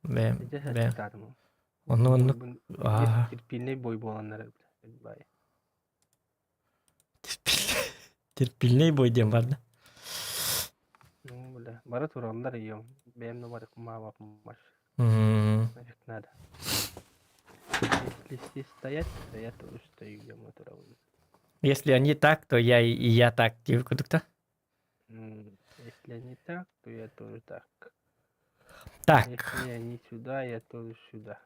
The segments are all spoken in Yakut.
Бэм, Дьэ бэм. саччыктаатым. Онну оннук Бойбун аа терпильнэй бой буоланнар бай. терпильнэй бой диэн бар да. Ну, бля, бары тураллар ийэм. Бэйэм да бар маабаппар. М, Нафиг надо. Если все стоят, то я тоже стою, я турабын. Если они так, то я и я так диир курдук Если они так, то я тоже так. Так. Если они сюда, я тоже сюда.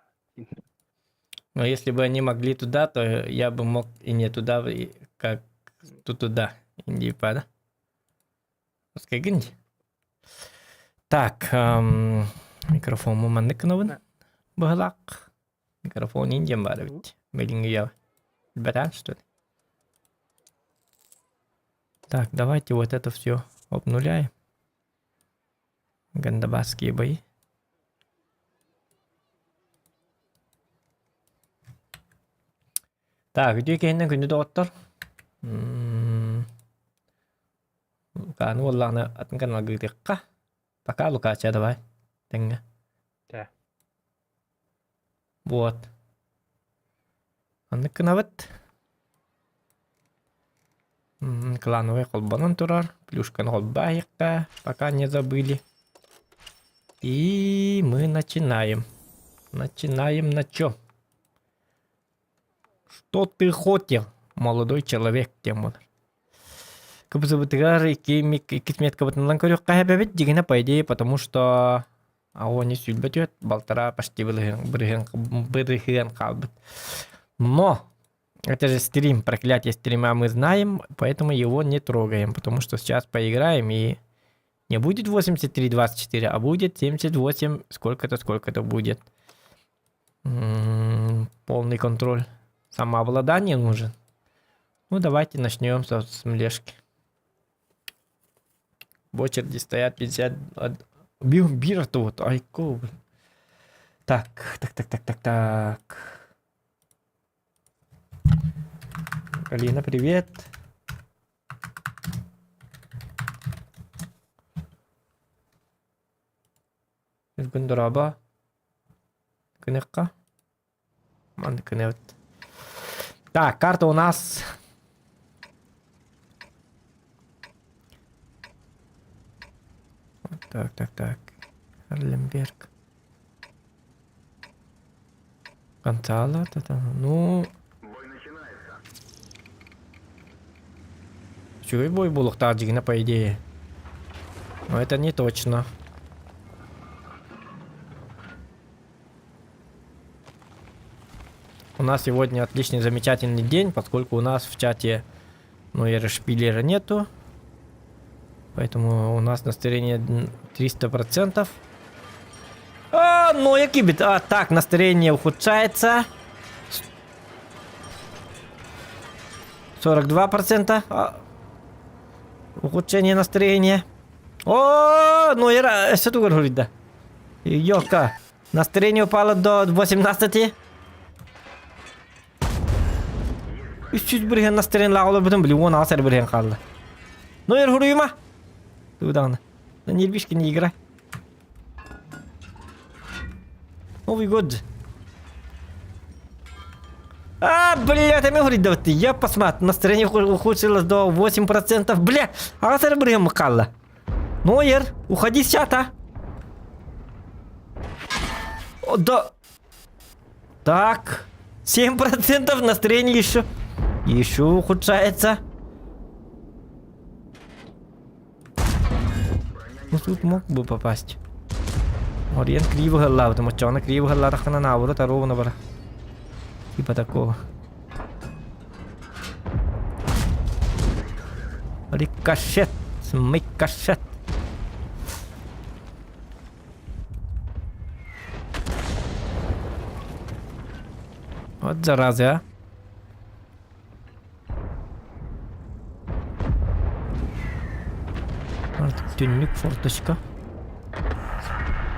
Но если бы они могли туда, то я бы мог и не туда, и как ту туда. Индипа, да? Скагинь. Так, эм, микрофон маннык гынабын. Быһалаах. Микрофон индиан баар эбит. Билиҥҥи Билбэтэн, что ли? Так, давайте вот это все обнуляем. Гандабасские бои. Так, үтүө киһиннэн күндү доҕоттор. Луканы уоллаҕына атын каналга ыытыахха. Пока, Лукача, давай. Тэҥҥэ. Да. Вот. Маннык гынабыт. Клановый холбонон турар. Плюшканы холбоайыкка, пока не забыли. И мы начинаем. Начинаем на чем? Что ты хотел, молодой человек, диэн буолар. Кыбызыбытыгар икки иккис меткабытынан көрүөххэ эбэбит дьигинэ по идее, потому что Аони сүүрбэ түөрт, балтараа почти бырыһыан, бырыһыан хаалбыт. Но это же стрим, проклятие стрима мы знаем, поэтому его не трогаем, потому что сейчас поиграем и не будет 83-24, а будет 78, сколько-то, сколько-то будет. М-м, полный контроль. Самообладание нужен. Ну, давайте начнем с, с млешки. В очереди стоят 50... Бир тут, айко, блин. Так, так, так, так, так, так. Галина, привет. Күн дорообо. Күнүкка. Маннык гынабыт. Так, карта у нас... Так, так, так. Харлемберг. Гонсало, ну... Үчүгэй бой буолуохтаах дьигинэ по идее. Но это не точно. У нас сегодня отличный, замечательный день, поскольку у нас в чате, ну, Шпилера нету. Поэтому у нас настроение 300%. А, ну, який бит. А, так, настроение ухудшается. 42%. А, ухудшение настроения. О, ну, я что тут говорит, да? Ёлка. Настроение упало до 18. 300 бырыһыан настроениелаах олорбутум, били 16 эрэ бырыһыан хаалла. Ну, эр хуруйума. Тугу На нервишки не играй. Новый год. А, бля, это говорит, да ты, я посмотрю, настроение ухудшилось до 8%. Бля, аҕыс эрэ бырыһыан хаалла. Нойер, уходи с чата. О, да. Так, 7% настроение еще. Еще ухудшается. Ну тут мог бы попасть. Ориен криво галлаабытым, оччоҕуна криво галлаатаххына наоборот ровно бара. Типа такого. Рикошет, смыкошет. Вот зараза, а. Түннүк форточка.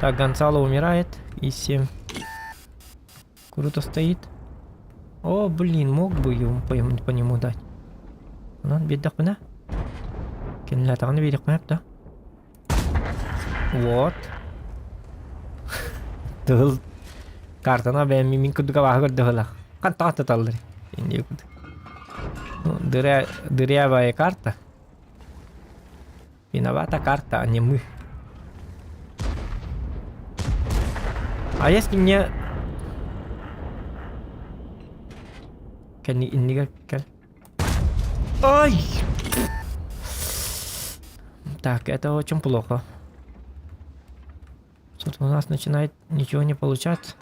Так, Гонсало умирает. И 7. Круто стоит. О, блин, мог бы ему по, по нему дать. Онон биэрдэхпинэ. Кинилээтэҕинэ биэриэхпинэ да. Вот. Тыһыл картана бэйэм мин курдук абааһы көрдөһөлөх. Хантан туталлар? Инди курдук. Ну, дыря, дырявая карта. Виновата карта, а не мы. А если мне... Кэнни иннигэр кэл. Ай! Так, это очень плохо. Что-то у нас начинает ничего не получаться.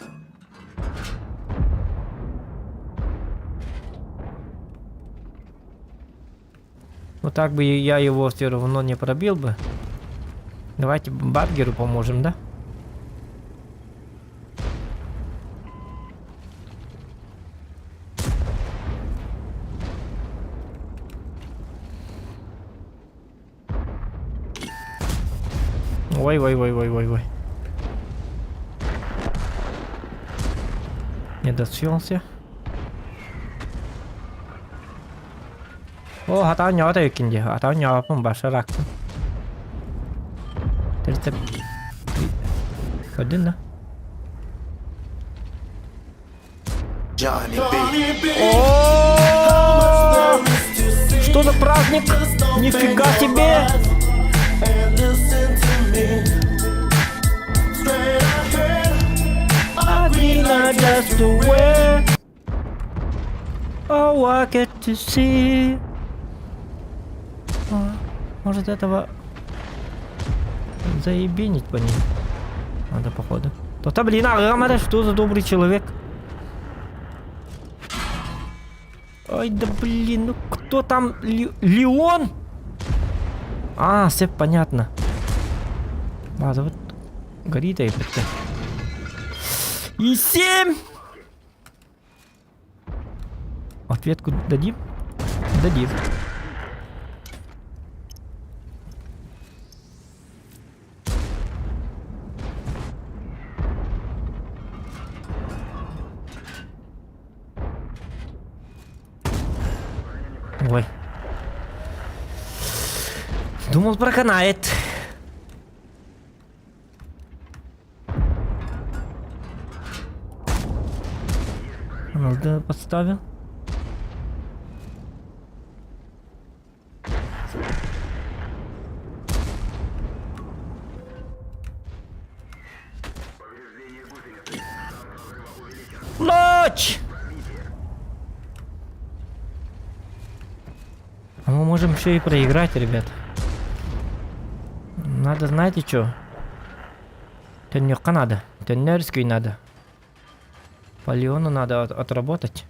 Ну так бы я его все равно не пробил бы. Давайте Баргеру поможем, да? Ой, ой, ой, ой, ой, ой. Не досъелся. О, хатаан ньоҕото эбиккин дии. Атаан ньоҕоппун барсар аккын. 33. Көрдүн да? Johnny B. О! Что за праздник? Нифига себе! Just to wear. Oh, I get to see. А, может этого заебенить по ним? Надо походу. То-то, блин, а что за добрый человек? Ой, да блин, ну кто там? Ли Леон? А, все понятно. А, да вот горит и И семь! Ответку дадим? Дадим. Ой. Думал, проканает. НЛД подставил. Ночь! А мы можем еще и проиграть, ребят. Надо, знаете что? Төннүөххэ надо. Төннөрүскүй надо. По Леону надо от отработать.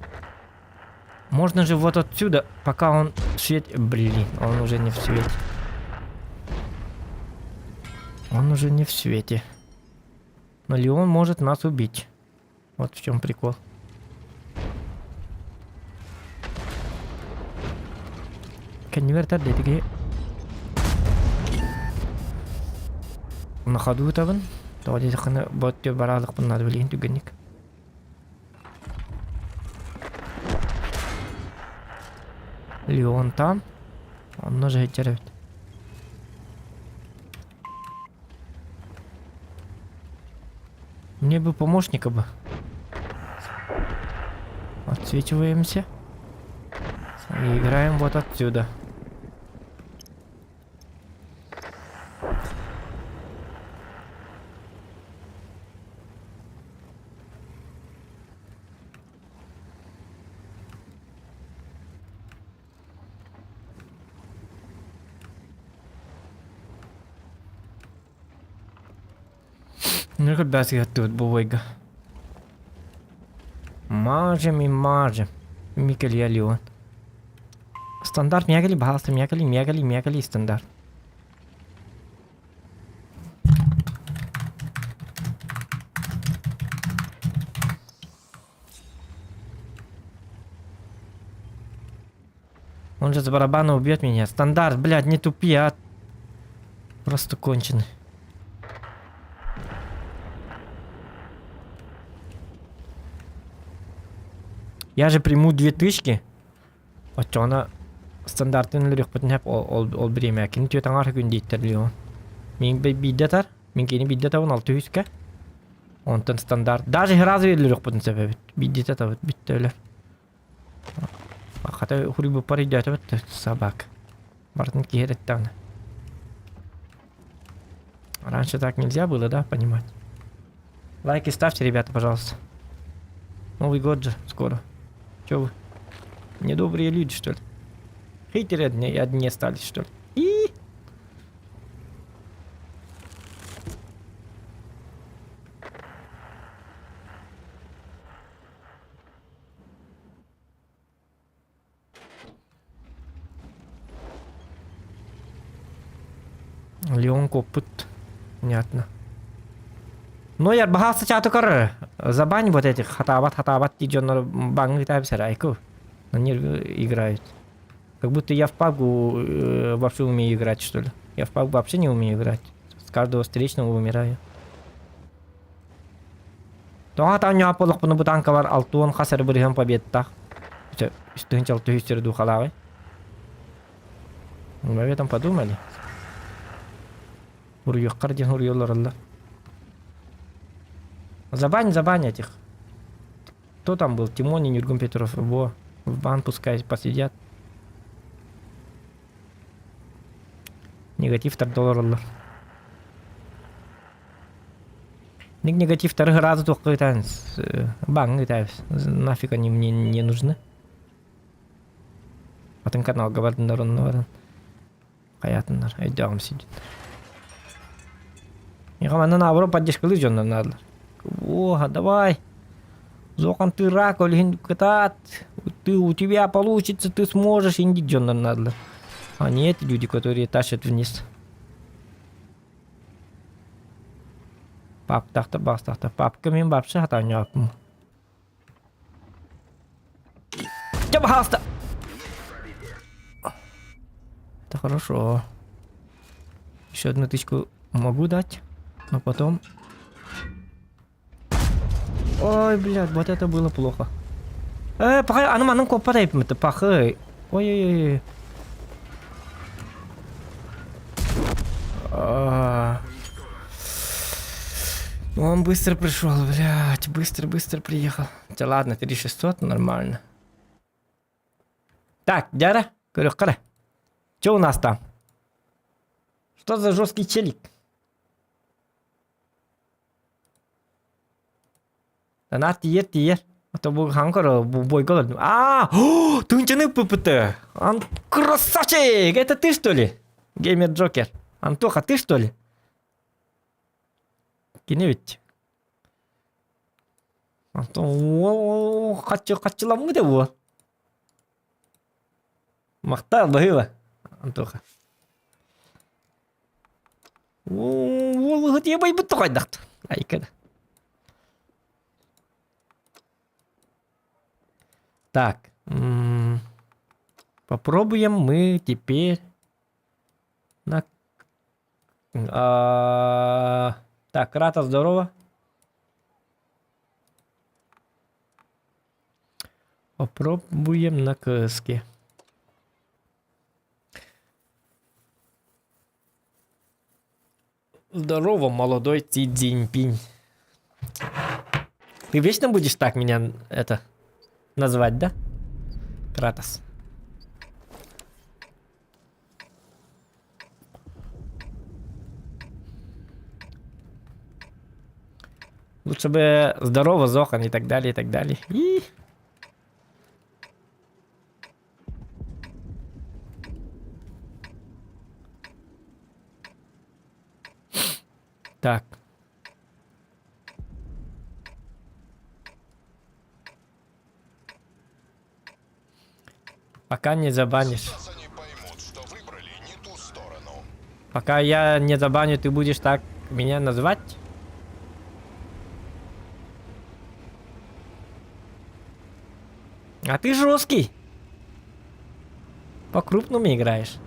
Можно же вот отсюда, пока он в свете... Блин, он уже не в свете. Он уже не в свете. Но Леон может нас убить. Вот в чем прикол. Конвертер дэтиги на ходу ытабын. Тоҕо диэтэххинэ бу өттү бараалыкпын наада билигин түргэнник. Леон там. Онно же сылдьар эбит. Мне бы помощника бы. Отсвечиваемся. И играем вот отсюда. Ну, ребят, я тут бувайга. Мажем и мажем. Микель я Леон. Стандарт мягали, баһаалыста мягали, мягали, мягали стандарт. Он же с барабана убьет меня. Стандарт, блядь, не тупи, а. Просто конченый. Я же приму две тычки. Оччоҕуна стандартын өлөрүөхпүтүн сөп ол, ол, ол бириэмэ кини түөрт аҥаар күн диэттэр Леон. Мин биирдэ атар, мин кини биирдэ атабын алта үскэ. Онтон стандарт. Даже сразу өлөрүөхпүтүн сөп эбит. Биирдиитэ табыт бүттэ өлөр. Хата хуруйбуппар өйдөөтөбүт собак. Барытын киһи эрэттэҕинэ. Раньше так нельзя было, да, понимать? Лайки ставьте, ребята, пожалуйста. Новый год же скоро. Че вы? Недобрые люди, что ли? Хейтеры одни, одни остались, что ли? И Леон коппут. Понятно. Ну, я баһаалса чааты көр. Забань вот этих хатаабат хатаабат дии дьоннор баҥҥы ытаабысар айку. Они играют. Как будто я в пабгу э, вообще умею играть, что ли. Я в пабгу вообще не умею играть. С каждого встречного умираю. Тоҕо таанньаҕа олохпуну бу танкалар алтуон хас эрэ бырыһыан победтаах. Үстүһүн чалтыһы үстэр духалааҕый. Мы об этом подумали. Уруйуоххар диэн уруйа олороллор. Забань, забань этих. Кто там был? Тимон и Нюргун Петров. Во, в бан пускай посидят. Негатив тарда олороллор. Негатив вторых раза только это бан это нафиг они мне не нужны. Атын каналга бардындар онно баран. Хайатыннар, өйдөөҕүм сидит. Миэхэ манна наоборот поддержкалыыр дьоннор наадалар. О, давай. Зохан ты рак, ол кытаат. Ты, у тебя получится, ты сможешь, инди дьоннор наадалар. А не эти люди, которые тащат вниз. Паптахта бастахта. Папка мин вообще хатаанньааппын. Дьэ, пожалуйста. Это хорошо. Еще одну тычку могу дать, но потом... Ой, блядь, вот это было плохо. Э, пахай, аны манын коппа это пахай. Ой-ой-ой. А. Он быстро пришел, блядь, быстро-быстро приехал. Да ладно, 3600, нормально. Так, дядя, говорю, қара. Что у нас там? Что за жесткий челик? Анаа тиийэр тиийэр. Ото бу хаҥ көрө бу бойга олордум. Аа, тыынчаны ППТ. Ан красавчик! Это ты что ли? Геймер Джокер. Антоха, ты что ли? Кини ведь. Антон хаччы хаччыламмыт буо. Махтал баһыыба, Антоха. Уол ыһыт ебайбыт тоҕойдахт. Айка да. Так. Попробуем мы теперь на... А, так, Крата, здорово. Попробуем на КСке. Здорово, молодой Си Цзиньпинь. Ты вечно будешь так меня это назвать, да? Кратос. Лучше бы здорово, Зохан и так далее, и так далее. И... Так. Пока не забанишь. Сейчас они поймут, что выбрали не ту сторону. Пока я не забаню, ты будешь так меня назвать? А ты жесткий. По-крупному играешь.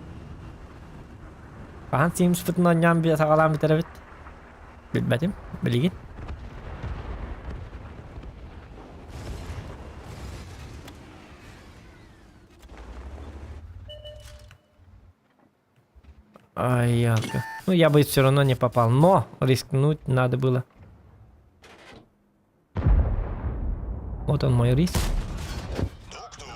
Хаһан Симспытын оонньоон саҕалаан бүтэрэбит? Билбэтим, билигин. Ай, ялка. Ну, я бы все равно не попал, но рискнуть надо было. Вот он мой риск. Тук-тук.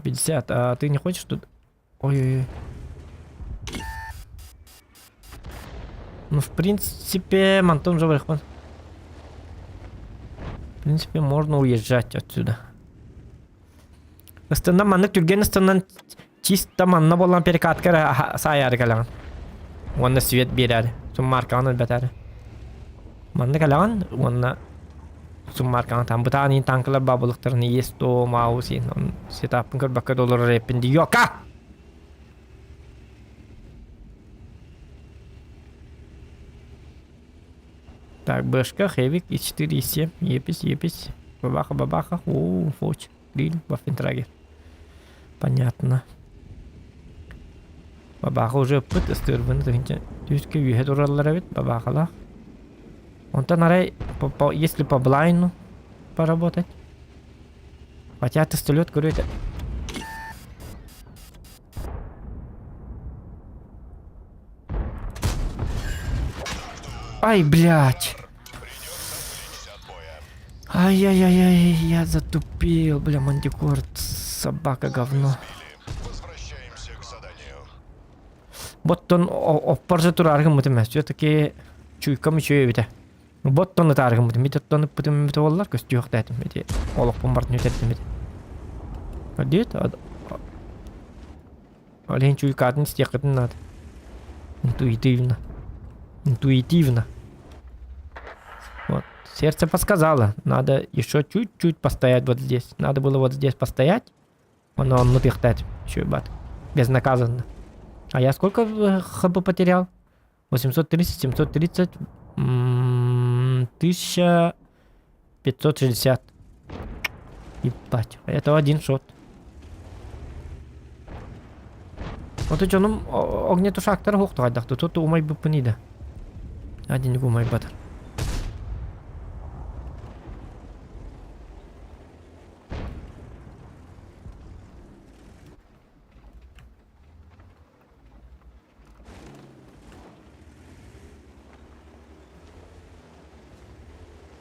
50. А ты не хочешь тут? Ой-ой-ой. Ну, в принципе, Мантон же В принципе, можно уезжать отсюда. Ыстынан маннык түргэн ыстынан чисто манна буолан перекатка эрэ саайаары кэлэҕин. Уонна свет биэрээри. Суммааркаҕын өлбөтөөрү. Манна кэлэҕин уонна суммааркаҕын там бытаан иин танкалар баабылыктарын Е100 Маус иин сетаппын көрбөккө да олорор эппин дии Йока! Так, Бэшка, Хэвик, И4, И7, Епись, Епись, Бабаха, Бабаха, о, Фоч, Риль, Ваффентрагер. Понятно. Бабаха уже ыппыт, ыстыырбыны тыһынча түскэ үөһэ тураллар эбит, бабахалаах. Онтон арай, по, по, если по блайну поработать. Хотя тестолет көрүө этэ. Ай, блядь! Ай-яй-яй-яй, я затупил, бля, мантикорд, собака говно. Возвращаемся к заданию. Боттон оппар же турааргын мытым все-таки чуйкам үчүгэй эбитэ. Боттон ытааргын мытым, мит оттон ыппытым эбитэ буоллар көстүөхтээтим ити олохпун бартын үтэрдим ити. Диэт, Ол иһин чуйкаатын истиэххитин наада. Интуитивно. Интуитивно. Вот. Сердце подсказало. Надо еще чуть-чуть постоять вот здесь. Надо было вот здесь постоять. Оно онну тыхтать. Еще бат. Безнаказанно. А я сколько э, хп потерял? 830, 730, 1560. Ебать. Это один шот. Ото дьонум огнетушактара суохтуҕайдахтыы тут умайбыппын ида. Адинник умайбатар.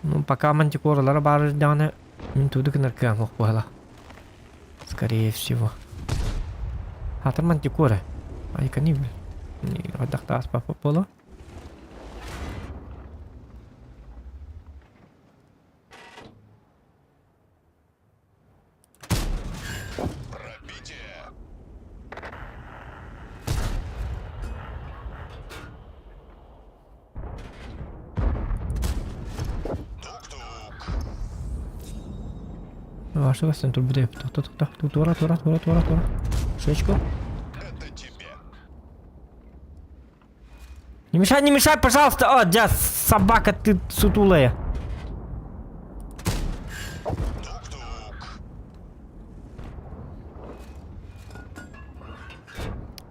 Ну, пока мантикоралара баар эрдэҕинэ мин тугу да гынар кыаҕым суох буолла. Скорее всего. Аатыр мантикора. Айкани хайдах ааспаппыт буолуо. Пробитие. Тук-тук. Ваша вастан турбута Тура, тура, тура, тура, тура. Шечку. Это тебе. Не мешай, не мешай, пожалуйста! О, дядь, собака, ты сутулая. Тук-тук.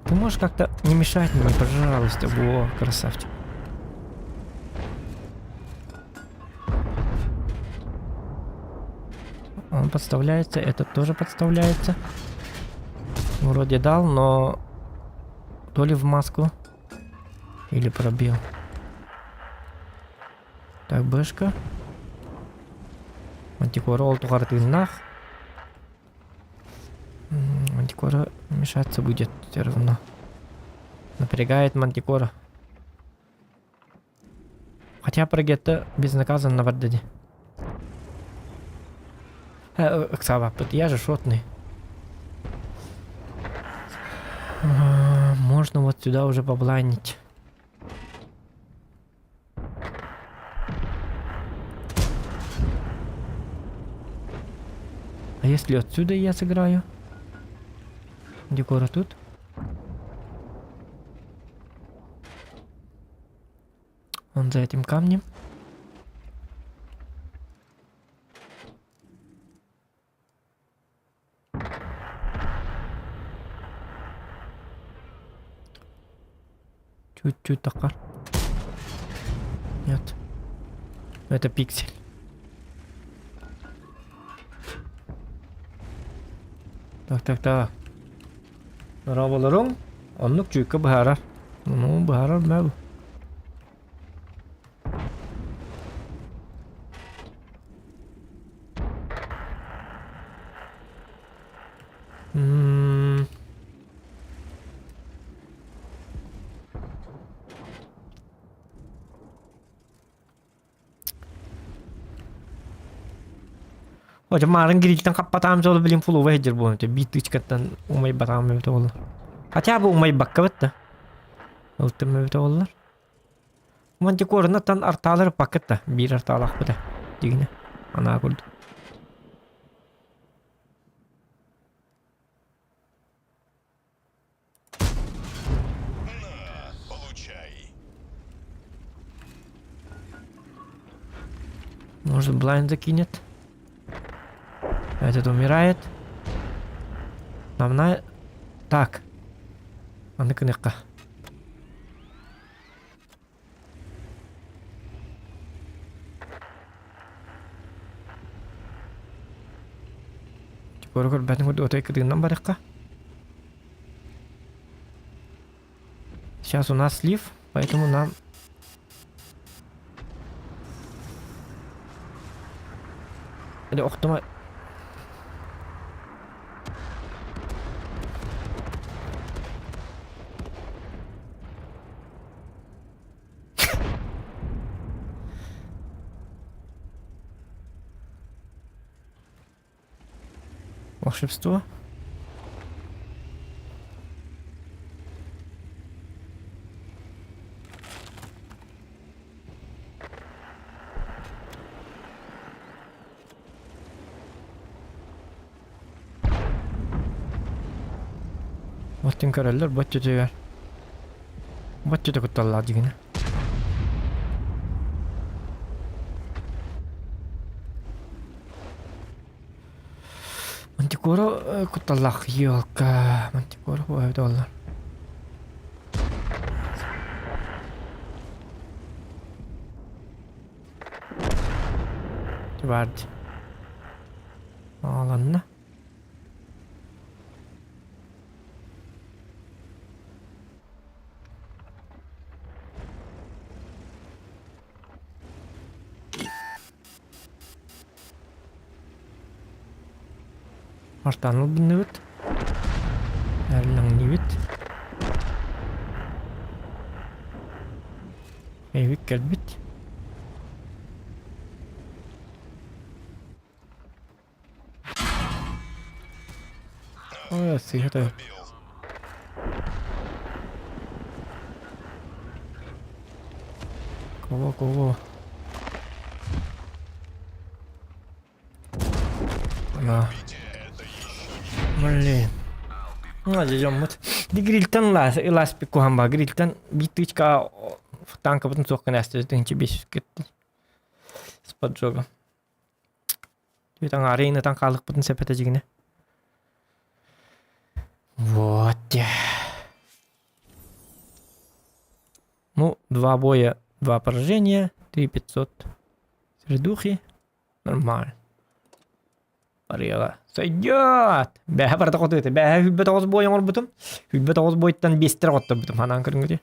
Ты можешь как-то не мешать мне, пожалуйста, во, красавчик. Он подставляется, этот тоже подставляется. Вроде дал, но то ли в маску, или пробил. Так, бэшка. Мантикора ол тухары тыыннаах. Мантикора мешаться будет все равно. Напрягает Мантикора. Хотя Прогетто безнаказанно барда дии. Ыксаабаппыт, я же шотный. Можно вот сюда уже поблайнить. А если отсюда я сыграю? Декора тут? Он за этим камнем. Чуть-чуть такар. Нет. Это пиксель. Так, так, так. Дорооболоруҥ. Оннук чуйка быһаарар. Ну, быһаарар мэ бу. М. Отя маарын грильтэн хаппатаам дьолу билин фулуба сылдьар буолан этэ биир тычкаттан умайбатаҕым эбитэ буоллар. Хотя бы умайбакка бытта. Ылтым эбитэ буоллар. Мантикорунаттан артаалар ыппаккыт да биир артаалаахпыта дигинэ анаа курдук. На, получай. Может, блайн закинет? Этот умирает. Нам на... Так. Аны кыныкка. Көрө көрбөтүн курдук отой кытыгынан барыахха. Сейчас у нас слив, поэтому нам Или охтума Волшебство. Оттон көрөллөр боччотугар. Боччото кутталлаах дьигинэ. Мантикора кутталлаах елка. Мантикора эбит оллар. Баар Ааланна. Артан ылбынныбыт. Эрлэҥниибит. Эйбит кэлбит. Ой, сыыһа Пробил. Кого, кого? На. Пробитие это еще не Блин. Ну, дьоммут. Ди грильтэн ыласпик куһан грильтэн биир тычка танкабытын суох гына 1500 кетти. С поджогом. Түөт аҥаарын ытан хаалыкпытын сөп этэ дьигинэ. Вот. Ну, два боя, два поражения, 3500 средухи. Нормально. Барыаҕа. Сойдет! Бэһэ барыта хотуйта. Бэһэ хүлбэ тоҕус бой оҥорбутум. Хүлбэ тоҕус бойтан биэстэр хотторбутум. Ханаан көрүҥүтэ.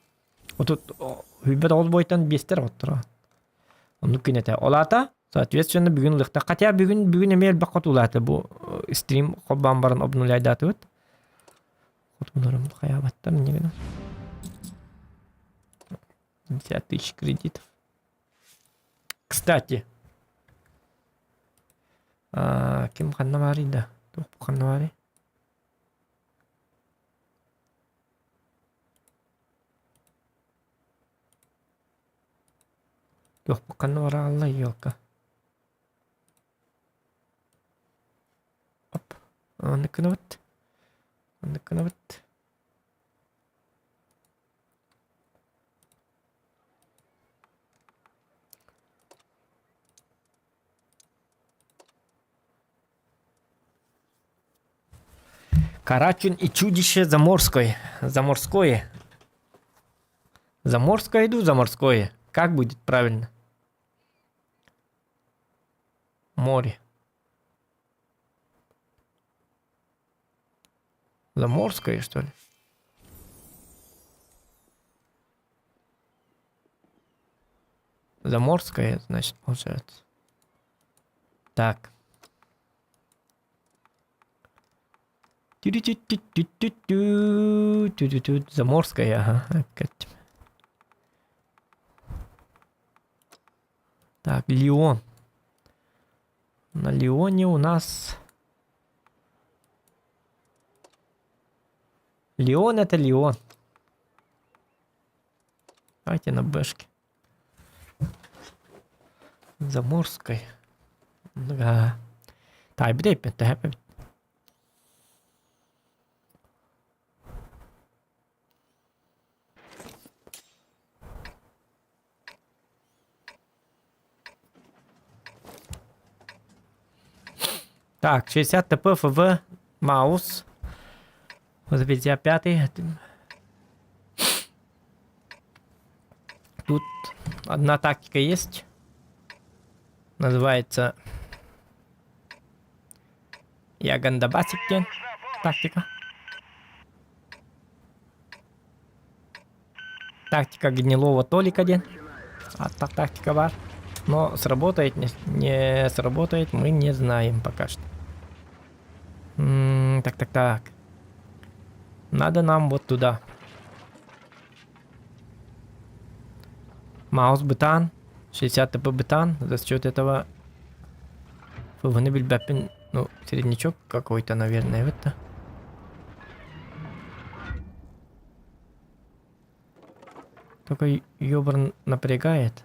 Отут хүлбэ тоҕус бойтан биэстэр хотторо. Оннук күн этэ. Ол аата, соответственно, бүгүн ылыахтаах. Хотя бүгүн бүгүн эмиэ элбэх хотуулаата бу стрим холбоон баран обнуляйдаатыбыт. Хотууларым хайаабаттар инньэ гынан. 50 тысяч кредитов. Кстати, ким ханна баарый да? Туох ханна баарый? Туохпут ханна бараалла елка. Оп. Оннук гынабыт. Оннук гынабыт. Карачун и чудище заморской. Заморское. Заморское иду, заморское. Как будет правильно? Море. Заморская, что ли? Заморская, значит, получается. Так. Заморская, ага. Опять. Так, Леон. На Леоне у нас... Леон это Леон. Давайте на бэшке. Заморской. Да. Таайбыт эппит, тэһэппит. Так, 60 ТП ФВ Маус. За 55 Тут одна тактика есть. Называется Я Гандабасик диэн тактика. Тактика гнилого Толика диэн. А так тактика бар. Но сработает, не, не сработает, мы не знаем пока что. М -м, так, так, так. Надо нам вот туда. Маус бытаан, 60 ТП бытаан, за счет этого ФВ-ны билбэппин, ну, среднячок какой-то, наверное, это. Только ёбр напрягает.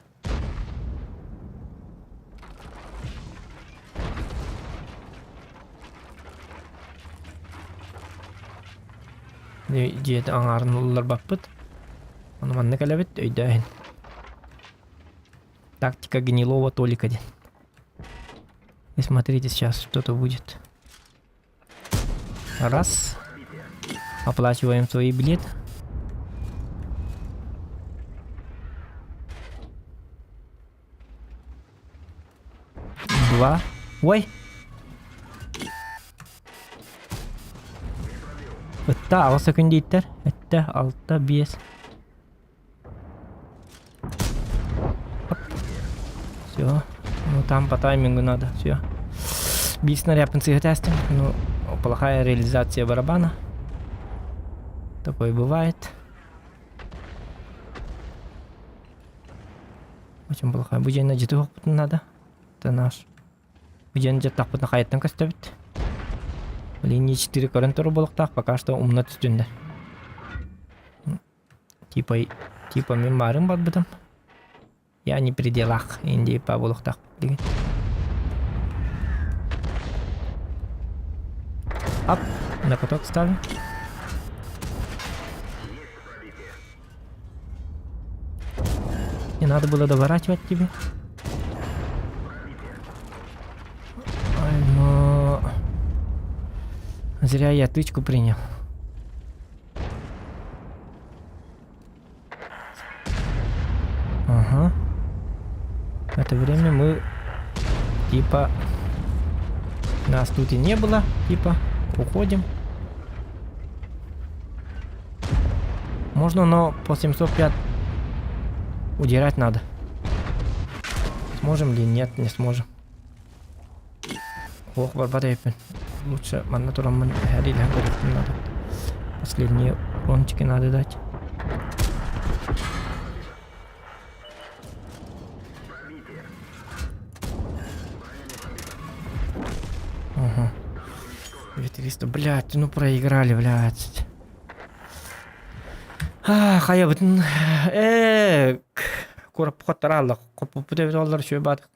Дьиэт аҥаарын ылларбаппыт. Ону манна кэлэбит өйдөөһүн. Тактика гнилого Толика диэн. И смотрите, сейчас что-то будет. Раз. Оплачиваем свои билеты. Два. Ой! Ытта аҕыс өкүндииттэр. Эттэ алта биэс. Все. Ну там по таймингу надо. Все. Биир снарядпын сыыһа тээстим. Ну, плохая реализация барабана. Такое бывает. Очень плохая. Бу дьиэни дьиэ надо. Это наш. Бу дьиэни дьаттахпытына хайаттан көстөбүт. Линия 4 көрөн турар буолуохтаах, пока что умна түстүннэр. Типа, типа мин баарым барбытым. Я не при делах, индейпа буолуохтаах билигин. Ап, на каток ставим. Не надо было доворачивать тебе. Ай, но... Зря я тычку принял. Ага. В это время мы типа нас тут и не было, типа уходим. Можно, но по 705 удирать надо. Сможем ли? Нет, не сможем. Ох, барбат эппин. Лучше манна тураммын эһэриилэһэн көрүөхпүн надо. Последние урончики надо дать. Ага. 2300, блядь, ну проиграли, блядь. А, хайабытын э кураппохоттараалла хоппуппут эбит оллар үчүгэй баатык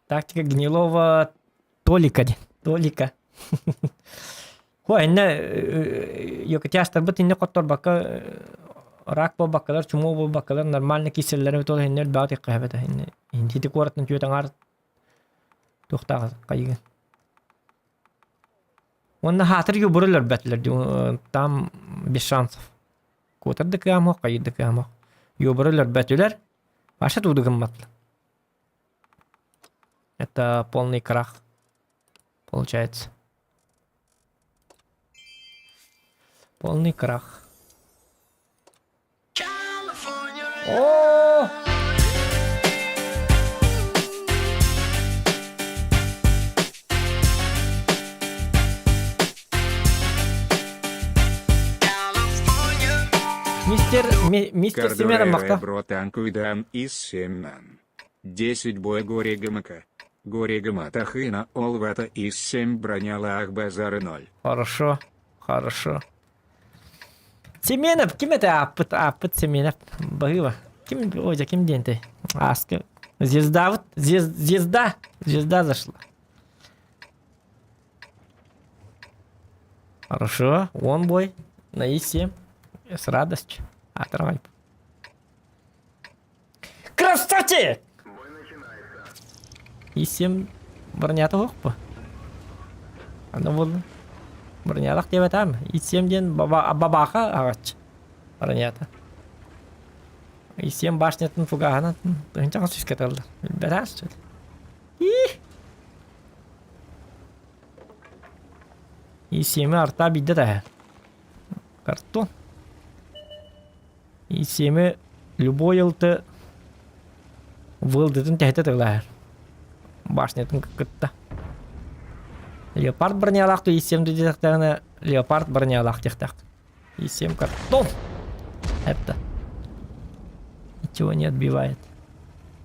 Тактика гнилого Толика диэн. Толика. Хо иннэ якутястарбыт иннэ хотторбакка рак буолбаккалар, чумуу буолбаккалар нормально киселлэрэ тол иннэ өлбөҕө тикхэбэтэ иннэ интити куораттан түөт аҥаар туохтаах хайыгын. Уонна хаатыр юбуру өлөрбөтүлэр там без шансов. Куотар да кыамох, хайыр да кыамох. Юбуру өлөрбөтүлэр, Вообще тууду гыммат. Это полный крах. Получается. Полный крах. О! Мистер, мистер Семенов махта. Братан из Семен. 10 бой горе ГМК. Горе Гаматахина Олвата из 7 броня Лах Базара 0. Хорошо, хорошо. Семенов, ким это ааппыт, ааппыт Семенов. Баһыыба. Ким, ой, ким диэн этэй? Ааска. Звезда, вот, звезда, звезда зашла. Хорошо, он бой. На И7. С радостью. Отрывай. Красавчик! И7 бронята суох Аны буолла. Бронялах диэбэтээм. И7 диэн бабаха аҕач. Бронята. И7 башнятын фугаһынан тыһынчаҕа сүүскэ тыллар. Билбэтэх что ли? И7 арта биирдэ таһар. Картон. И7 любой ылты вылдытын тэһитэ тыллаһар. Башнятын кытта. Леопард бронялаах ту И7 диэтэхтэҕинэ леопард бронялаах диэхтээх. И7 картон. Это. Ничего не отбивает.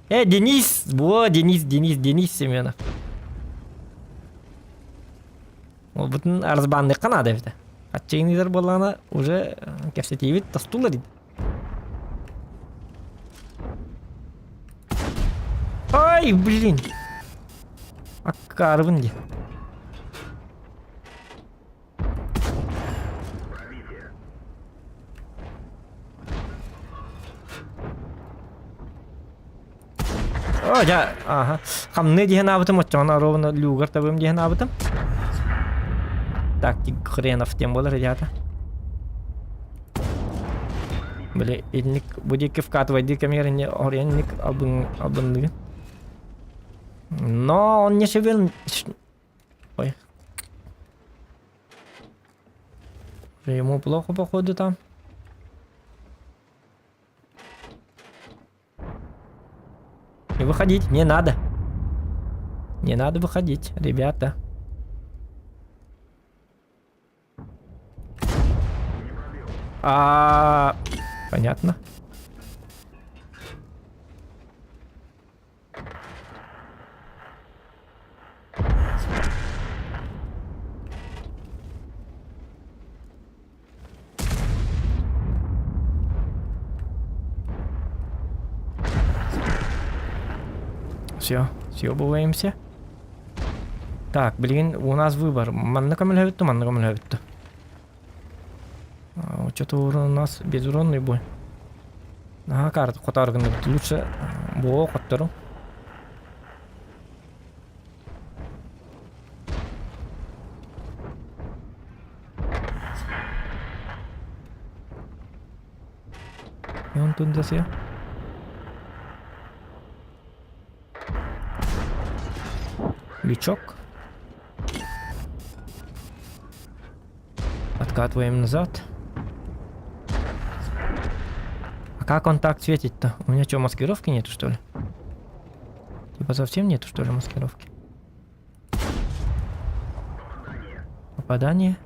Э, Денис! Во, Денис, Денис, Денис Семенов. Ол бутун арзбаанныхха наада эбитэ. Аччыгыныытар буоллаҕына уже кэпсэтиибит тостулар ини. Ай, блин! Аккаарыбын дии. О, дьэ, аха. Хамныы диэн аабытым, оччоҕуна ровно люгар табыам диэн аабытым. Так, хренов тем буолар ребята. Били, инник бу диэки вкатывай кэмигэр инни оренник албын албынныгын. Но он не шевел... Ой. Ему плохо, походу, там. Не выходить, не надо. Не надо выходить, ребята. А, понятно. Все, съебываемся. Так, блин, у нас выбор. Манна көмөлөһөбүттү, манна көмөлөһөбүттү. Что-то у нас безуронный бой. Ага, карта хотар гынныбыт. Лучше буо хоттору. И он тут засел. Лючок. Откатываем назад. А как он так светит-то? У меня что, маскировки нету, что ли? Типа совсем нету, что ли, маскировки? Попадание.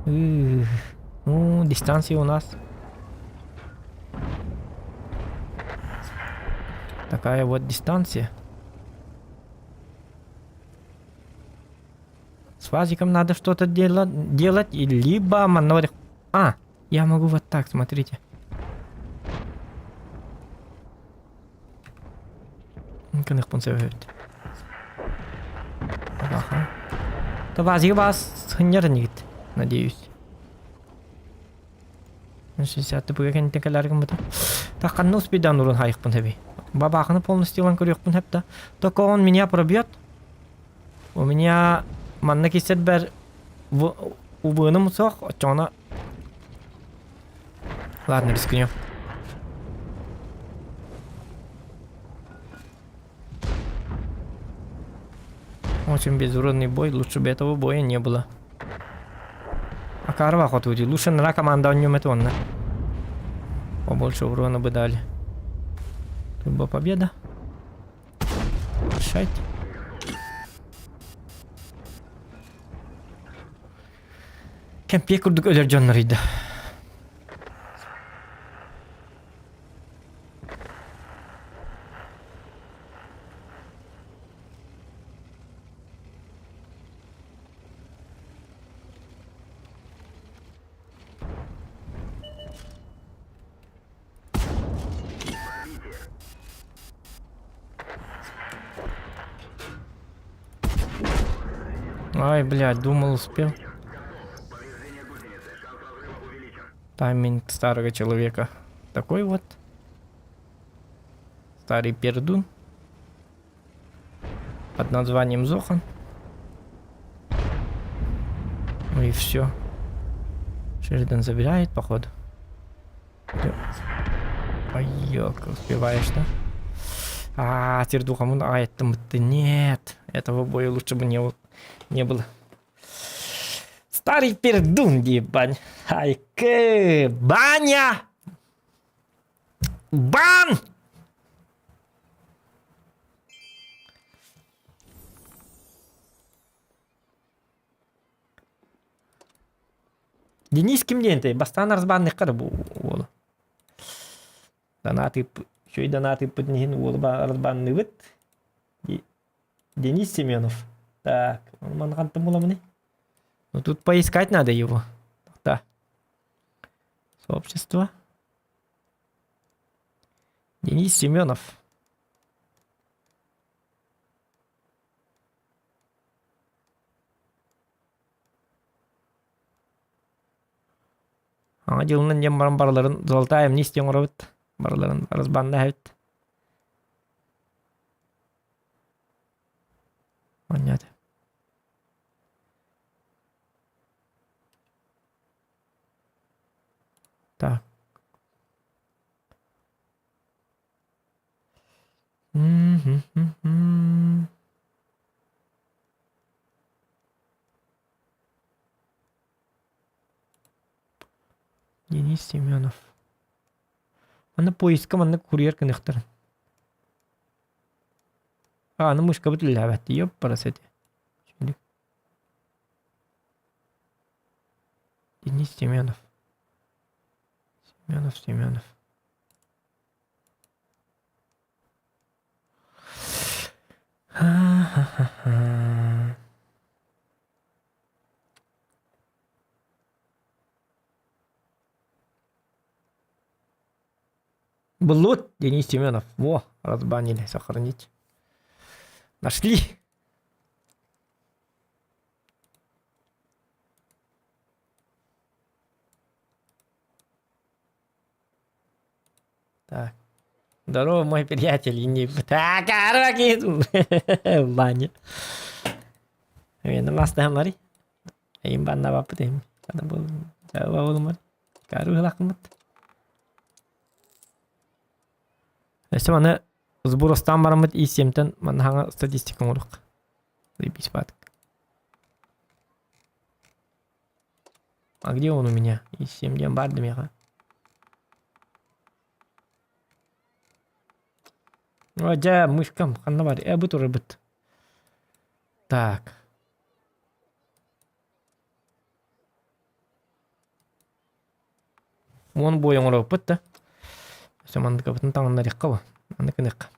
Ну, дистанция у нас. Такая вот дистанция. С вазиком надо что-то делать, и либо манорих... А, я могу вот так, смотрите. Гыныхпын сөбүт. Аха. Вазига бас сынньар инигит, надеюсь. 60 быга кэнниттэн кэлээр гыммыта. Так ханна успейдаан урун хайыхпын хэби. Бабаханы полностью ылан көрүөхпүн хэп да. Только он меня пробьет. У меня манна кисэрбэр убыыным суох, оччоҕуна Ладно, рискнем. Очень безуродный бой, лучше бы этого боя не было. Акарова хотуди. Лучше на команда нем это он. Побольше урона бы дали. Тут была победа. Решайте. Кэмпиэ курдук өлөр дьоннор ыйда. Ай, блядь, думал, успел. Тайминг старого человека. Такой вот. Старый пердун. Под названием Зохан. Ну и все. Шеридан забирает, походу. Ой, ёлка, успеваешь, да? А, тердухамун, а, это ты нет. Этого боя лучше бы не, не было. Старый пердун, ебань. Ай, баня! Бан! Денис ким диэн бастаан арзбаанныхха да бу уолу. Донат үчүгэй донат ыыппытын иһин уолу арзбаанныыбыт. Денис Семенов. Так, он хантан буламыный? Ну тут поискать надо его. Да. Сообщество. Денис Семенов. Аңа дьылынан диэн баран барыларын золотая амнистия оҥоробут. Барыларын разбаннаһабыт. Понятно. Так. М-м-м-м. Денис Семенов. Манна поиска манна курьер гыныахтарын. А, аны мышкабыт үлэлээбэт. Ёппарас эти. Денис Семенов. Семенов, Семенов. Ха-ха-ха-ха. Блуд Денис Семенов. Во, разбанили, сохранить. Нашли. Так. Здорово, мой приятель. Не... Так, Ваня. Мен мастаһамари. Эйим банна баппыт эми. Карыылакмыт. Өссө маны сборостаан бараммыт ИСМ-тэн манна хаҥа статистика оҥоруох. Заебись баатык. А где он у меня? ИСМ диэн баар димиэхэ. О, дьэ, мышкам ханна бар? Э, бу турарбыт. Так. Уон буой оҥоробуппут да. Өссө манныкабытын таҥыннарыахха бу. Маннык гыныахха.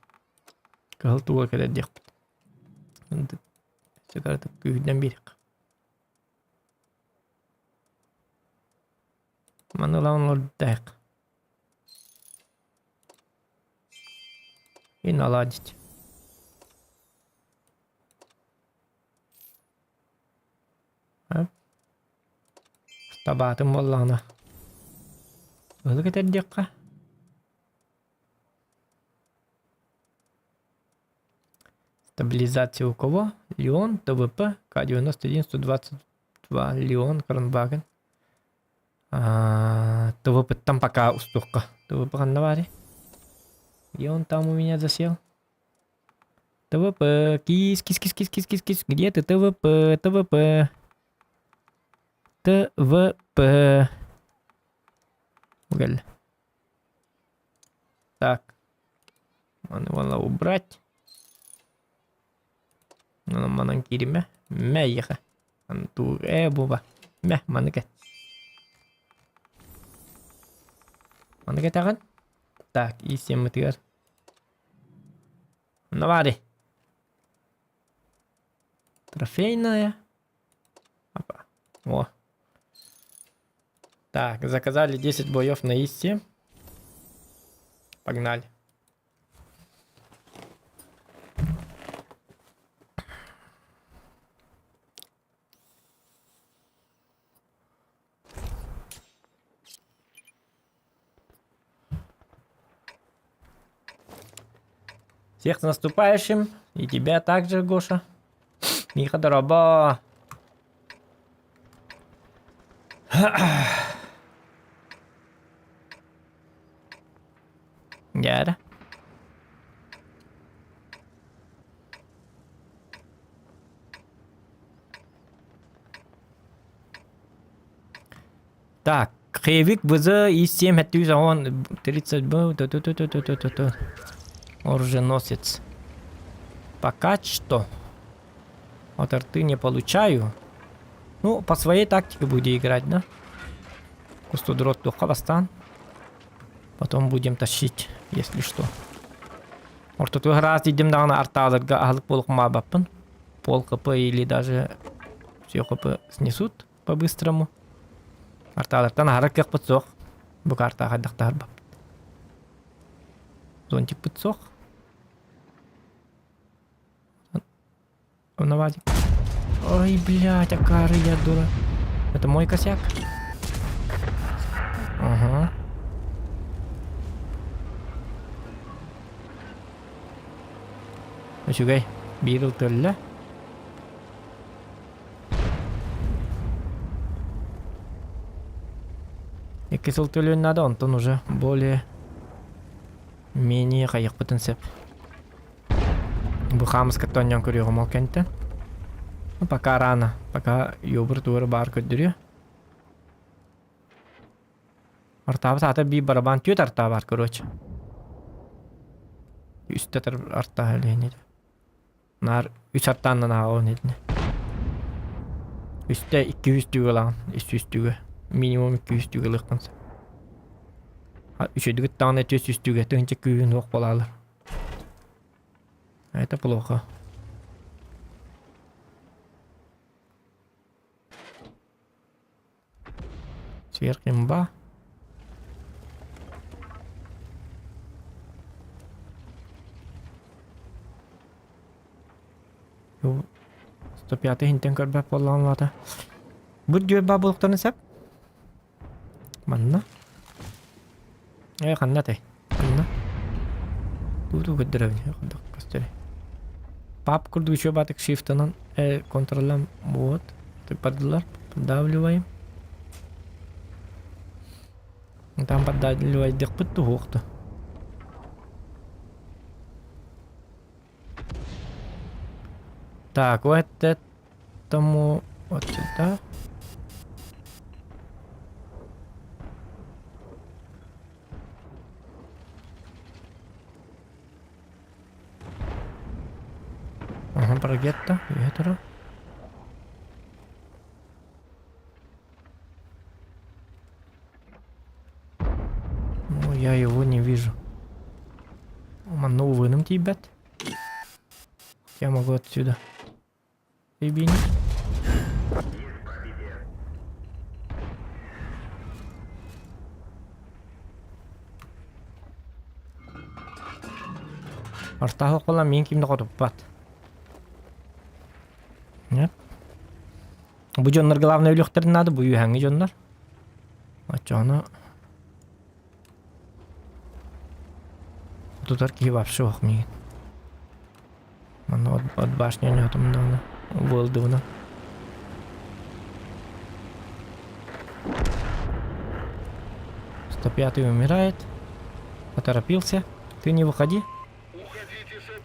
Кыһыл туга кэлэр диэхпит. Сыгаратык күүһүнэн биэриэххэ. Маны ылан олордайык. И наладить. Табаатын буоллаҕына ыһык этэрдиэххэ Стабилизация у кого? Леон, ТВП, К-91, 122, Леон, Кронваген. ТВП-тан пока устуохха. ТВП ханна баарый? Где он там у меня засел? ТВП, кис, кис, кис, кис, кис, кис, кис, где ты, ТВП, ТВП, ТВП. Уголь. Так. Маны убрать. Манан кииримэ. Мэ эйиэхэ. Ээ буба. Мэ маны кэт. Маны кэтэҕин. Так, иисиэммитигэр. Навари. Трофейная. Опа. О. Так, заказали 10 боев на Исте. Погнали. Всех с наступающим. И тебя также, Гоша. Миха дороба. Дьэ Так, Хевик ВЗ И7 он 30 был, ту-ту-ту-ту-ту-ту. Оруженосец. Пока что от арты не получаю. Ну, по своей тактике буду играть, да? Кустудрот тухха бастаан. Потом будем тащить, если что. Ортотугар араас тиийдим даҕаны артааларга аһылык буолукмаабаппын. Пол хп или даже все хп снесут по-быстрому. Артаалартан аһарар кыахпыт суох. Бу картаҕа хайдахтаһарбаппыт. Зонтикпыт суох. Навадик. Ой, блядь, акары, я дура. Это мой косяк? Ага. Үчүгэй. Биир ылтылла. Икки сыл төлүөн надо, онтон уже более менее хайыхпытын сөп. Бу хаамыскаттан оонньоон көрүөҕүм ол кэнниттэн. Ну, пока рано. Пока ёбур туора баар көрдөрүө. Артаабыт аата биир барабан түөрт артаа баар короче. Үстэ артаа илиһин Наар үс артааннан ааҕабын итини. Үстэ 200 түгэ ылаҕын, 300 түгэ. Минимум 200 түгэ ылыаххын сөп. Үчүгүйдүк даҕаны 400 түгэ тыһыынча күүһүн суох буолаалар. Это плохо. Сверх имба. 105 иһинтэн көрбөт буоллаҕым аата. Бу дьүөрбэ буолуохтарын сөп. Манна. Ээ ханна этэй? Ханна? Туу-туу көрдөрөбүн курдук көстөрүй. Пап курдук еще батык шифтынан контроллам вот. Поддалар. Поддавливаем. Там поддавливайдыхпыт туһуохту. Так, вот этому вот сюда. Ага, Баргетта, ветра. Ну, я его не вижу. Манна увыным тиийбэт. Я могу отсюда. Рябини. Артаах буолан мин ким да хотуппат. Нет. Бу дьоннор главное өлүөхтэрин наада бу үөһээҥҥи дьоннор. Оччоҕуна тутар киһи вообще суох миигин. Манна от башня ньотум даҕаны буолдубуна. 105 умирает. Поторопился. Ты не выходи.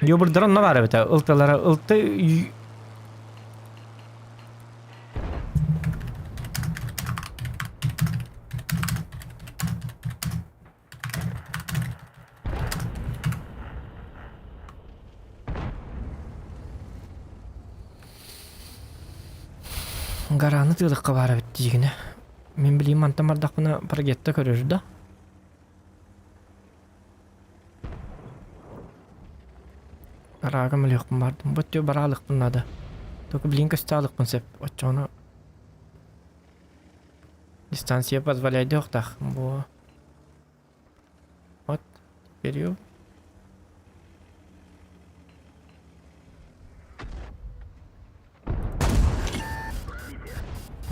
Юбурдара онно баар эбитэ. Ылтылара ылты Гараны тыылыкка баар эбит диигинэ. Мин билиим мантан бардахпына прогетта көрөр да. Араагым өлүөхпүн бардым. Бу өттүгэр бара алыахпын наада. Только билигин көстө алыахпын сөп. Оччоҕуна дистанция позволяйдыахтаах. Бу вот теперь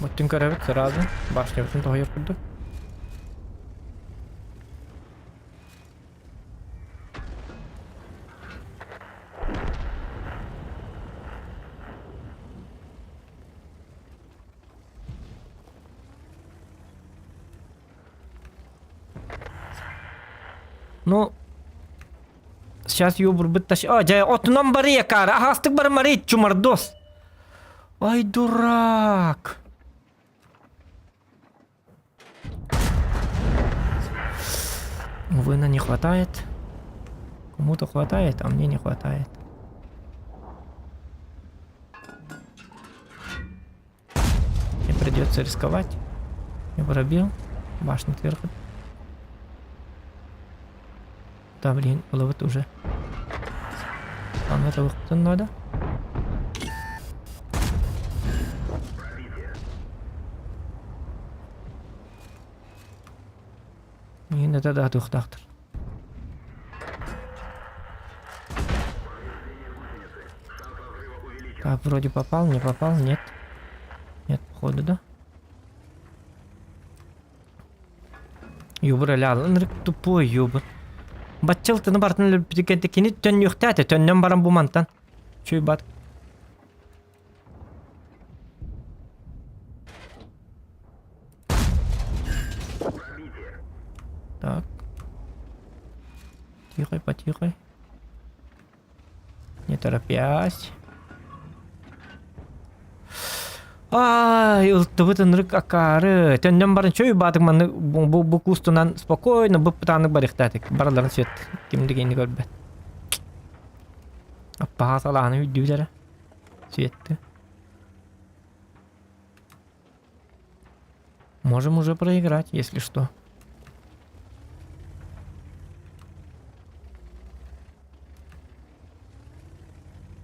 Буттун көрөбүт сразу. Башнябытын тоһуйар курдук. Ну, сейчас юбурбут таш... О, дьэ, отунан барыйа каара, аһаастык барымарый, чумардос. Ай, дурак. Увы, на не хватает. Кому-то хватает, а мне не хватает. Мне придется рисковать. Я пробил. Башню сверху. Да, блин, ловит уже. Там это выход надо. Мин это да тухтахтыр. Так, вроде попал, не попал, нет. Нет, походу, да? Юбыр өлө ынырык тупой юбыр. Баччыл тыны бартын өлбүтүкэнте кини төннүөхтээтэ төннөн баран бу мантан. Чүй бат. Так. Тихо, потихо. Не торопясь. Ай, ылтыбыт ынырык акаары. Төннөн баран чөй баатык манны бу, бу кустунан спокойно бып-бытааннык барыхтаатык. Бараларын свет ким дегенни көрбөт. Аппаха салааны үйдүүлэрэ. Светты. Можем уже проиграть, если что.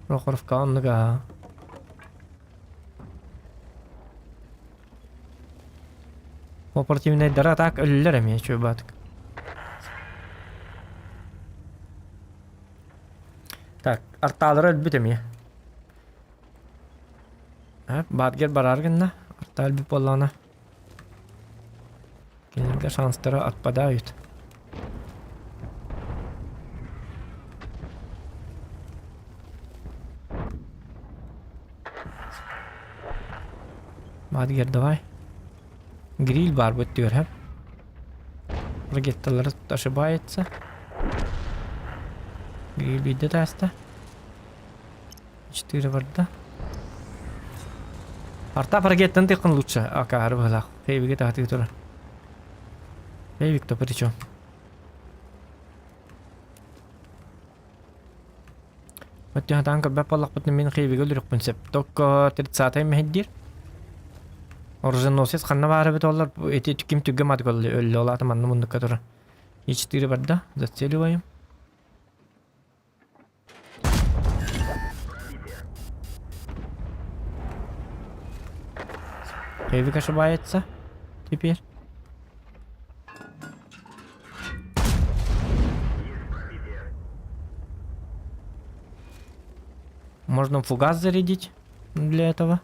Прохоровка оннуга. Спортивнайдара так өлүллэр эмиэ чуобаатык. Так, артаалара өлбүт эмиэ. Баатгер барар гынна, арта өлбүт буоллаҕына кинилэргэ шанстара отпадают. Баатгер давай. Гриль баар бүттүгэр һэп. Ракеталары ошибается. Гриль биирдэ тааста. Четыре барда. Арта ракеттан тыккын лучше. Акаары быһылаах. Фейбиге таатыы турар. Фейбик то причем. Өттүн хатаан көрбөт буоллахпытына мин Хейвиге өлөрүөхпүн сөп. Только 30-й мэһэйдиир. Оруженосец ханна баар эбит оллар ити ким түггэ матык өллө ол аата манна муннукка турар. И4 барда. Зацеливаем. Хейвик ошибается. Теперь. Можно фугас зарядить для этого.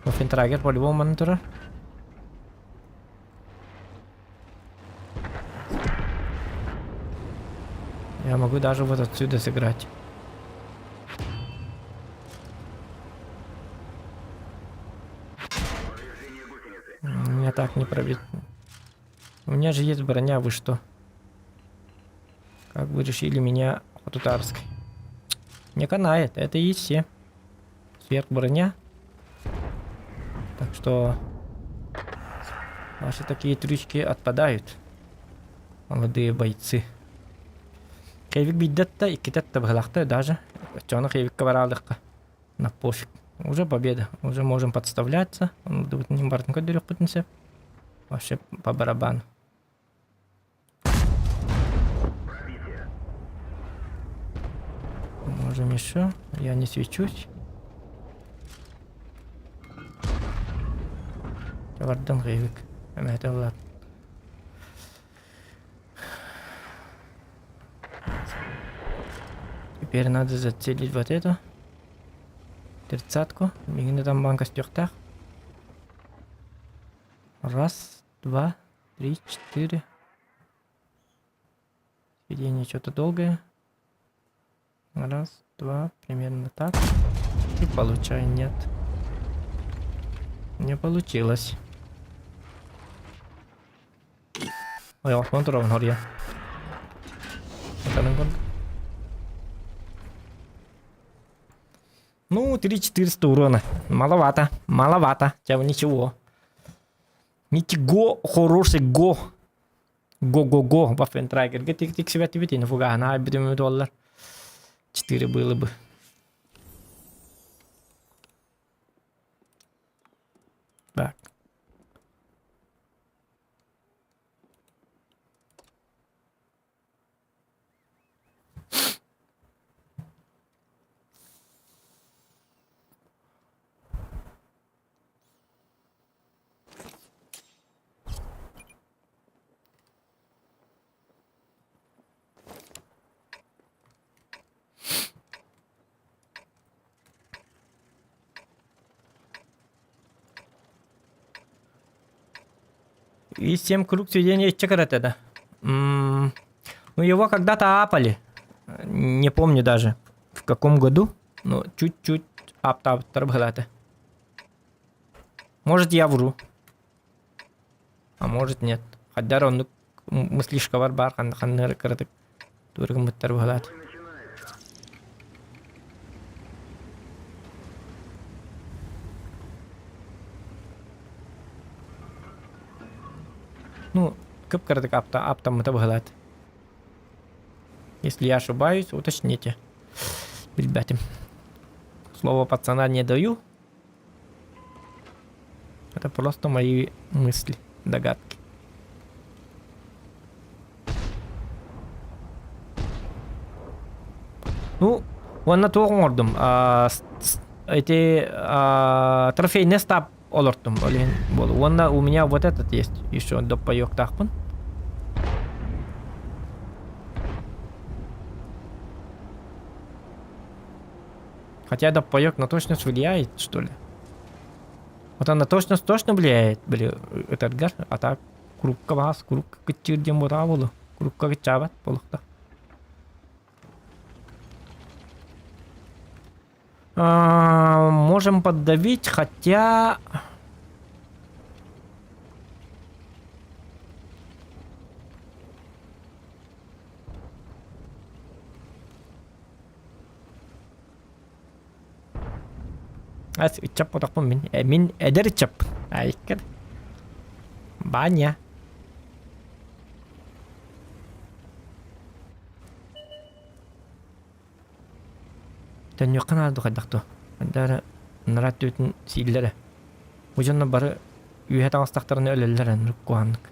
Фентрагер по-любому монитора. Я могу даже вот отсюда сыграть. Меня так не пробить. У меня же есть броня, вы что? Как вы решили меня по татарской? Не канает, это и все. Сверхброня. Так что ваши такие трючки отпадают. Молодые бойцы. Хевик биирдэ иккитэ быһылахта даже. Оччоҕуна Хевикка бараалыхха. На пофиг. Уже победа. Уже можем подставляться. Оннубутун барытын көрдөрүөхпүтүн сөп. Вообще по барабану. Можем еще. Я не свечусь. Бардан Хевик. Это Влад. Теперь надо зацелить вот эту. Тридцатку. Мигин там банка стёхтах. Раз, два, три, четыре. Сведение что-то долгое. Раз, два, примерно так. И получай, нет. Не получилось. Ой, он турабын хорья. Ну, 3400 урона. Маловато, маловато. Хотя ничего. Ничего хороший го. Го-го-го, Waffentrager. Тиксибэт фугаһына бүтүмүт буоллар. 4 было бы. Так. И 7 круг сведения чекарата, да. Ну, его когда-то апали. Не помню даже, в каком году. Но чуть-чуть аптап это. Может, я вру. А может, нет. Хотя он мыслишка бар ханнары кыратык туургыммыттар быһалаат. Ну, кып-кыратык апта аптаммыта быһалаат. Если я ошибаюсь, уточните. Ребята. Слово пацана не даю. Это просто мои мысли, догадки. Ну, уонна туох оҥордум? Эти трофейный стаб олортум. Уонна у меня вот этот есть еще доппайоктаахпын. Хотя доппайок на точность влияет, что ли? Вот она на точность точно влияет, били, этэргэр, а так курукка баас, курукка кыччыыр диэн буотаҕа буолуо. Курукка кыччаабат буолуохта. Можем поддавить, хотя... Ас ыччап ботохпун мин. Мин эдэр ыччаппын. Айккар. Баня. Төннүөххэ наада хайдах дуо? Хайда эрэ нара түөтүн сииллэрэ. Бу дьонно бары үөһэ таҥастахтарына өлөллөр эн куһааннык.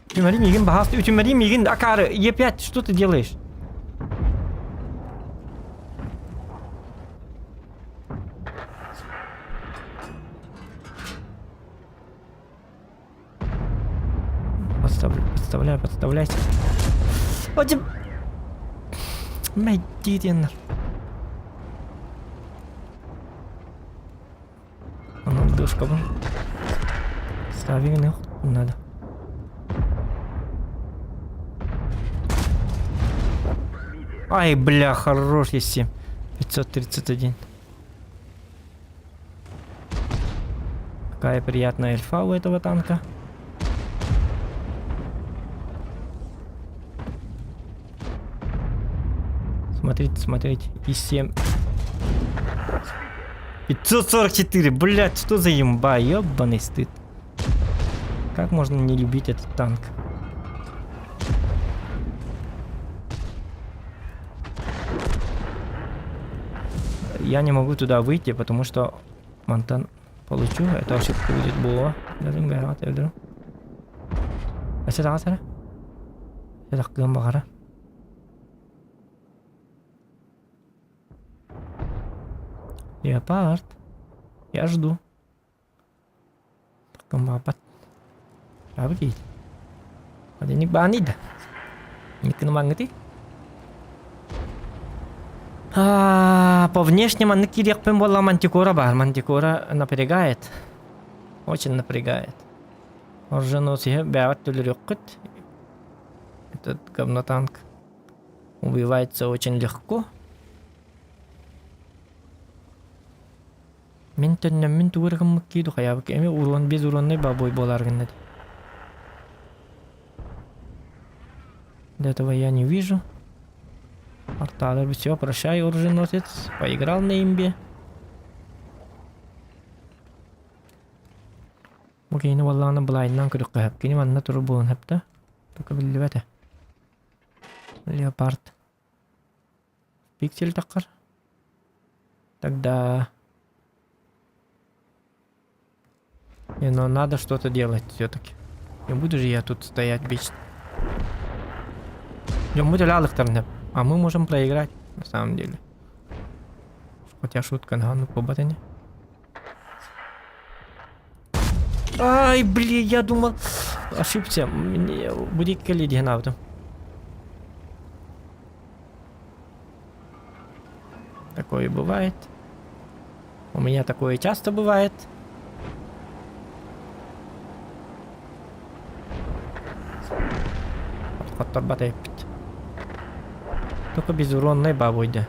Үтүмэри миигин баһаас үтүмэри миигин акаары Е5 что ты делаешь? Подставляй, подставляйся. Один. Мэддиэн. Онон душкабын ставим надо. Ай, бля, хорош я 7. 531. Какая приятная эльфа у этого танка. Смотрите, смотрите. И 7. 544, блядь, что за имба, ёбаный стыд. Как можно не любить этот танк? Я не могу туда выйти, потому что мантан получу. Это ошибка будет буо. Леопард. Я жду. Баппат. Абы Адиник баанийда. Никкин маҥҥытый. А, по внешнему маннык киириэхпин буолла мантикора баар. Мантикора напрягает. Очень напрягает. Оруженосиһы бэйэҕит төлөрүөххүт. Этот говнотанк убивается очень легко. Мин төннөммүн тугу эрэ гыммыккыы духайаабыт эмиэ урон без уроннай бабой буолаары гынна дии. До этого я не вижу. Арталар все, прощай, оруженосец. Поиграл на имбе. Бу киһини буоллаҕына былаайынан көрүөххэ сөп. Кини манна турар буолуон сөп да. Только биллибэтэ. Леопард. Пиксель таххар. Тогда... Не, но надо что-то делать все-таки. Не буду же я тут стоять вечно. А мы можем проиграть, на самом деле. Хотя шутка, на ну побатыне. Ай, блин, я думал... Ошибся. Мне будет кэлли Такое бывает. У меня такое часто бывает. Хотторбат эппит. Только безуронный бабойда.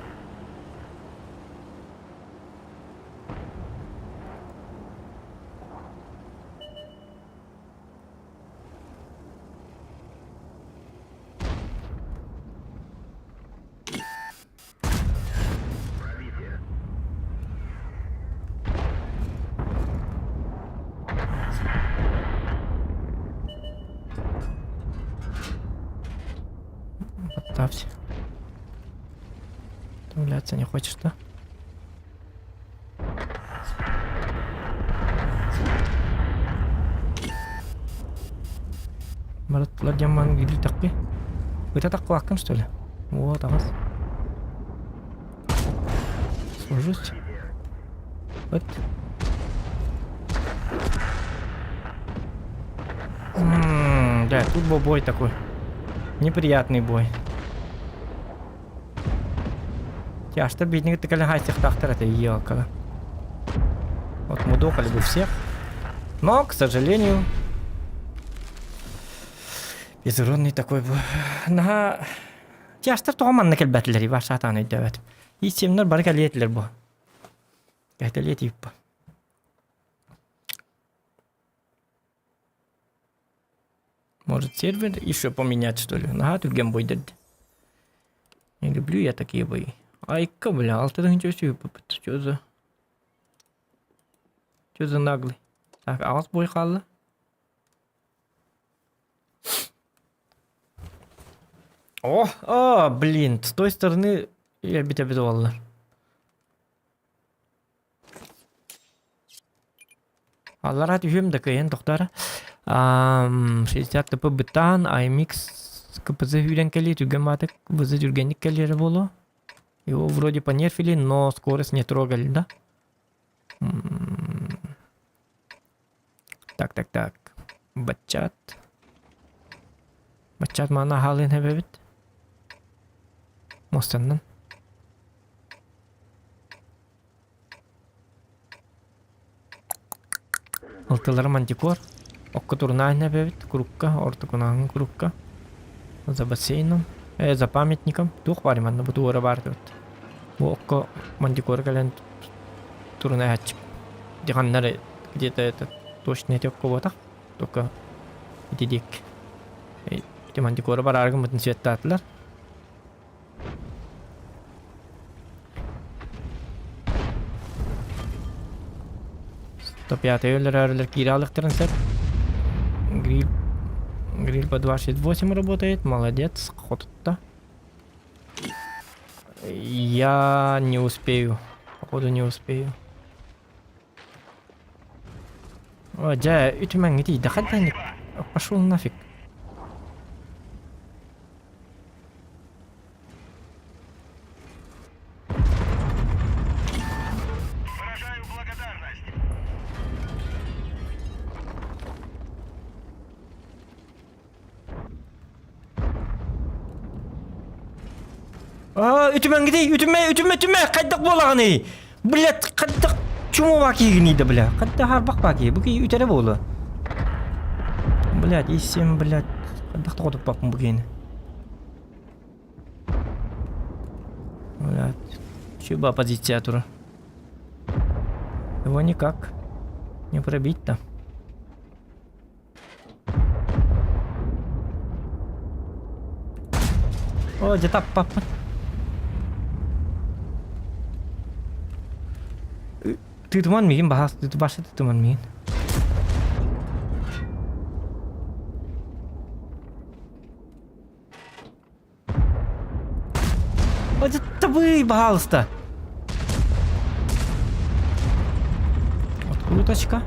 Подставься. Вставляться не хочешь, да? Барыттылар диэн маан гилитэхпи. Ыта таккылааккын что ли? Вот, аҕас. Служусь. Вот. М -м, да, тут был бой такой. Неприятный бой. Тяжто бедник тыкали хайсихтахтар это елка. Вот мудохали бы всех. Но, к сожалению, безуродный такой был. На Тяжтар тоҕо манна кэлбэтилэр Ивар саатаан өйдөөбөтүм. Иисемнэр бары кэлиэтилэр бу. Кэтэлиэ бу. Может сервер еще поменять что ли? Наһаа түргэн бойдерди. Не люблю я такие бои. Айка, бля, алтыдың Что за... Что за наглый? Так, аҕыс бой хаалла. О, о, блин, с той стороны я бит буоллар. Аллараа түһүөм да кыайан тохторо. 60 ТП бытаан, IMX КПЗ сүүрэн кэлиэ түргэн баатык ВЗ түргэнник кэлиэрэ буолуо. Его вроде понерфили, но скорость не трогали, да? Так, так, так. Баччаат. Баччаат маана хаалыан эбэбит. Муостаннан. Алтылара мантикор. Окко турнаан эбэбит курукка, ортокунааҥҥы курукка. За бассейном, э, за памятником. Туох баар манна бу туора баар эбит. Бу окко мантикор кэлэн турнааччы. Диханнары где-то это точно эти окко буотах. Только ити диэк. Ити мантикора барааргын бытын светтаатылар. 105 өлөрөөрүлэр киирэ алыктарын сөп. Гриль, гриль по 2,68 работает, молодец, хотутта. Я не успею, походу не успею. О, дьэ, үтүмэҥҥэ тиийдэ хайдах Пошел нафиг. Выражаю благодарность. Аа, үтүмэҥҥитий, үтүмэ, үтүмэ, үтүмэ, хайдах буолаҕыный? Блядь, хайдах чума баакиигиний да, бля, хайдах харбах баакии, бу киһи үтэрэ буолуо. Блядь, исим, блядь, хайдах тоҕотуппаппын бу киһини. Блядь, чуба позиция тура. Его никак не пробить-то. О, дьэ таппаппын. Тыытыман миигин баһаас, баша тыытыман миигин. Табый, пожалуйста. Откруточка.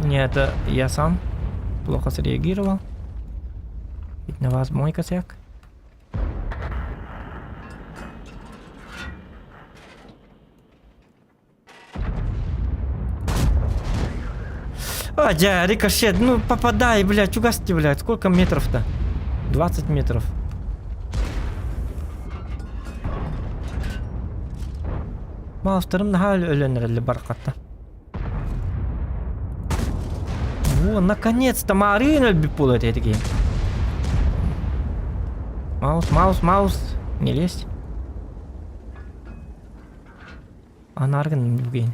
Не, это я сам плохо среагировал. Ведь на вас мой косяк. А, дя, рикошет, ну попадай, блядь, угасти, блядь, сколько метров-то? 20 метров. Маустарым наһаа өлөн эрэллэр барахаттар. Во, наконец-то Марина өлбүт буолуо этэ киһи. Маус, маус, маус, не лезь. Анааргын бүгүн.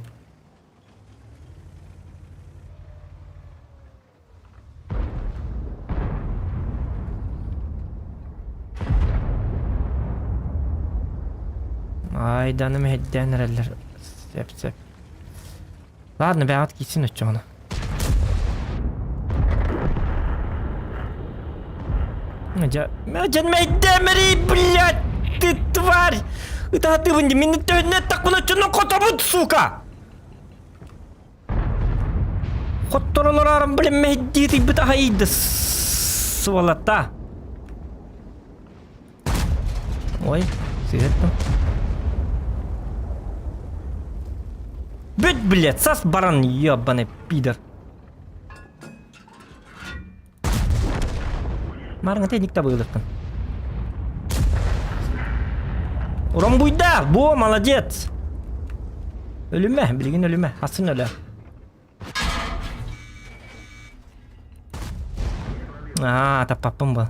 Айданы мэһэйдээн эрэллэр. Сөп-сөп. Ладно, бэҕэт киирсин оччоҕуна. Дьэ, дьэ мэйдэмэрий, блядь, ты тварь! Ытаатыбын дии, мин төһөннө эттэхпинэ оччонон хотобут, сука! Хотторолораарым, блин, мэйдии тыйбыт аһайды, сволота! Ой, сыһыттым. Бүт, блядь, сас баран, ебаный пидор. Марыңа теник табылдыккын. Ромбуйда, бо, молодец. Өлүмэ, билигин өлүмэ, асын өлө. Аа, таппаппын бу.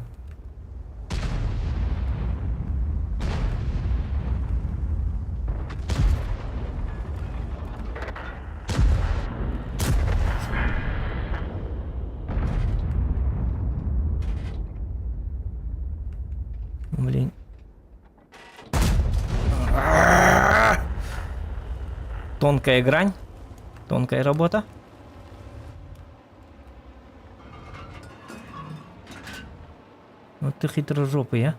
Блин. Тонкая грань. Тонкая работа. Вот ты хитрожопый, а.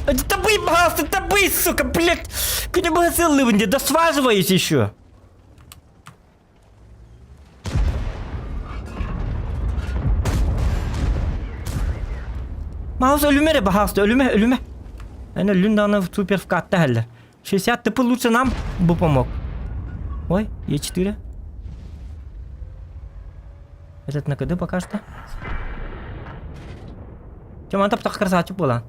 Это вы, это вы, сука, блядь! Куда бы да сваживаюсь еще! Маус өлүмэ эрэ баһаалыста өлүмэ өлүмэ. Эн өллүн даҕаны супер вкатта иһэллэр. 60 тп лучше нам бы помог. Ой, Е4. Этот на КД пока что. Чем он таптах красавчик буолан.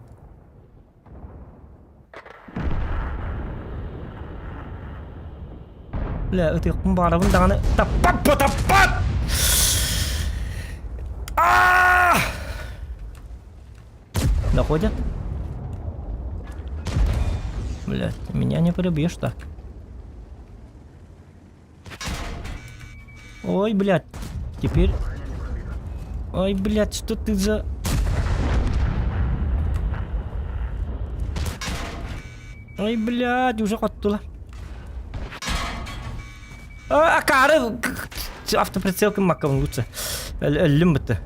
Бля, ытыахпын баҕарабын даҕаны таппат таппат! Аа! Доходят? Блядь, меня не прибьешь так. Ой, блядь, теперь... Ой, блядь, что ты за... Ой, блядь, уже хоттула. А, акары! Автоприцелка маккабын лучше. Өллүм бытты.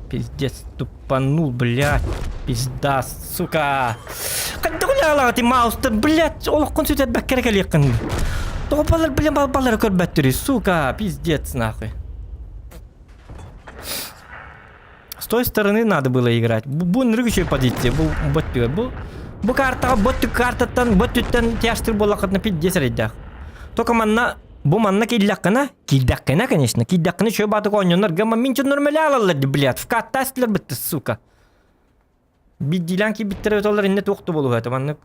Пиздец, тупанул, блядь. Пизда, сука. Хайдах үлэҕэлэҕит маустар, блядь, олоххун сүтэрбэккэ эрэ кэлиэххин. Тоҕо балар, блин, балары көрбөттөрүй, сука, пиздец, нахуй. С той стороны надо было играть. Бу ынырык үчүгэй позиция, бу бот түгэр. Бу бу картаҕа бот картаттан бот түттэн тяжтыр буоллаххытына пиздец эрэйдээх. Только манна бу манна киирдэххинэ, киирдэххинэ, конечно, киирдэххинэ үчүгэй баатык оонньонор гама мин дьоннорум эле алаллар блядь, в каттастылар бытты, сука. Биирдиилээн киирбиттэрэ өтөллөр иннэ туох да буолуо этэ маннык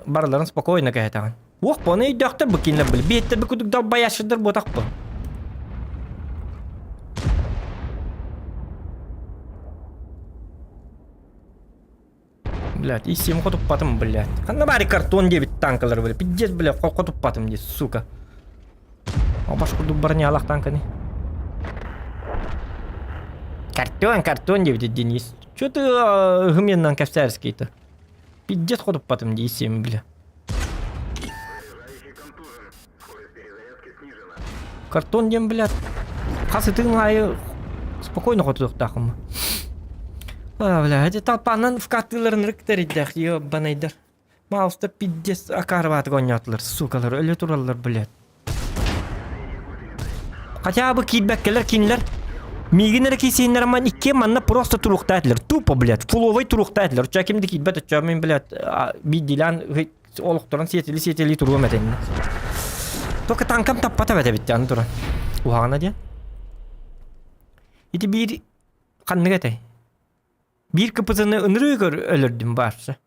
барыларын спокойно кэһэтэҕин. Уох бону өйдөөхтөр бу кинилэр били биэттэр бу кудук далбайааччыдар буотахпын. Блядь, и сим хотуппатым, блядь. Ханна баары картон диэбит танкалар, блядь. Пиздец, блядь, хотуппатым дии, сука. Баш курдук бронялах танканы. Картон, картон диэбит Денис. Чё ты ыһымыаннан кэпсээрскийты? Пиздец хотуппатым дии сим, бля. Картон диэн, блядь, хас ытыҥ аайы спокойно хотуохтаахым. А, бля, эти талпанан вкатыларын рыктарыйдах, ебанайдар. Мауста пиздец акаарбаатык оонньоотулар, суукалар, өлө тураллар, блядь. Хотя бы киирбэккэлэр кинилэр миигин эрэ киисииннэр аман иккиэн манна просто туруохтаах этилэр. Тупо, блядь, фуловой туруохтаах этилэр. Оччо ким да киирбэт, оччо мин, блядь, биирдиилээн олохторун сиэтили-сиэтили туруом этэ иннэ. Только танкам таппата эбит эбит аны туран. Уһаҕана диэн. Ити биир ханнык этэй? Биир кыпытыны ынырыы көр өлөрдүм баарса.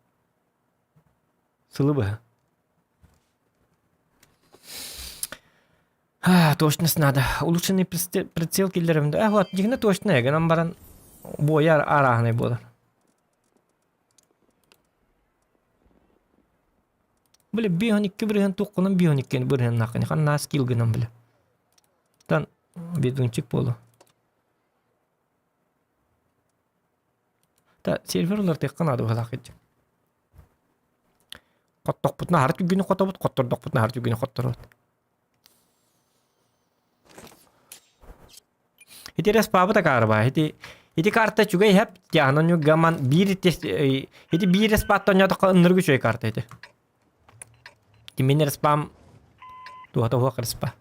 Сылы быһа. А, точность надо. Улучшенный прицел киллерим да. Вот, дигне точно гынан баран бояр арааһынай буолар. Бile 5-12 бирген туққынан 5-12 бирген нақын. Хан скилл гынан бile. Тан ведунчик болу. Та сервер уларытыахха наада быһыылаах ити. Хоттохпутуна аһары түргэнник хотобут, хоттордохпутуна аһары түргэнник хотторобут. Ити респаабыт акаарыбаа. Ити ити карта үчүгэй иһэп, тиаһынан гаман биир ити биир респааттан онньоотоххо ыннырык үчүгэй карта ити. Мин респам туһата уһуох респа.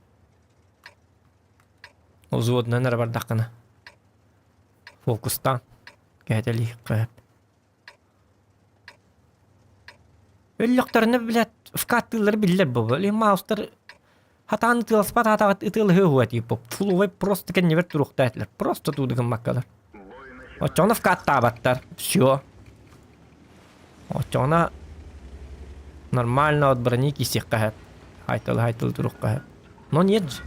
Взводунан эрэ бардаххына. Фокустаан кэһэтэлиэххэ сөп. Өллөхтөрүнэ блядь, вкаттыыллара биллэр буолуо. Или маустар хатаан ытыаласпат аатаҕыт ытыалаһыа уһуа типа фуловай просто кэннибэр туруохтаа этилэр. Просто тууду гыммаккалар. Оччоҕуна вкаттаабаттар. Все. Оччоҕуна нормально от брони киисиэххэ сөп. Хайталы хайталы туруохха сөп. Но нет же.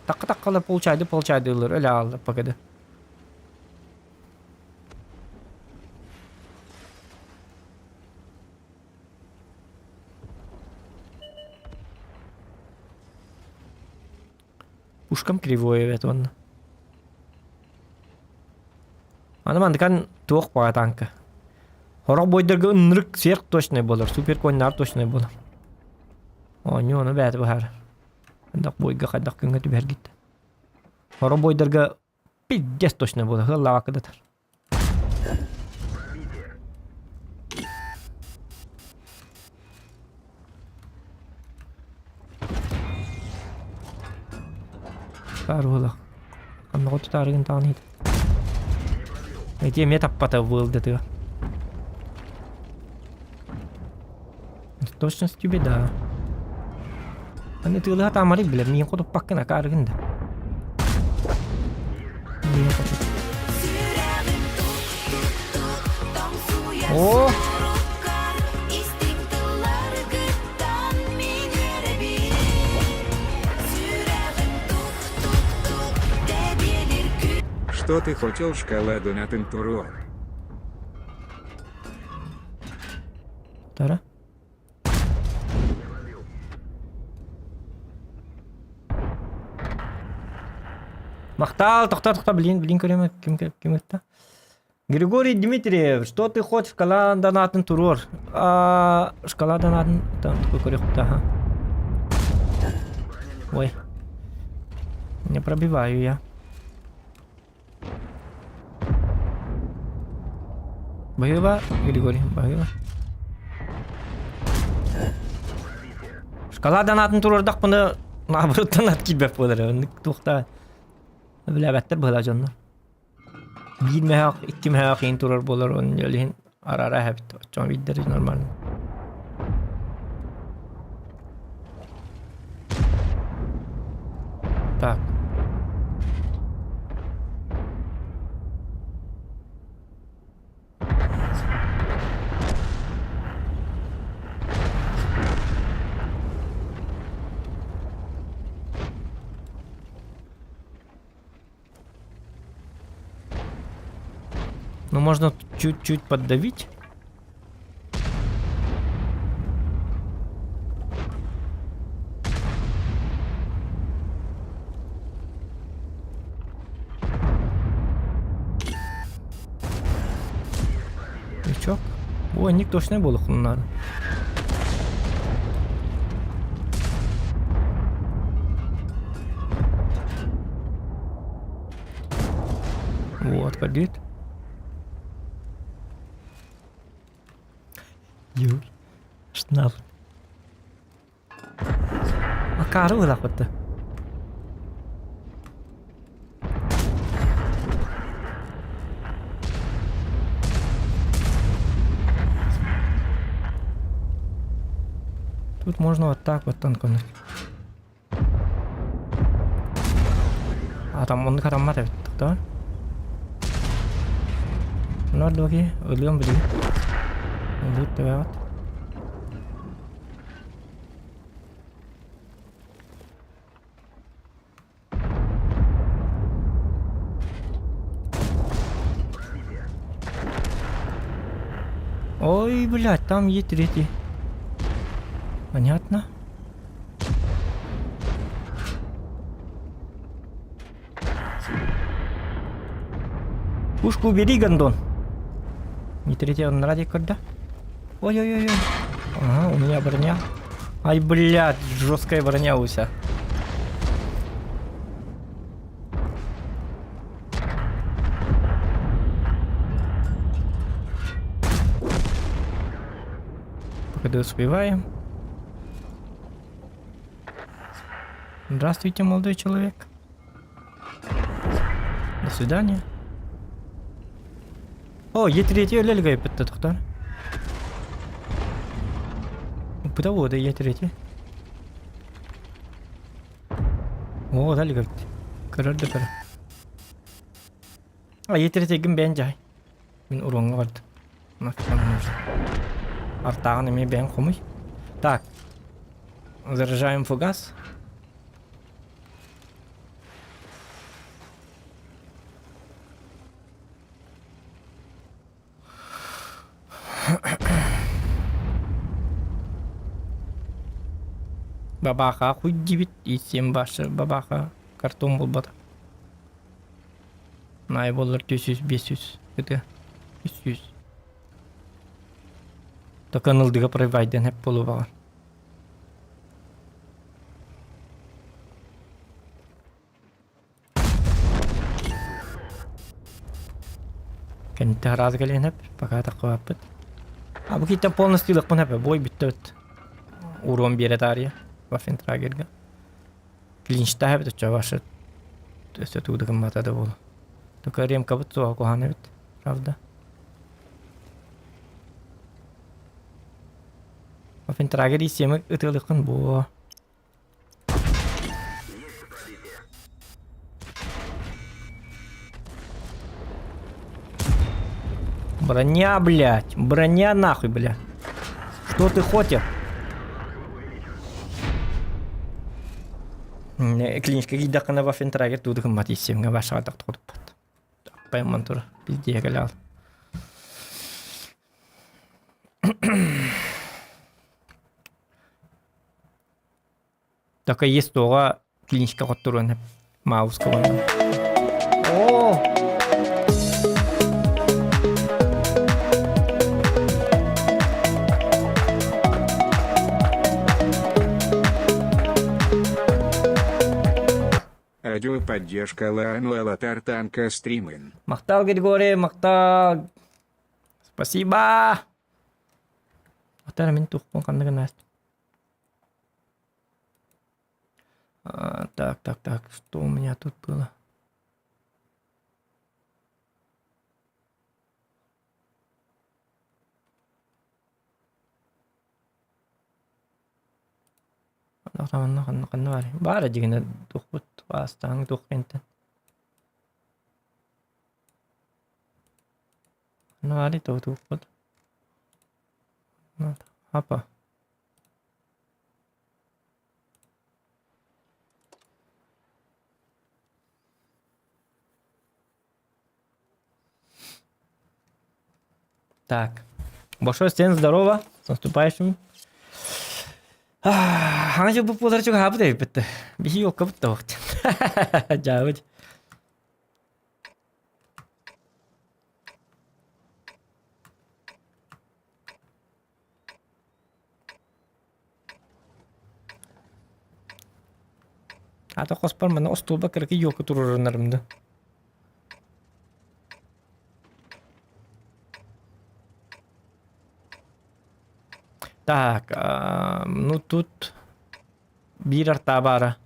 Такка-таккалар получайды получайдыылар өлө ааллар пока да. Пушкам кривой эбээт уонна. Аны мандыкан туох баҕа танка. Сорох бойдарга ынырык сверх точный буолар, супер коннаар точный буолар. Оонньуу ону бэйэтэ быһаарар. Хайдах бойга хайдах күҥҥэ түбэһэргиттэн. Сорох бойдарга пиздец точно буолар, ыаллаабакка да ытар. Сааруһулах. Ханна тутаарыгын таҕан иһит. Эти эмиэ таппата вылдатыга. С точностью беда. Аны тыылыһа таамарый билэр, миин хотуппаккын акаарыгын да. Миин хотуп. О! Что ты хотел шоколаду на тентуру? Тара. Махтал, тохто, тохто, блин, блин, көрөм, ким, ким ытта? Григорий Дмитриев, что ты хочешь, шкала донатын туруор. А, шкала донатын, там такой көрүөхтэ, ага. Ой. Не пробиваю я. Баһыыба, Григорий, баһыыба. Шкала донатын туруордахпына, наоборот донат киирбэт буолар. Оннук туохта билээбэттэр быһыылаах дьоннор. Биир мөһөөх, икки мөһөөх иһин турар буолар, онно ол иһин араара эһэбит. Оччоҕо биирдэр нормально. Так. Ну, можно чуть-чуть поддавить. Крючок. Ой, ник точно буолуоххун Вот, көрдүгүт? Юр, шнал. Акаары ылахпытты. Тут можно вот так вот танкануть. А там оннук атаммат эбит да? Нордоки, өлүөм билигин. Өлүөт тэбэҕит. Ой, блядь, там есть третий. Понятно. Пушку убери, гондон. Не третий, он радик когда? Ой-ой-ой. Ага, у меня броня. Ай, блядь, жесткая броня уся. Пока успеваем. Здравствуйте, молодой человек. До свидания. О, Е3 өлөлгөйбүт тохтор. Быта буода Е3. О, дали Көрөр да көрөр. А Е3 бэйэн дьаһай. Мин уруоҥҥа бардым. Нафиг нам нужно. Артааҕын эмиэ бэйэҥ хомуй. Так. Заряжаем фугас. Бабаха хуй диэбит, исиэн башы бабаха картон булбата. Наай буоллар 400 500 ытыа 300. Такан ылдыга провайден хэп буолуо Кэнниттэн араас кэлиэн сөп, пока таххыбаппыт. А бу киттэн полностью ылыахпын сөп, бой бүттэ Уруон биэрэ таарыйа Ваффентрагерга. Клинчтаах эбит оччо ваша өссө тугу да гыммата да буолуо. Только ремкабыт суоҕа куһаҕан эбит, правда? Ваффентрагер исиэмэ ытыалыаххын буо. Броня, блядь. Броня нахуй, бля. Что ты хочешь? Клиническэй киирдэххинэ Ваффентрагер тугу да гыммат иссиэмҥэ вашаҕа тохтоппот. Аппайымман тура. Пиздиэ кэлэҕин. Такая есть туоҕа клиническэй хотторуон сөп. Мауска уонна. О! Радио поддержка Лаануэла Тартанка стримын. Махтал, Григорий, махтал. Спасибо. Атара мин тухпун ханныгын ааст. А, так, так, так, что у меня тут было? Ханна ханна баар баара дьигинэ тухпут аастааҥ туох кэнтэн ханна баарый тоҕо туохпут апа Так. Большое всем здорово, с наступающим. Хаҥа дьыл буолар чугаһаабыт эбиппит. Биһи елкабыт да вахт. Дьаабыт. Ата хоспор манна остуолба кыракый елка туруорунарым да. Так, ну тут биир артаа баара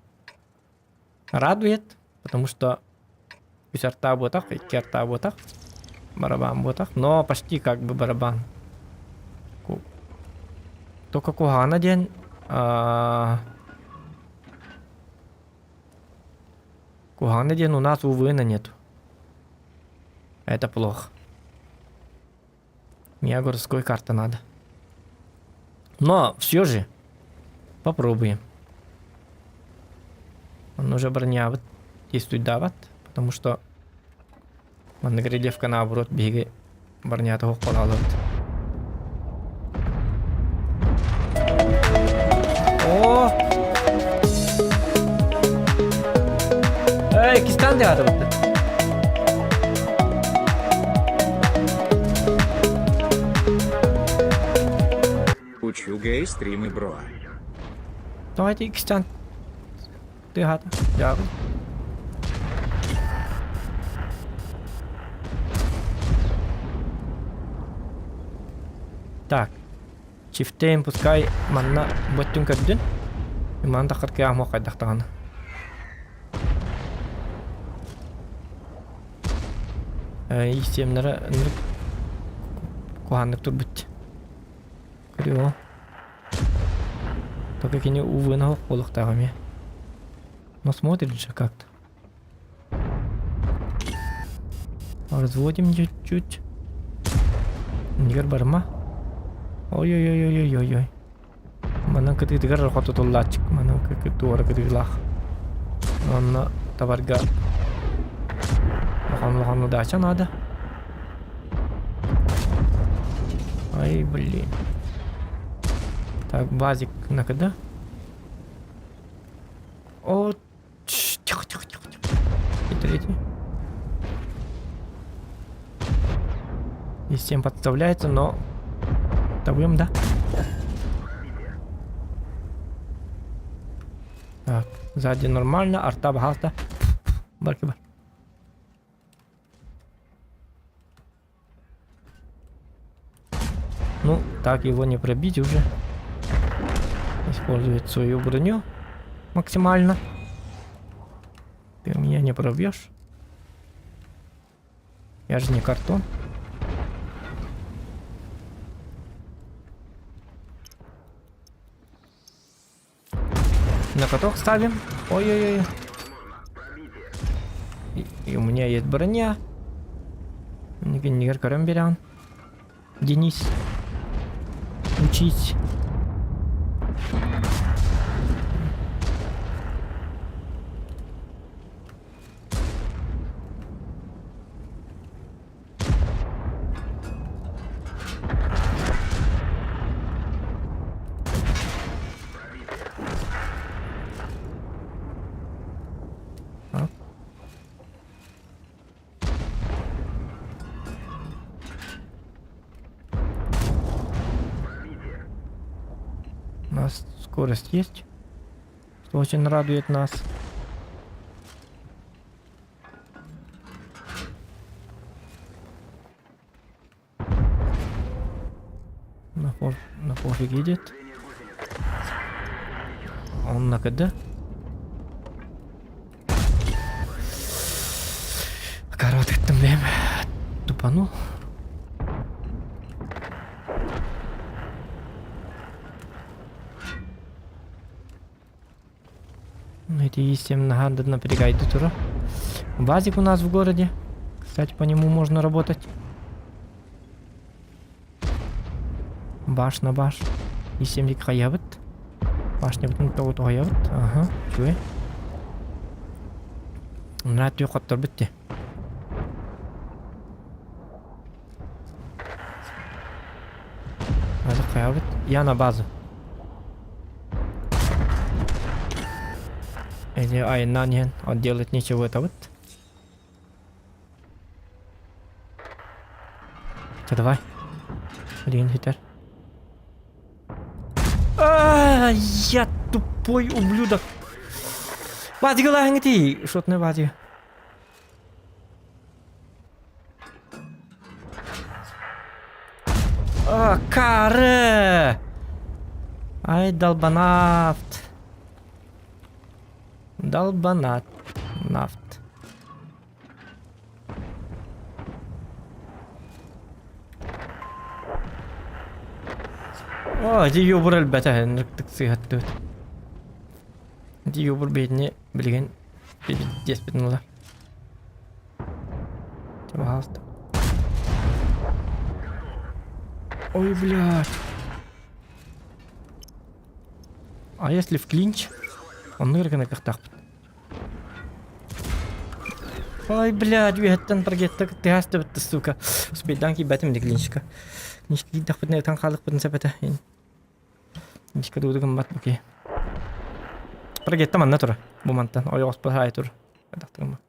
радует, потому что үс артаа буотах, икки артаа буотах, барабан буотах, но почти как бы барабан. Только куһаҕана диэн куһаҕана диэн у нас УВНа нету. Это плохо. Мне городской карта надо. Но все же попробуем. Он уже броня вот действует дават, потому что маннык рельефка наоборот биһиги бронята хоххолаалыбыт. О! Эй, кистан диатыбыт. Учу гей стримы бро. Давайте икстан. Тыһаата. Дьаабы. Так. Чифтейн пускай манна бөттүн көрдүн. Манна таххар кыаҕым хайдах даҕаны. Истиэмнэрэ ынырык куһааннык турбут. Көрүө. Только кини увына суох буолуохтаах эмиэ. Но смотрит же как-то. Разводим чуть-чуть. Нигер барма. Ой-ой-ой-ой-ой-ой. Манан кытыытыгар хотутуллааччык. Манан туора кытыылаах. Онно табарга улахан-улахан удача надо. Ай, блин. Так, базик на когда? О, тихо, тихо, тихо, тихо. И третий. И всем подставляется, но... Табуем, да? Так, сзади нормально, арта бахалта. Барки бар. Ну, так его не пробить уже. Использует свою броню максимально. Ты меня не пробьешь. Я же не картон. На каток ставим. Ой-ой-ой. И у меня есть броня. Нигер көрөн Денис. Учись. Скорость есть, что очень радует нас. На, пор на пофиг едет. Он на КД. Короткий бэм. Тупанул. Ну, эти истем надо напрягать тура. Базик у нас в городе. Кстати, по нему можно работать. Баш на баш. Исемдик хаябыт. Башнябытын тоҕу хаябыт. Ага, чуй. Мына түйө хотторбут те. Азыр хаябыт. Я на базу. Или айынан иһэн он делать нечего это вот. Чэ давай. Блин, хитер. А, я тупой ублюдок. Бадигалааҥ Шотный бадига. А, каре! Ай, долбанафт. Долбанат. Нафт. Оо, ити юбур элбэтэ ынырыктык сыыһаттыбыт. Ити юбур биһитини билигин диэспитин ыла. Пожалуйста. Ой, блядь. А если в клинч? Оннук эрэ гына кыахтаахпыт. Ой, блядь, үөһэттэн таргетта тыһаастыбыт сука. Успейдаан киирбэтим ди клинчика. Клинчика киирдэхпитинэ ытан хаалыкпытын сөп этэ. Клинчика дууду гыммат окей. Прогетта манна тура. Бу мантан ойоҕоспор хаайы тур. Хайдахтыгымма.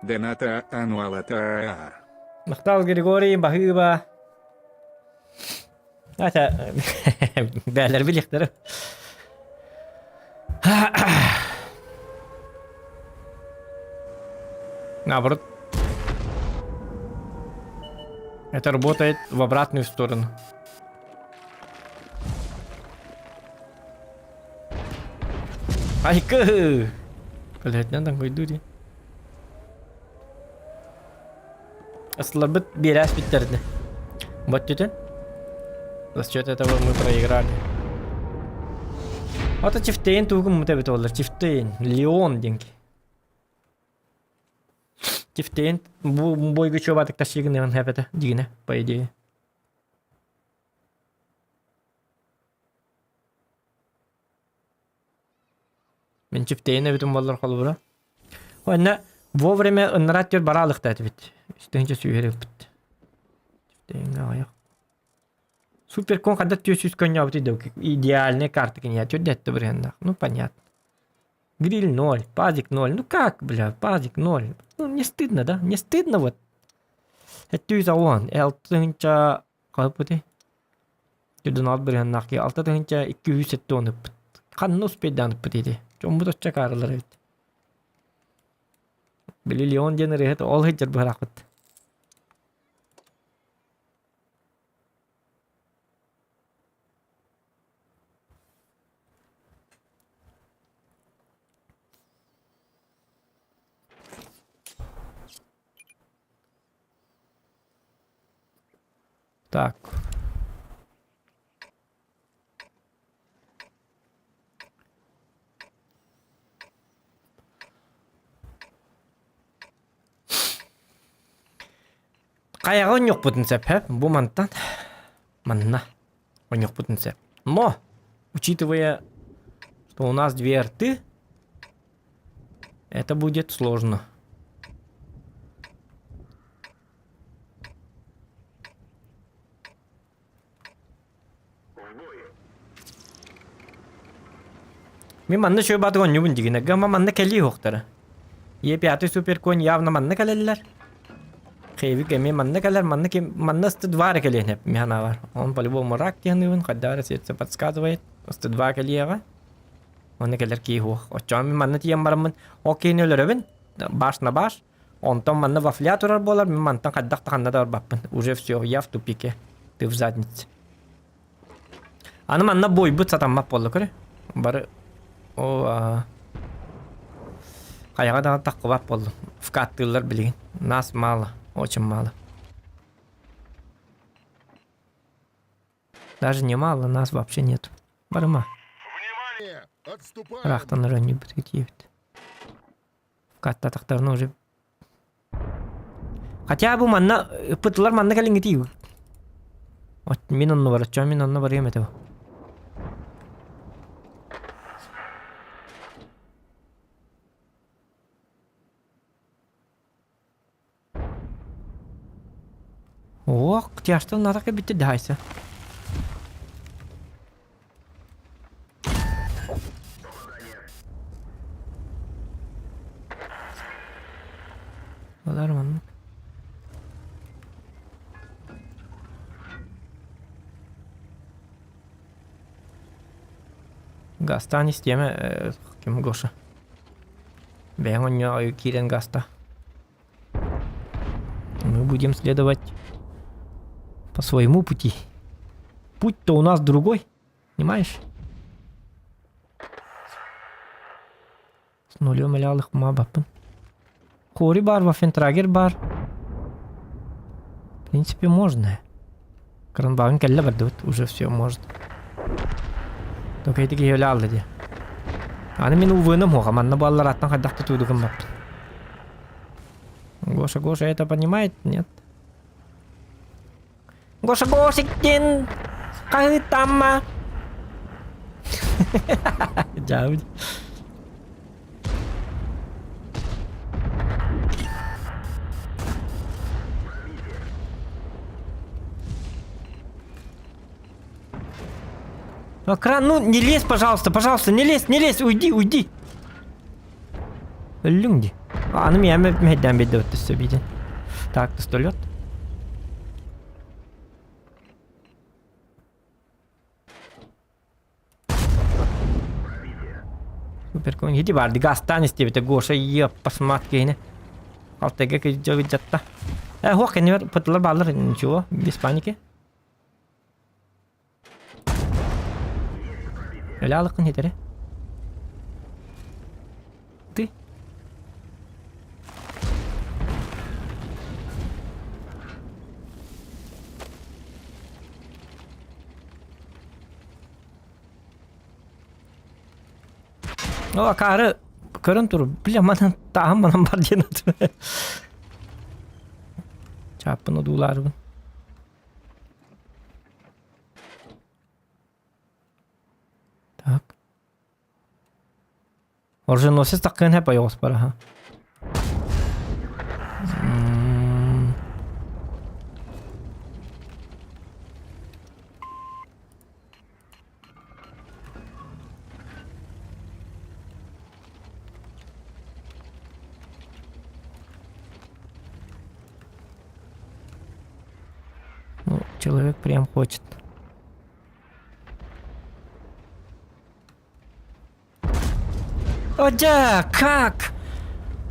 Доната ануалата. Махтал Григорий баһыыба. Ата бээлэр билиэхтэрэ. Наоборот. Это работает в обратную сторону. Айкы! Көлөһөтүнэн таҥкуйдуу дии. Ысларбыт биэрээс бүттэрдэ. Бөттүтүн. За счет этого мы проиграли. Ата Чифтейн тугун мута эбит олар. Чифтейн, Леон деньги. Чифтейн бу бойга чуобатык ташигын хэпэте дигине, по идее. Мин чифтейн эбитим буоллар холобура. Уонна вовремя ыннарат түр бараалыхта этибит. Үстүнчэ сүүһэриппит. Чифтейнгэ аҕыйах. Суперкон хадда түөсүс көнньөөбүт идеальная карта киниэ түрдэтте бырыһаннаах. Ну понятно. Гриль ноль, пазик ноль. Ну как, бля, пазик ноль. Ну не стыдно, да? Не стыдно вот. Эттүүс ауан, алтынча қалпыты. Түрден алт бырыһаннаах киһи 6270 ыппыт. Ханна успейдаан ыппыт ити. Дьоммут оччо акаарылар эбит. Били Леон диэн ырыаһыт ол сылдьар быһалаахпыт. Так. Хайаҕа онньуохпутун сөп, бу мантан манна онньуохпутун сөп. Но, учитывая, что у нас две арты, это будет сложно. Мин манна үчүгэй баатык оонньуубун дигинэ. Гама манна кэлии уһуктара. Е5 суперконь явно манна кэлэллэр. Хейвик эмиэ манна кэлэр, манна ким манна ст2 эрэ кэлиэн сөп мин санаабар. Он по-любому рак диэхыныыбын, хайдах эрэ сердце подсказывает. Ст2 кэлиэҕэ. Онно кэлэр киһи суох. Оччоҕо мин манна тиийэн бараммын, ол киһини өлөрөбүн, баш на баш. Онтон манна вафля турар буолар, мин мантан хайдах да ханна да барбаппын. Уже все, я в тупике. Ты в заднице. Аны манна буойбут сатаммат буолла көрө. Бары о хайаҕа даҕаны таххыбат буоллум. Вкаттыыллар билигин. Нас мало, очень мало. Даже не мало, нас вообще нет. Барыма. Внимание! Отступаем! Ыраахтан оронньуйбут тиийбит. Вкаттатахтарына уже Хотя бы манна ыппытылар манна кэлиҥҥи тиийбит. Мин онно бар, оччоҕо мин онно барыам этэ. Ох, тяжтан надо кэлбиттэр дэһайса. Балар маннык. Газтаан истиэмэ ким Гоша. Бэйэҥ онньоо киирэн газта. Мы будем следовать по своему пути. Путь-то у нас другой, понимаешь? С нулем илялых мабаппын. Хори бар, Вафентрагер бар. В принципе, можно. Кранбагын кэллэ бардыбыт, уже все может. Только эти киһи алды дии. Аны мин увыным хуоха, манна буоллар аттан хайдах да туудугум баппын. Гоша, Гоша это понимает? Нет. Гоша Гошиктин! Хаһыытамма! Дьаабыт. Экран, ну не лезь, пожалуйста, пожалуйста, не лезь, не лезь, уйди, уйди. Өллүҥ дии. Аны миэмэ мэһэйдээн биэрдэ өттүссэ биитин. Так, пистолет. Суперкон ити баар гастаан истибитэ Гоша еппасмаат киһини. Алтайга кыдьатта. Э, хуох кэннибэр пытылар бааллар ничего, без паники. Өлө алыккын хитэре. Ты. О, акаары көрөн тур. Бля, манан тааһым манан бар диэн атым. Чааппын одуулаарбын. Так. Оруженосец таккын хэп ойоҕос бар аха. Ну, человек прям хочет. О, да, как?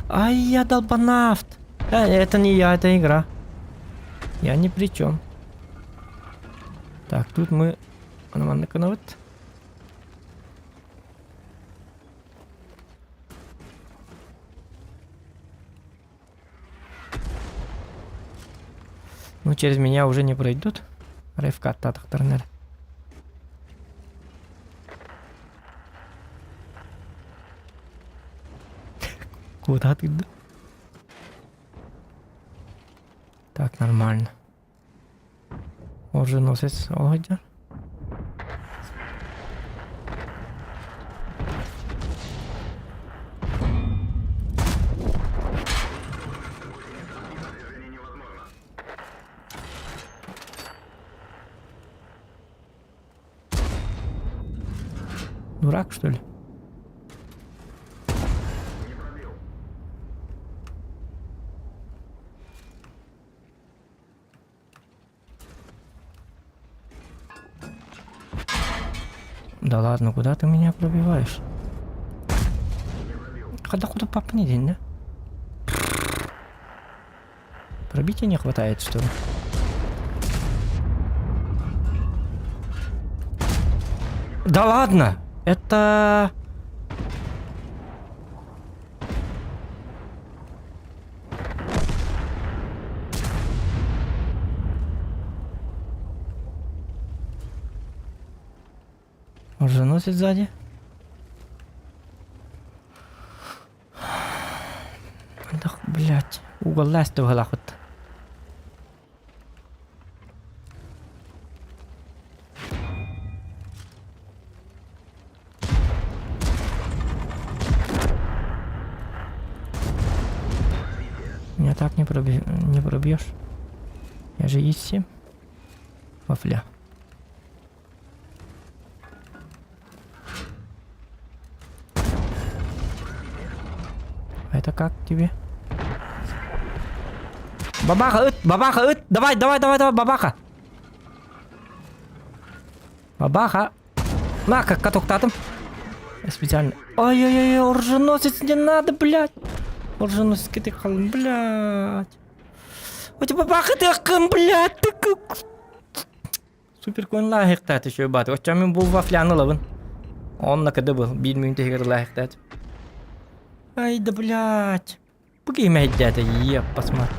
Ай, я долбанавт. Это не я, это игра. Я ни при чем. Так, тут мы... Вот. Ну, через меня уже не пройдут. Рывка татахтарнер. Куда ты? Так, нормально. Оруженосец олодьар. Дурак, что ли? Да ладно, куда ты меня пробиваешь? Когда куда папа не день, да? Пробития не хватает, что ли? Да ладно! Это... Оруженосец сзади. Да, блядь, уголлаас туһалаахыт. Меня так не, проби... не пробьешь. Я же есть Вафля. Это как тебе? Бабаха, ыт, бабаха, ыт! Давай, давай, давай, давай, бабаха! Бабаха! На, как каток татым. Я специально... Ой-ой-ой, оруженосец не надо, блядь! Оруженосец ты халым, блядь! У тебя бабаха ты блядь, ты как... Супер күн лааһыктаат үчүгэй баат. Оччо мин бу вафляны ылабын. Онно кыды был. Биир мүнүүтэ иһигэр лааһыктаат. Ай да блядь. Бу киһи мэһэйдээтэ, еп, посмотри.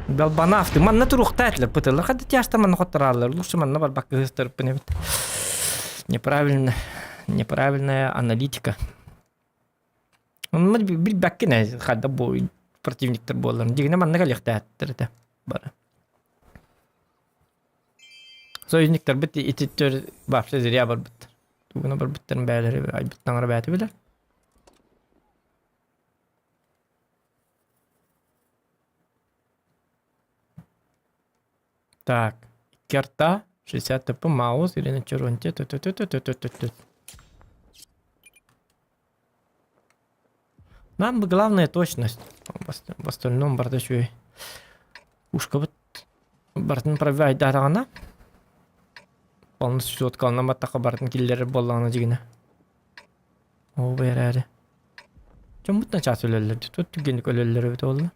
Долбанавты. Манна туруохтаатылар пытылар. Хата тяжта манна хотторааллар. Лучше манна барбакка ыһыстарыппын эбит. Неправильно. Неправильная аналитика. Онно билбэккин ээ хайда бу противниктар буолларын. Дьиҥинэ манна кэлиэхтээхтэр этэ бары. Союзниктарбыт ититтэр вообще зря барбыттар. Тугуна барбыттарын бээлэри айбыт таҥара бэйэтэ билэр. Так, икки 60 ТП, Маус, Ирина Черонте, т т т т т т т Нам бы главное точность. В остальном барда үчүгэй. Ушкабыт барытын пробивайдаатаҕына полностью соткалана баттахха барытын киллэрэр буоллаҕына дьигинэ. Оо бэрээри. Дьоммут начаас өлөллөр тут түргэнник өлөллөр эбит буолла.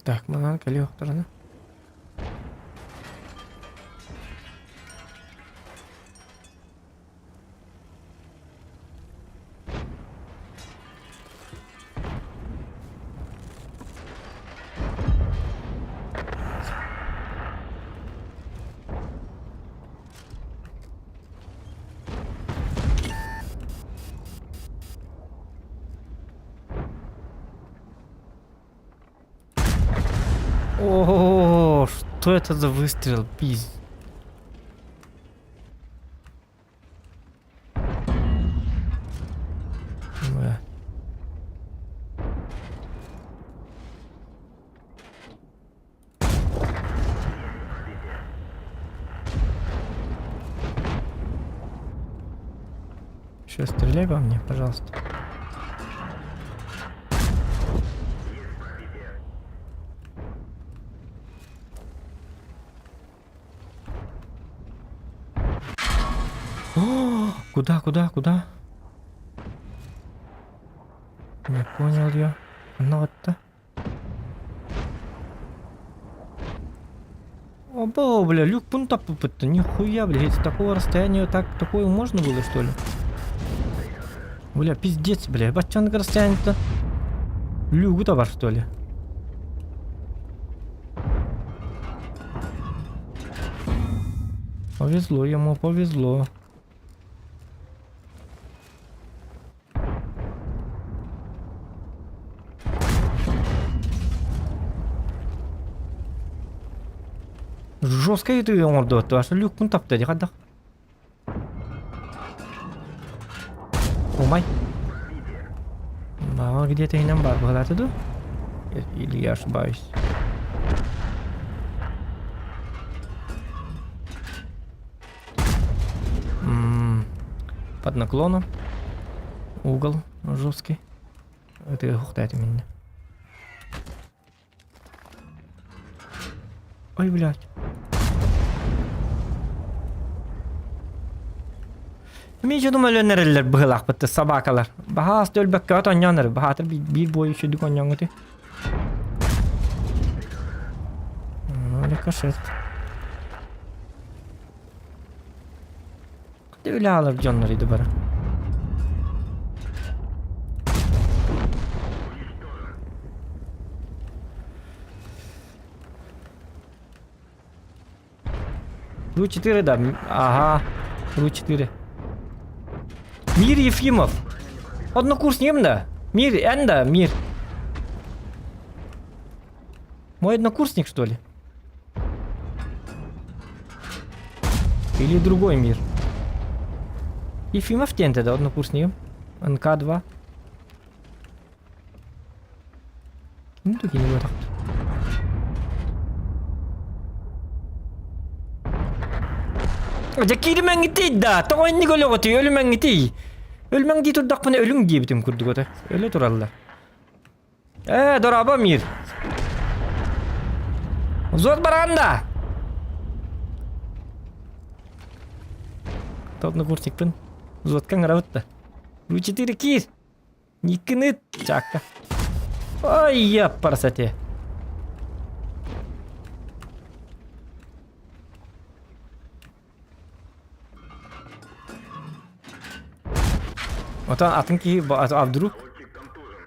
Так, манан кэлиэхтэринэ. О, что это за выстрел, пиз. Бля. Еще стреляй по мне, пожалуйста. О, куда, куда, куда? Не понял я. Ну вот-то. Оба, бля, люк пунта пупыта. Нихуя, блядь, с такого расстояния так, такое можно было, что ли? Бля, пиздец, бля, бачонка расстояние-то. Люгу товар, что ли? Повезло ему, повезло. Жесткай ытыы оҥордубат дуо? Люкпун тапта дии хайдах? Умай. Мама где-то иһинэн баар быһалаата дуо? Или я ошибаюсь? Под наклоном. Угол жесткий. Это ухтает меня. Ой, блядь. Мин дьонум өлөн эрэллэр быһылаахпыт собакалар. Баһаас өлбөккө оонньоон эрэ. Баһаатар биир буой үчүдүк оонньооҥҥутуй. Ну, рикошет. Хата үлэ аалар дьоннор иди бара. Ру-4, да. Ага. Ру-4. Мир Ефимов. Однокурсник да? Мир, эн да, Мир. Мой однокурсник, что ли? Или другой мир? Ефимов диэн да однокурсник. НК-2. Ким да кини буотахт. Дьэ кииримэҥҥитий да, тоҕо инник өлөҕүтүй, өлүмэҥҥитий. Өлүмэҥ дии турдахпына өлүҥ диэбитим курдук ото. Өлө тураллар. Ээ, дорообо, Мир. Взвод баранда! Однокурсникпын. Взводка ыҥырабыт да. Ру-4 киир. Никкины чаакка. Ой, яппарсате. Отон атын киһи а вдруг?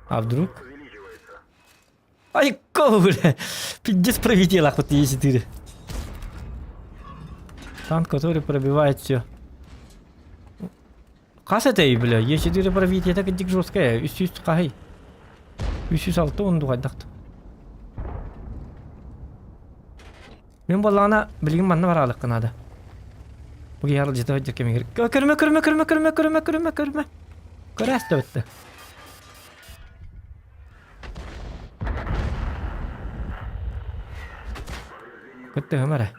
А вдруг? Ай, бля! Пиздец пролетел, охота Е4. Танк, который пробивает все. Хас этэй, бля? Е4 пробитие это дик жесткая. Үс жүз қай? 306 он дугайдахт. Мин буоллаҕына билигин манна бараалыкка наада. Бу киһи аралдьыта сылдьар кэмигэр көрүмэ көрүмэ көрүмэ көрүмэ көрүмэ көрүмэ көрүмэ көрөөс да бытта. Кыттыһым эрэ.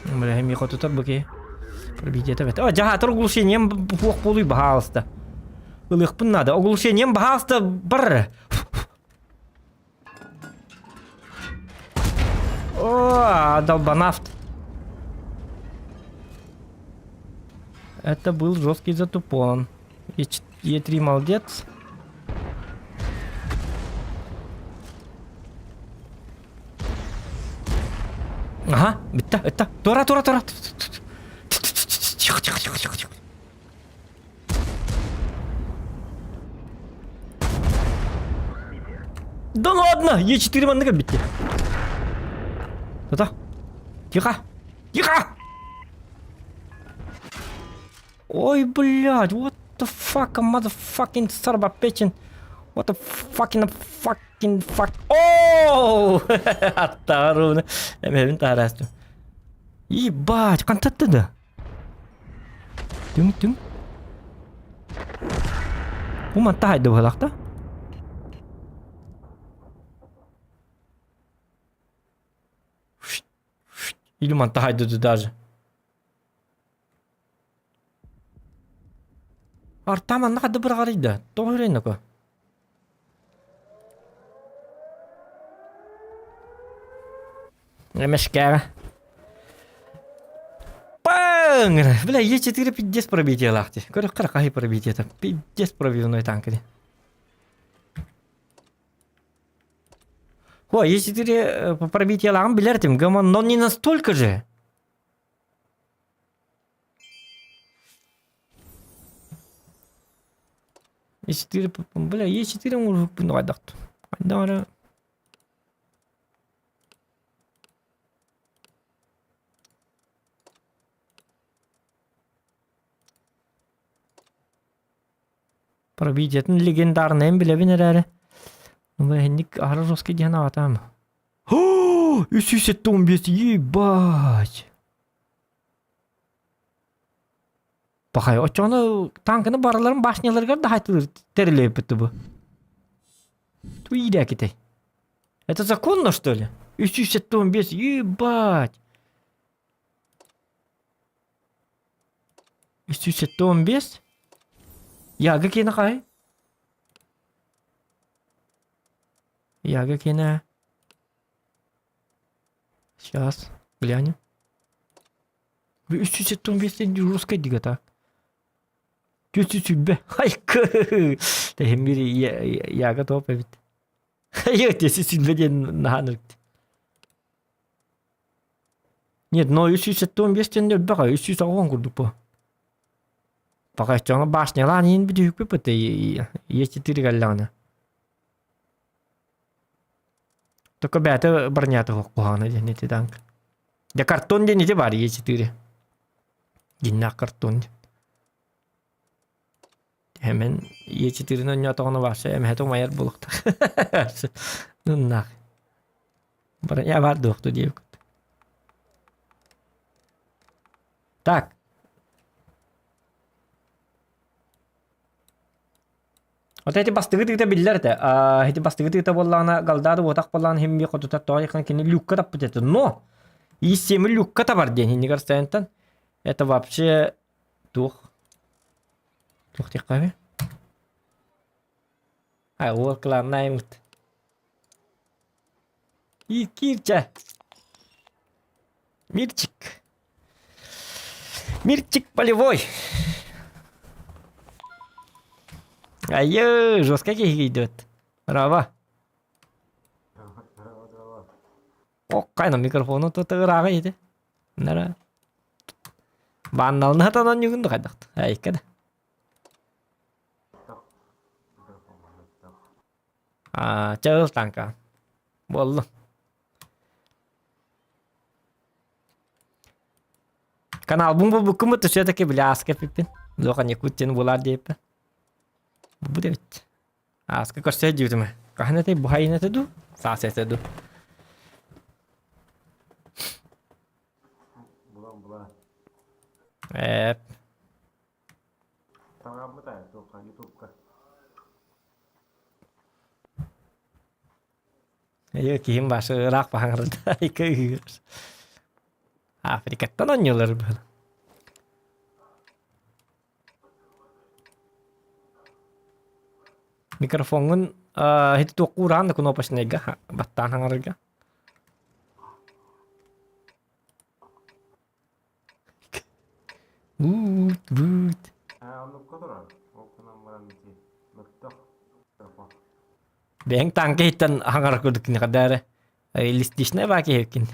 Бля, эмиэ хотутар бу киһи. Пробитиета бэт. О, дьаһаатар оглушением буох буолуй баһаалыста. Ылыахпын наада. Оглушением баһаалыста бар. О, долбанафт. Это был жесткий затупон. Е3 молодец. Ага, бүттэ, это. Тура, тура, тура. Тихо, тихо, тихо, тихо, тихо. Да ладно, Е4 манныга бүттэ. Тута. Тихо. Тихо! Ой, блядь, what the fuck, motherfucking son of a bitch. What the fucking fucking fuck. Oh! Аттаарууна. Эмэбин таарастым. Ебать, хантатты да? Түҥ түҥ. Бу манта хайда быһалаахта? Или манта хайдыды даже. Артаа манна хадда быраҕарый да? Тоҕо үрэйин око? Эмэшкээҕэ. Паҥ! Бля, Е4 пиздец пробитиелаах дии. Көрөххө эрэ хаһый пробитиета. Пиздец пробивной танк дии. О, Е4 пробитиелааҕын билэр этим, гамон, но не настолько же. Е4, бля, Е4 оҥоруохпун хайдах хайдах эрэ Пробитиетын легендарнайын билэбин эрээри. Инник аһара жесткий диэн аҕатаам. 375 ебать! Пахай, оччоҕуна танканы барыларын башняларыгар да хайтылыр тэрилэйбит бу. Туйда китэй. Это законно, что ли? 375, ебать! 375? Яга киэнэ хаһый? Яга киэнэ... Сейчас глянем. 375 русская дига так. 420. Хайкы! Тэһин бир яга топ эбит. 420 диэн наһаан ырыкты. Нет, но 375 диэн элбэх 380 курдук бу. Пока оччоҕуна башнялаан иин бүтүһүкпүт Е4 кэллэҕинэ. Только бэйэтэ бронята куһаҕана диэн ити танк. Дьэ картон диэн ити баар Е4. Дьиннээх картон диэн. Хэмэн Е4-ни онньоотоҕуна вообще эмэһэтэ умайар буолуохтаах. Нуннаах. Броня баар дуохту диэбиккит. Так. Вот эти бастыгы тыыта биллэр этэ. Эти бастыгы тыыта буоллаҕына галдаады уотах буоллаҕына хим би хотута тоҕо якын кини люкка таппыт этэ. Но И7 люкка табар диэн иннигэр стоянтан это вообще туох туох диэххэ А уол кылааннааймыт. И киирчэ. Мирчик. Мирчик полевой. Айы, жестко киһи идет. Браво. Оккайна микрофону тутугурааҕа ити. Нара. Баанналына хатанан югун да хайдахт. Айка да. Аа, чыл танка. Буоллун. Каналбын булбуккун бу все-таки бля ааска эппиппин. Лоха Якут диэн буолаар диэппин. Бу эбит. Ааска көрсө диибитим. Хаһан этэй буһайын этэ дуу? Саас этэ дуу? Булан була. Эп. Таҥааммыт аа туохха ютубка. Ээ киһим башы ыраах баһаҥырда Африкаттан оонньуулар быһыла. Микрофоҥҥун ити туоххуураан да кнопочнайга баттаан хаҥарарга. Буут, буут. Аа оннукка турар. Ол гынан баран ити мөлтөх микрофон. Бэйэҥ танка иһиттэн хаҥара курдук киниэхэ Реалистичная баа киһиккин.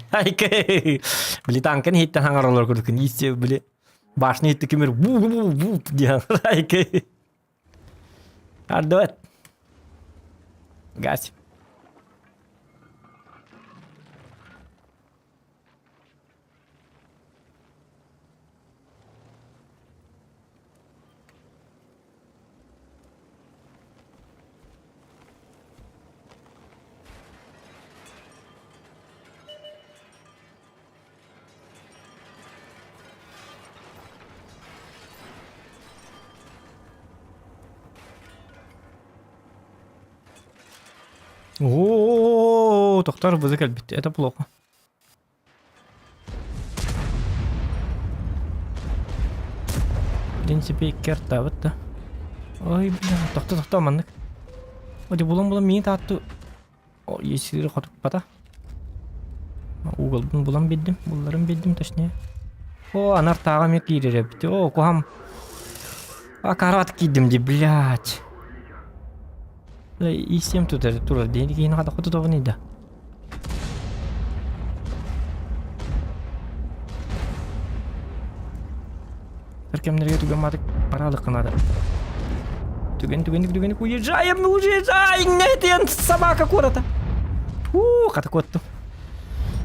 Били танканы иһиттэн хаҥаралар курдуккун. Ииссе били башня иһитти кимир бу бу бу диэн. Ардыбат. Газ. О, тохтор бызы кэлбит. Это плохо. В принципе, икки артаабыт да. Ой, бля, тохто, тохто, маннык. Оди булан-булан миин таатту. Есири хотуппата. Уголбун булан билдим, булларын билдим точнее. О, анар тааҕа эмиэ киирэр эбит. О, куһам. А, карат киирдим ди, блядь. И7 тутар турар диэн киһини хата хотутабын да. Өр кэмнэргэ түгэн маатык бараалыкка наада. Түгэн түгэнник түгэнник уезжаем, уезжаем, не собака куората. Уу, хата куоттум.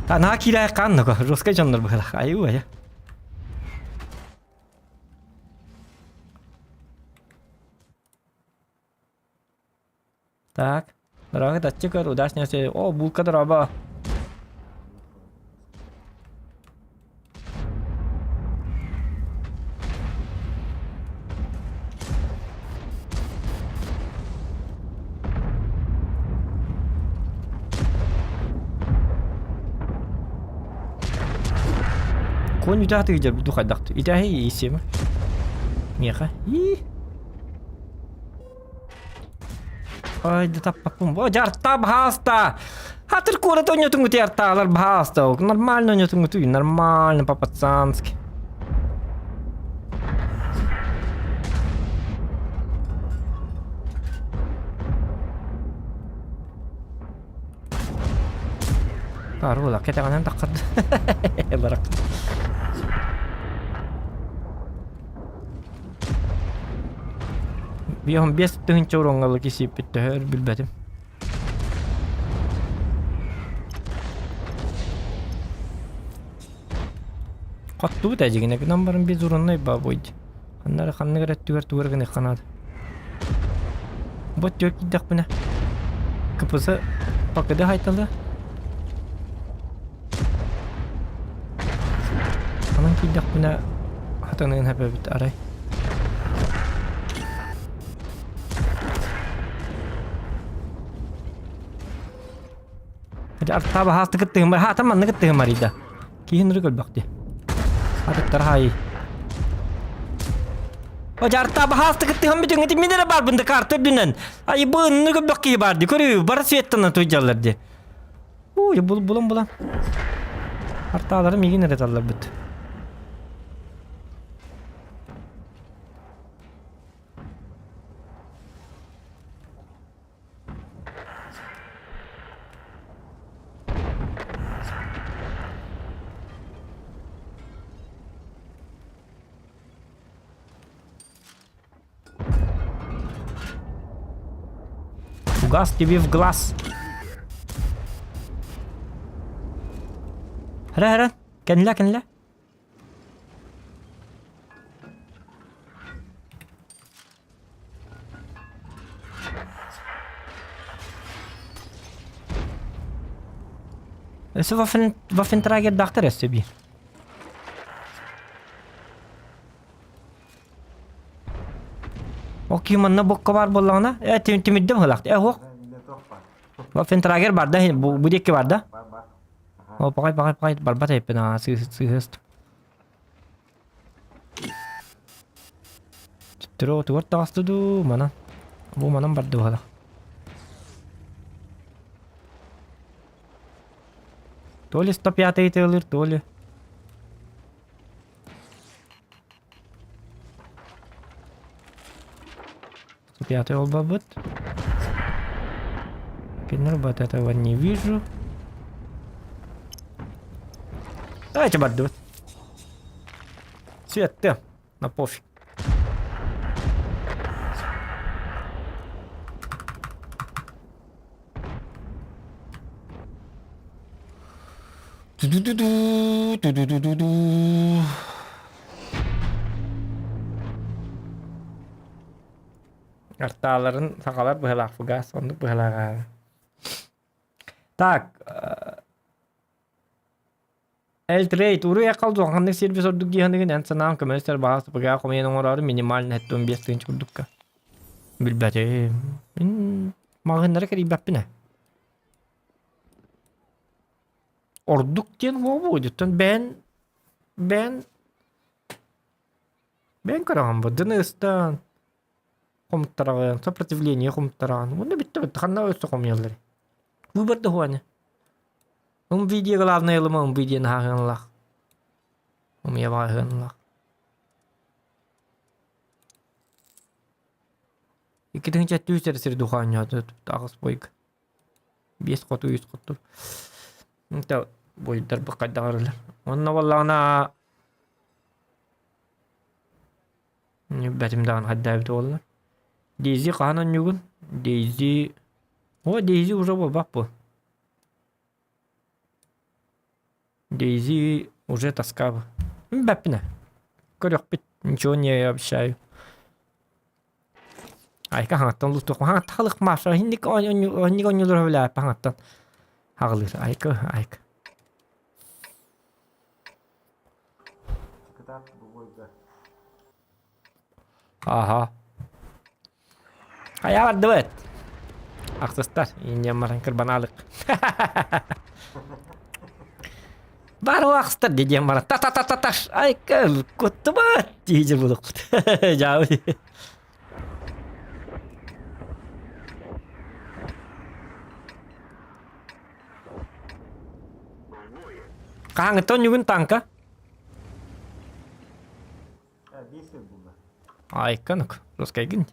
Анаа киирээ хааннако, жесткай дьоннор быһылах. Айуу, айа. Так. Дорога таччы көр, удачно все. О, булка дороба. Конь үтэ тыгдьар бу хайдахты. Итээһи иисиэмэ. Миэхэ. Ии. Ай да таппаппын. О, жарта баһааста. Хатыр куорат ойнотуҥ яртаалар баһааста. Нормально ойнотуҥ нормально по-пацански. Парула кэтэҕинэн таххарда. Барак. Биэһон 5000 уроҥҥа кисииппит төһө өр билбэтим. Хоттубут эдьигинэ гынан баран без уруннай бабойд. Ханна эрэ ханнык эрэ өттүгэр тугу эрэ гыныахха наада. Бу өттүгэр киирдэхпинэ КПЗ ПКД хайталыа. Онон киирдэхпинэ хатаныан сөп арай. Артаба хаастык кыттыһым хаатан маннык кыттыһым арыйда. Киһин ыры көрбөхтү. Атыттар хаайы. О жарта баһаасты кыттыһым бүтүн ити мин эрэ барбын да карта үрдүнэн. Ай бу ынны көрбөх киһи бар ди. Көрүү бары светтана туйдьаллар ди. Ой бул булан булан. Артаалары мигин эрэ талларбыт. Фугас тебе в глаз. Хара хара, кэннилэ кэннилэ. Өссө Вафентрагердаахтар өссө биир. Ол киһи манна бокка баар буоллаҕына, э тимирдэ быһыылаах. Э уох. Вафентрагер бар да, бу бу диэки бар да. О, паҕай паҕай паҕай барбат эппин аа сыыс Төттөрү отугар таҕыста дуу, манан. Бу манан барды быһыылаах. То ли 105 тыалыыр, то ли... 105 олбабыт. Кинер вот этого не вижу. Давайте бардыбыт. Свет, ты, на пофиг. Ту-ду-ду-ду, ту-ду-ду-ду-ду. Артааларын сахалар быһалаах фугас, оннук быһалаах. Так, Элтрейд, уруй акал ханнык сервис ордук дии эн санаам көмөлөстөр баҕас ПГ хомуйан оҥороору минимально 75 тыһыынча курдукка. Билбэтим. Мин маҕаһыыннары кэрийбэппин ээ. Ордук диэн буолбу, оттон бэйэн бэйэн бэйэн көрөҕүн бу дыныыстан хомуттараҕын, сопротивление хомуттараҕын. Уонна бүттэ бүттэ ханна өссө хомуйаллар. Выбор да хуаны. Умвидия главное ылыма умвидия наһааһыналаах. Умуйа баҕаһыаналаах. 2 700 эрэ сир духаанньаата аҕыс бойга. Биэс хоту, үс хоту. Инта бойдарбыт хайдах эрэлэр. Онно буоллаҕына бэтим даҕаны хайдаабыт буолла. Дейзи хаһан онньугун? Дейзи... О, Дейзи уже буолбат буо. Дейзи уже тоска Бэппинэ. Көрүөхпүт. Ничего не обещаю. Айка хаҥаттан луттуох хаҥатта халык маша хинник онньук онньулар билээппэ хаҥаттан хаҕылыыр айка айка. Аха. Хайа бардыбыт? Ахсыстар, инньэн баран кырбанаалык. Бар ахсыстар диэн баран та-та-та-та-таш айка куттубат дии булукпут. Жаабы. Хаһааҥҥыттан ньугун танка? Айканок, русскайгын.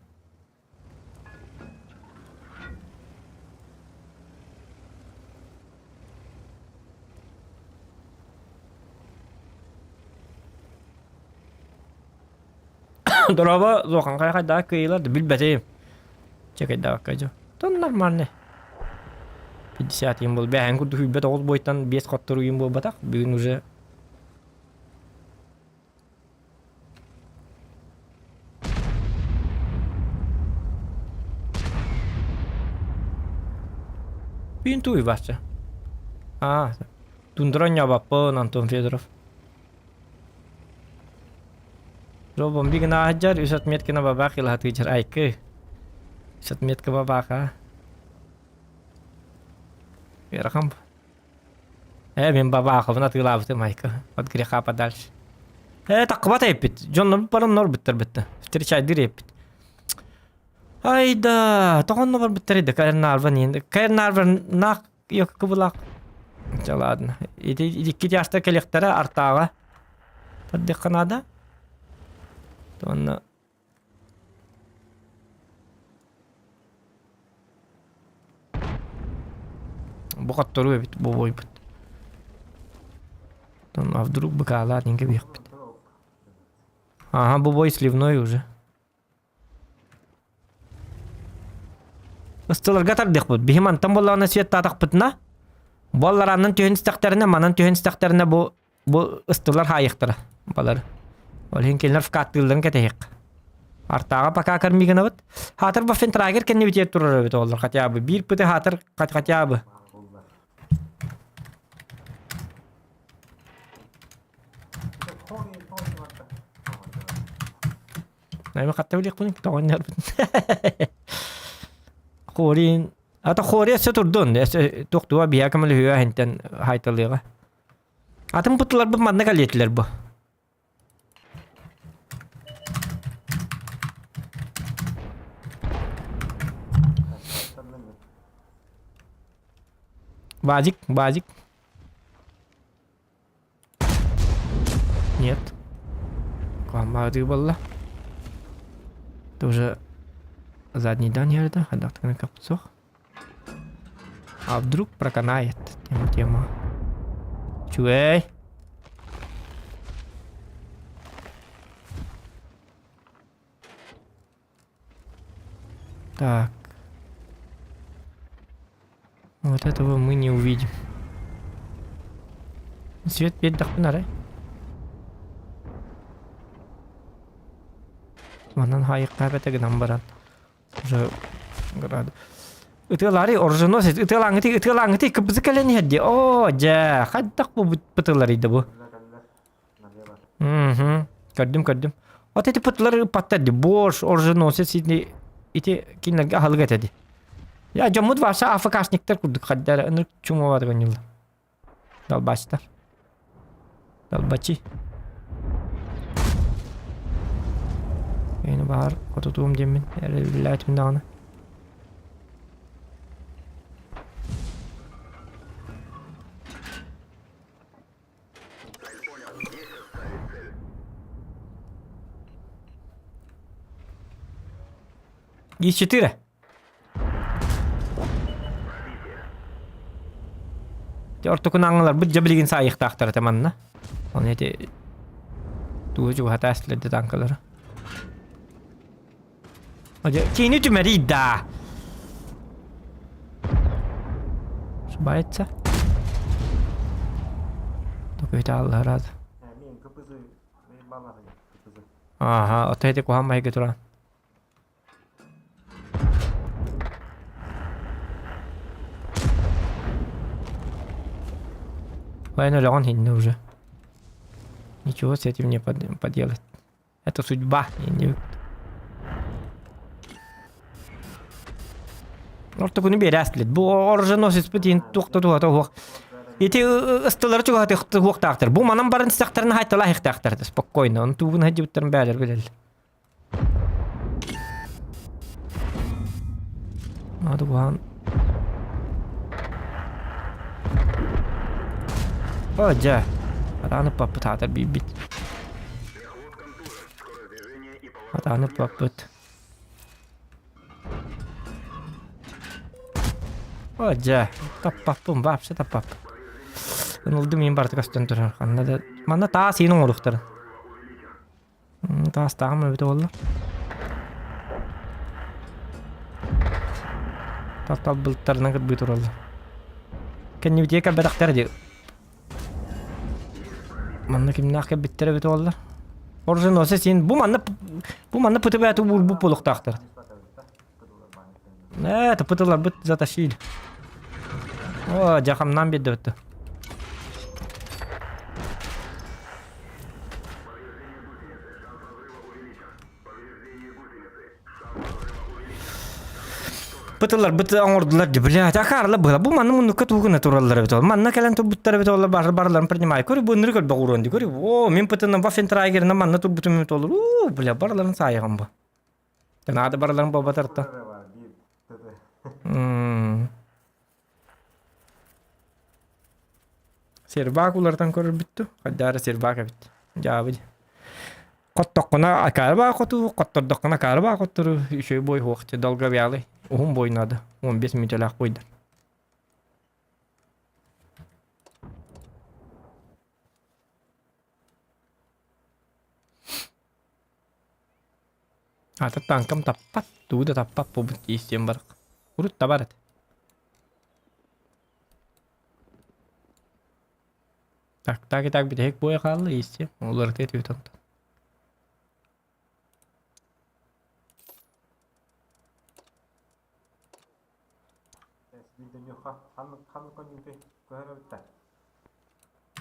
Дорообо, Зохан хайдах кыайыылар да билбэтим. Чэкэйдээбэккэ дьэ. Тон нормальный. 50 им был. Бэһэн курдук үйбэт оҕус бойтан 5 хоттору буолбатах. Бүгүн уже Бүгүн туй бачча. Аа, тундра ньабаппын Антон Федоров. Робом бигин ааһыдьар, үс отметкина бабаах илаһатыыдьар айкы. Үс отметка бабааха. Ыарахан Э, мин бабаахыбын атыылаабытым айка. От греха подальше. Э, таххыбат эппит. Дьоннорбут баран норбуттар бытта. Встречайдыр эппит. Айда, тоҕонно барбыттар иде Кайрнарван иин. Кайрнарван наах йоккубулаах. Ча ладно. Ити икки тяжта келихтара артааҕа. Тардыхха наада. Тонна Бу хотторуу эбит бу буойбут. А вдруг быкаалаат инке биэхпит. Ага, бу бой сливной уже. Ыстыларга тардыахпыт. Биһи мантан буоллаҕына светтаатахпытына, буолларааннан түһэн истэхтэринэ, манан түһэн истэхтэринэ бу Бу ыстылар хаайыахтара балар. Ол иһин кинилэр вкаттыылларын кэтэһиэх. Артааҕа пока кормигынабыт. Хаатыр Ваффентрагер кэннибитигэр турар эбит оҕолор хотя бы. Биир пыты хаатыр хотя бы. Найма хатта билиэхпин тоҕонньорбут. Хорин Ата хори өссө турдун. Туохтуа биһиэхэ көмөлөһүө иһинтэн хайталыаҕа. Атын бутуларбыт манна кэлиэтилэр бу. Базик, базик. Нет. Куһаҕан буолла. Это уже задний дан иһэрдэ, хайдахтыгына каппыт суох. А вдруг проканает тема тема. Үчүгэй. Так. Вот этого мы не увидим. Свет биэрдэхпин арай. Манан хаайыктаабата гынан баран. Уже град. Ытыалаары оруженосец ытыалааҥҥытый ытыалааҥҥытый кыбызы кэлэн иһэр дии. Оо, дьэ, хайдах бу бытыларыйда бу? Мгм. Көрдүм, көрдүм. Вот эти пытылары ыппаттар дии. Бош, оруженосец ити ити кинилэргэ аһылык этэ дии. Я дьоммут вообще АФКшниктар курдук хаддара ынырык чумоватык оонньууллар. Далбачтар. Далбачи. Мени баар хотутуум диэммин эрэллээтим даҕаны. Е4. Дьэ ортокун ааҥыларбыт дьэ билигин саайыахтаахтар этэ манна. Оны эти тугу чугаһата эстилэр танкалары. Дьэ кини түмэрий да. Ошибается. Только это Аллах рад. Ага, вот эти куһаҕан майгы туран. Ой, өлөҕүн иһиннэ уже. Ничего с этим не поделать. Это судьба. Ортокуну биэрээстилит. Бу оруженосецпыт иин туохта туһата уох. Ити ыстылары чугаһатыахты уохтаахтар. Бу манан баран истэхтэрин хайтала иһихтаахтар спокойно. Он тугун хадьыбыттарын бээлэр билэллэр. Надо бухан. О, дьэ. Атааны паппыт аата биирбит. Атааны паппыт. О, дьэ. Таппаппын, вообще таппаппын. Ынылдым иин барыта көстөн турар. Ханна да... Манна таас иин оҥоруохтара. Таастааҕым эбитэ буолла. Тал былыттарынан кырбыы тураллар. Кэннибитигэр кэлбэтэхтэр дии. Манна кимнээх кэлбиттэр эбитэ буолла. Оруженосец син бу манна бу манна ПТБ уурбут буолуохтаахтар. Э, ПТларбыт затащили. О, дьахамнаан биэрдэ Бытылар быты оҥордулар дии, блядь, акаарла быһа. Бу манна муннукка тугу гына тураллар эбит ол. Манна кэлэн турбуттар эбит ол бар барларын принимай. Көрү бу ынырык өлбөх уруон дии. Көрү, о, мин пытынан Ваффентрагерынан манна турбутум эбит ол. Уу, бля, барларын саайыгым бу. Наада бараларын буолбатарта. Сербак уларытан көрөрбүт Хайдаара сербак эбит. Дьаабы. Хоттоххуна акаарбаа хоту, хоттордоххуна акаарбаа хоттору үчүгэй бой суох долговялый. Уһун бой надо. 15 мүнүүтэлээх бойдар. Ата танкам таппат, тугу да таппат буолбут тиийсиэн барах. Урут табар этэ. Так, так и так бүтэһик буойа хаалла иистиэм. Уларытыа этибит онтон.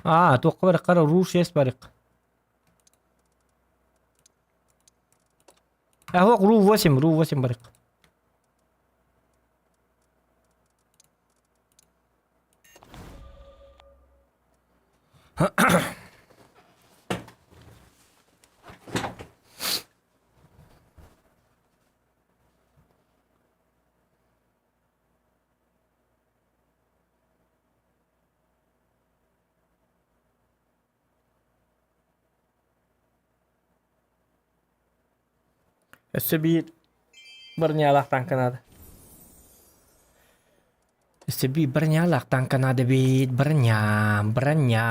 Аа, туохха барыххар Руш есть барык. Аһок Ру-8, Ру-8 барык. Өссө биир бронялаах танка наада. Өссө биир бронялаах танка наада эбит. Броня, броня.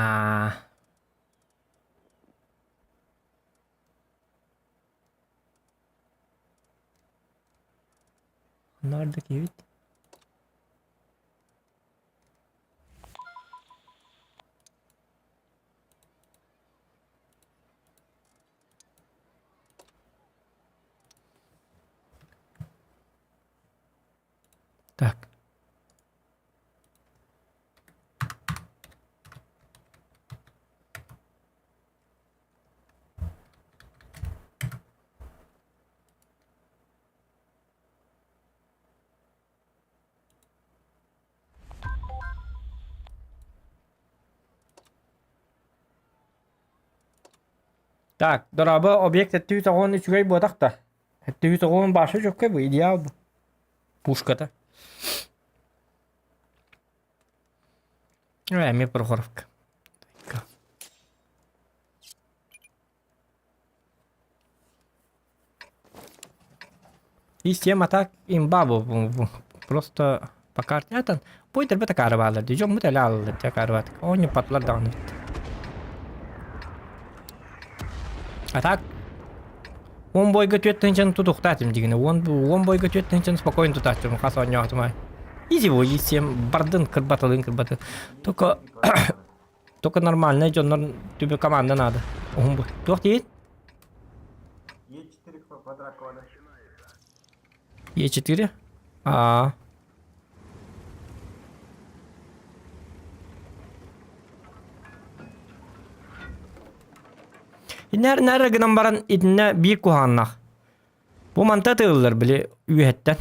Ханна киһибит? Так. Так, дорообо, объект өттүгү тоҕуон үчүгэй буотах да. Өттүгү тоҕуон баша чөккө бу идеал бу. Пушката. Эмиэ Прохоровка. И всем атак имба бу просто по карте атан пойдер бета карабалар ди жоммут эле алылар дя карабат оонньу патлар даҕаны А так он бойга түөрт тыһыынчаны тутуохтаатым дигини он он бойга түөрт тыһыынчаны спокойно тутааччым хас оонньоотум ай изи бой всем бардын кырбатылын кырбаты только только нормальный дьоннор түбү команда надо уһун бу туох диир Е4 квадрат кода. Е4 а Иннэр нэр гынан баран итиннэ биир куһаҕаннаах. Бу манта тыыллар били үөһэттэн.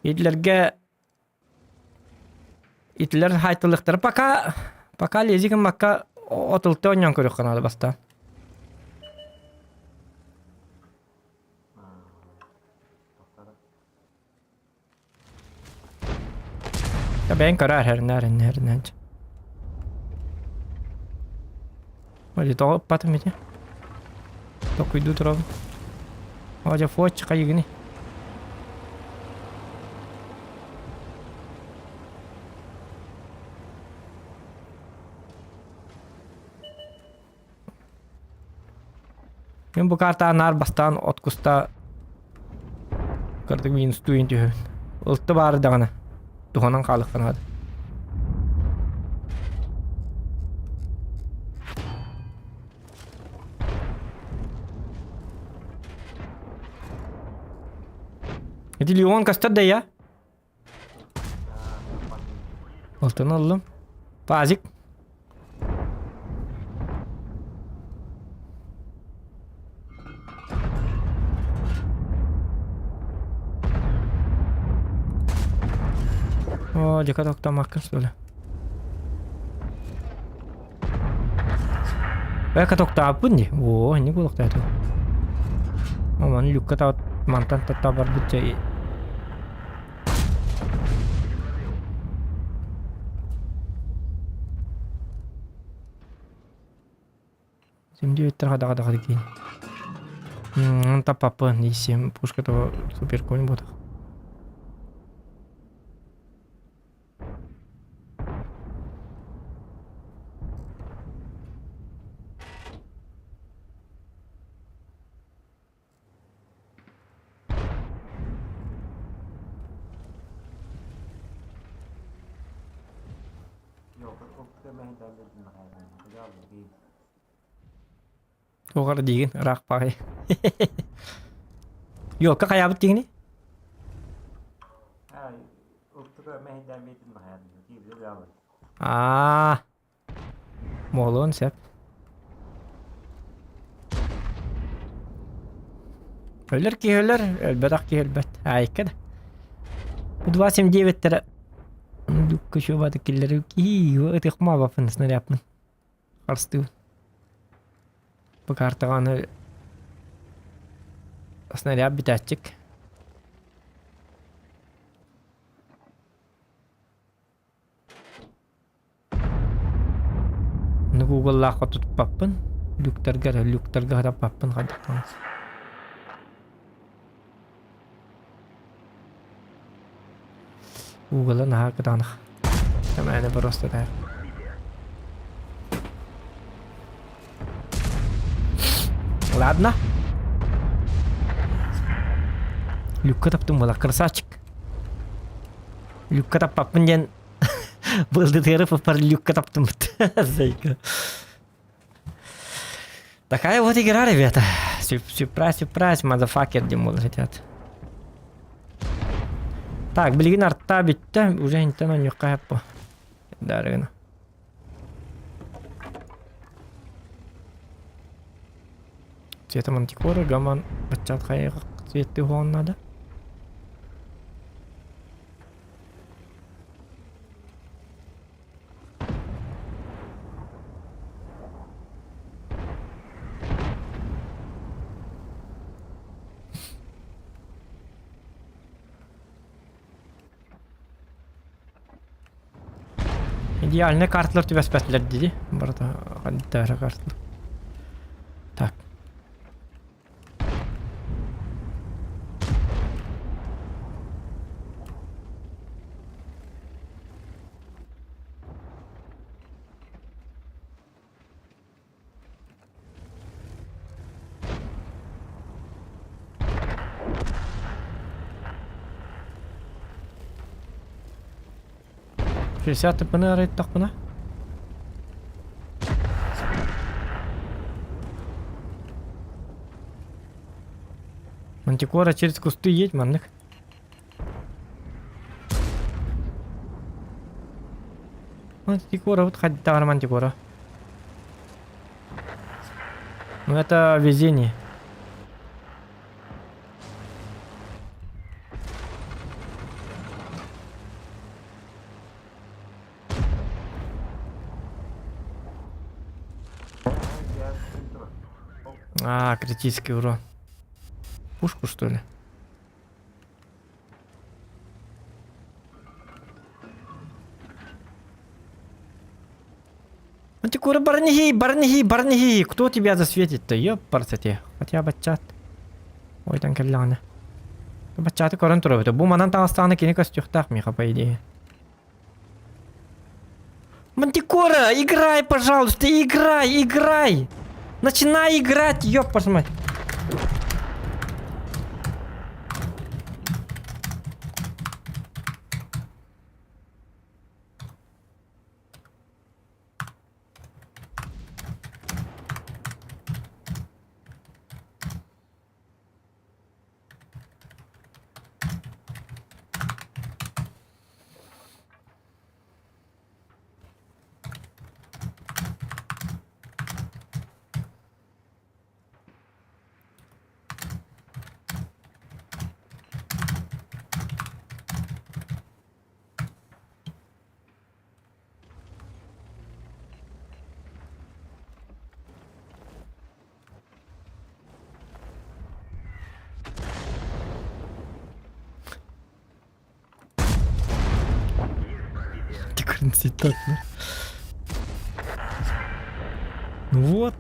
Итилэргэ итилэр хайтылыктара пока пока лези гыммакка отылты оонньоон көрүөххэ наада бастаан. Бэйэҥ көрөөр эрнээр эрнээр Ой, тоҕо ыппатым ити? Токуйдуу турабын. О, дьэ, фоч хайыгыный? Мин бу картаҕа наар бастаан от куста кырдык минустуйун түһэбин. Ылты баары даҕаны туһанан хаалыахха наада. Ити Леон көстөр да я? Алтын аллым. Пазик. О, дьэ катоктамаккын что ли? Э, катоктааппын дии. О, не буолуохтаатым. Маны люкка та мантан татта барбыт чай. Семь-девять даға даға дикин. Таппаппын, и пушка того супер конь ботах. Туох эрэ диигин, ыраах баҕайы. Ёлка хайаабыт диигиний? Аа, буолуон сөп. Өлөр киһи өлөр, өлбөтөх киһи өлбөт. Аайка да. Бу 27 диэбиттэрэ Күчү киллэрүү киһи ытыахмаабаппын снарядпын. Харыстыыбын. Бу картаҕа аны снаряд бүтээччик. Аны Google-лаахха туппаппын. Люктарга эрэ люктарга хатаппаппын хайдах даҕаны. Угала наһаа кытаанах. Эмээнэ просто так. Ладно. Люкка таптым буолар, красавчик. Люкка таппаппын диэн былдытыары пар люкка таптыммыт. Зайка. Такая вот игра, ребята. Сюрприз, сюрприз, мазафакер диэн буолар хотят. Так, билигин арта бүттэ, уже интен онньукка хаппа. Дарыгына. Цвета мантикоры, гаман, баччат хайыгы цветти хуан надо. Идеальный карталар түбэспэтилэр дии. Барыта ханныктаары карталар. Так. Шестьдесят тыппыны арыйдахпына. Мантикора через кусты едь, маннык. Мантикора, вот хайдаҕар мантикора. Ну это везение. А, критический урон. Пушку, что ли? Антикура барнихи, барнихи, барнихи. Кто тебя засветит-то? Ёпарсоте. Хотя бы чат. Ой, там кэллэҕинэ. Баччааты көрөн турабыт. Бу манан таҥастаҕына кини көстүөхтээх миэхэ, по идее. Мантикора, играй, пожалуйста, играй, играй! Начинай играть, ёб вашу мать. Цитат, Ну вот.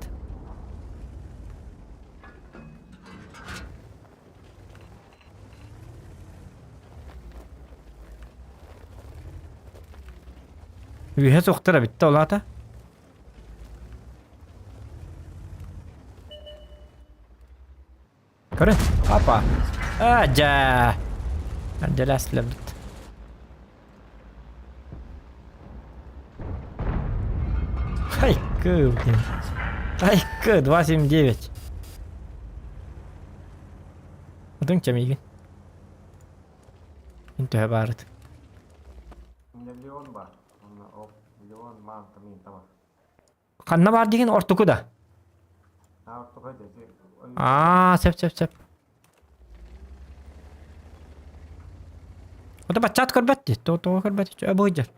Үөһэ суохтара бүттэ ол аата. Көрө. Апа. А, дьэ. Дьэлэслэбит. Хайкы, блин. Хайкы, 279. Отун чэмигин. Мин төһө баарыт. Миллион бар. Онно ол миллион маанта мин таба. Ханна баар диген ортоку да? А ортоку дesi. Аа, сөп сөп сөп. Ото баччаат көрбөт дии. Тоҕо тоҕо көрбөт быһыдьар.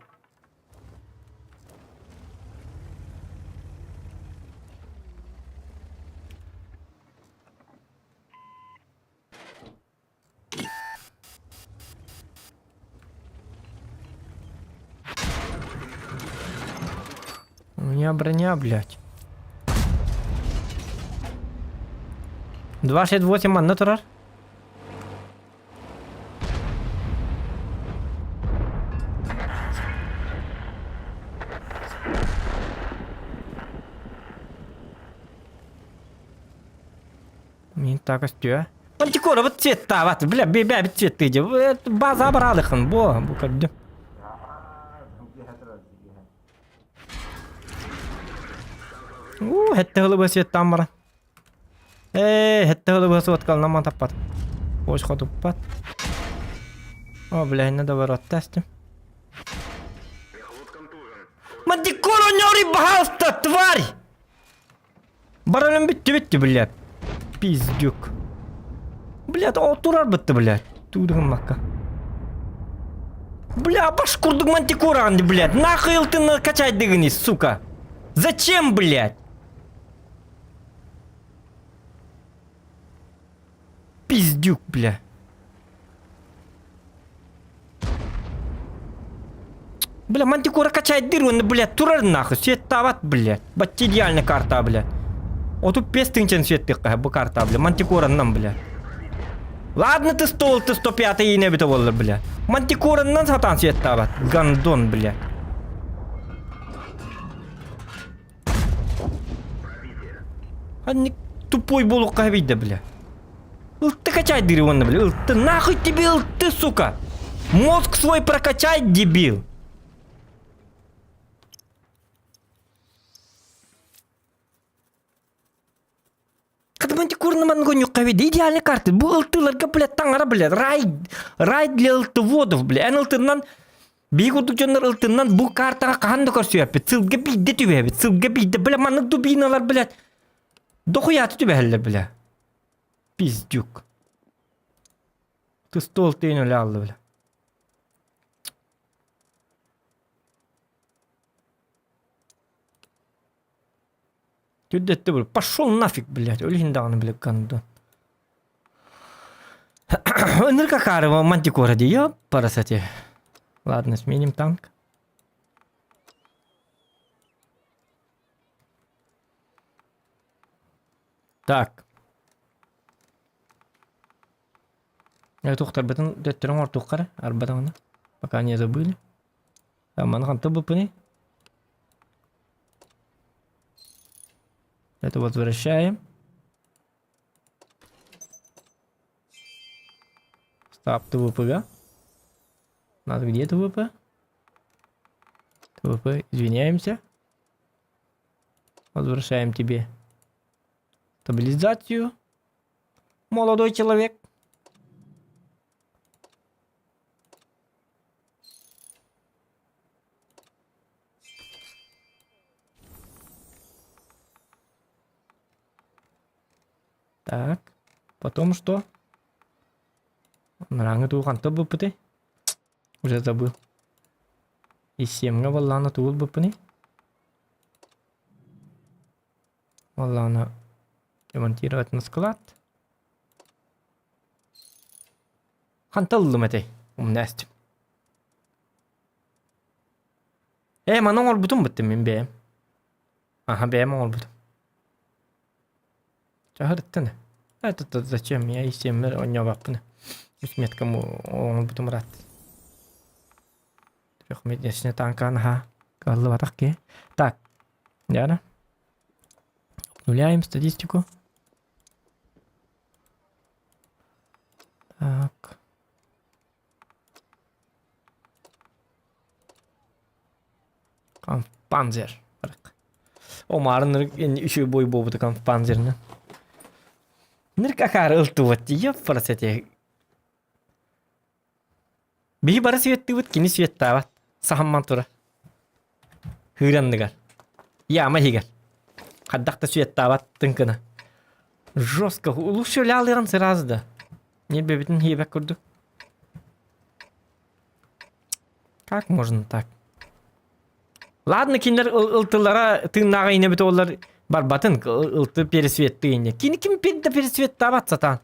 У меня броня, блядь. 268 манна турар. Мин так өстүө. Мантикора вот цветтаабат, бля, бэбэ бит цветтыйдьа. База баралыхын, бу, бу көрдүм. Уу, хэтте хылы светтаан баран. Ээ, хэтте хылы суоткалынан таппат. Ош хотуппат. О, бля, инна да ворот тестим. Мантикора не пожалуйста, тварь! Баран бүттү бүттү, блядь. Пиздюк. Блядь, отурар бытты, блядь. Туудугуммакка. Бля, баш курдук мантикораҕын, блядь. Нахуй ты качайдыгыни, сука. Зачем, блядь? Пиздюк, бля. Бля, мантикора качайдыр, он, блядь, турар нахуй, светтаабат, блядь. Бачча идеальная карта, бля. 35 тыһыынчаны светтыахха бу карта, бля. Мантикораннан, бля. Ладно ты стол, ты 105 иинэ эбитэ буоллар, бля. Мантикораннан сатаан светтаабат. Гандон, бля. Ханник тупой буолуохха эбийдэ, бля. Ылты качай дыри уонна, бля. Ылты, нахуй тебе ылты, сука! Мозг свой прокачай, дебил! Кадаманти курнаман гонюкка ведь идеальный карты. Бу ылтыларга, блядь, таҥара, блядь, рай, рай для ылтыводов, бля. Эн ылтыннан биһиги курдук дьоннор ылтыннан бу картаҕа хаһан да көрсүөппүт. Сылга биирдэ түбэһэбит, сылга биирдэ, бля, маннык дубиналар, блядь. Дохуяты түбэһэллэр бля. Пиздюк. Ты стол тыын өлө алды бля. Түрдэттэ бу. Пошел нафиг, блядь. Өлүһүн даҕаны бile гандон. Ынырка Карова мантикора дии, ёпарасати. Ладно, сменим танк. Так. Тухтарбытын төттөрүн оҥортуохха эрэ, арбатаҕына. Пока не забыли. Маны хантан буппуный? Это возвращаем. Стоп, ТВП. У нас где ТВП? ТВП, извиняемся. Возвращаем тебе стабилизацию. Молодой человек. Так, потом что? Нараңы тууханта буппуты? Уже забыл. И семга баллаана тугул буппуни? Баллаана ремонтировать на склад. Ханта ыллым этэй? Умнастым. Ээ, маны оҥорбутум быттым мин бэйэм. Аха, бэйэм оҥорбутум. Чаһырыттан. Это зачем? Я и семмер оонньообаппын. Үс меткам оҥорбутум ыраат. Трехмеднесіне танкан аха. Кыаллыбатах киһи. Так, Яна. Обнуляем статистику. Так. Кампанзер. Омарын үчүгэй бой буолбута кампанзерынан. Нырк акаары ылтыбат дии, ёппарасете. Биһи бары светтыыбыт, кини светтаабат. Саһамман тура. Хыыранныгар. Яма иһигэр. Хайдах да светтаабат тыҥкына. Жестко. Лучше өлө сразу да. Ньирбэбитин хиэбэк курдук. Как можно так? Ладно, кинилэр ылтылара тыыннааҕа инэбит олар барбатын ылты пересветтыы инне. Кини ким да пересветтаабат сатаан.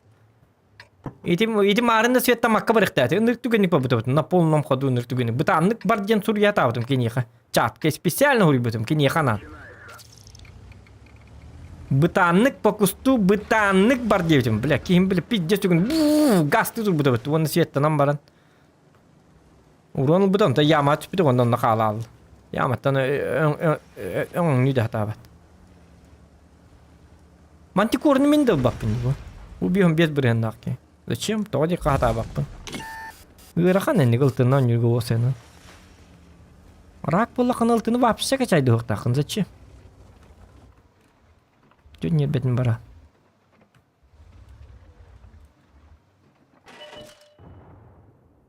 Ити ити маарын да светтамакка барыхтааты. Ынырык түгэнник барбытыбыт. На полном ходу ынырык түгэнник. Бытааннык бар диэн суруйатаабытым киниэхэ. Чатка специально суруйбутум киниэхэ анаан. Бытааннык по кусту бытааннык бар диэбитим. Бля, киһим бля пиздец түгэн гасты турбутабыт. Уонна светтанан баран. Урон ылбыта, онтон яма түспүтэ, онно онно хаалаалла. Яматтан өҥнүү да сатаабат. Мантикорны мин да ылбаппын бу. Убьем без бырыһаннаах киһи. Зачем? Тоҕо диэххэ сатаабаппын. Ыарахан энник ылтынна онньуурга уосайынан. Рак буоллаххына ылтыны вообще качайдыһыахтааххын зачем? Түн ньиэрбэтин бара.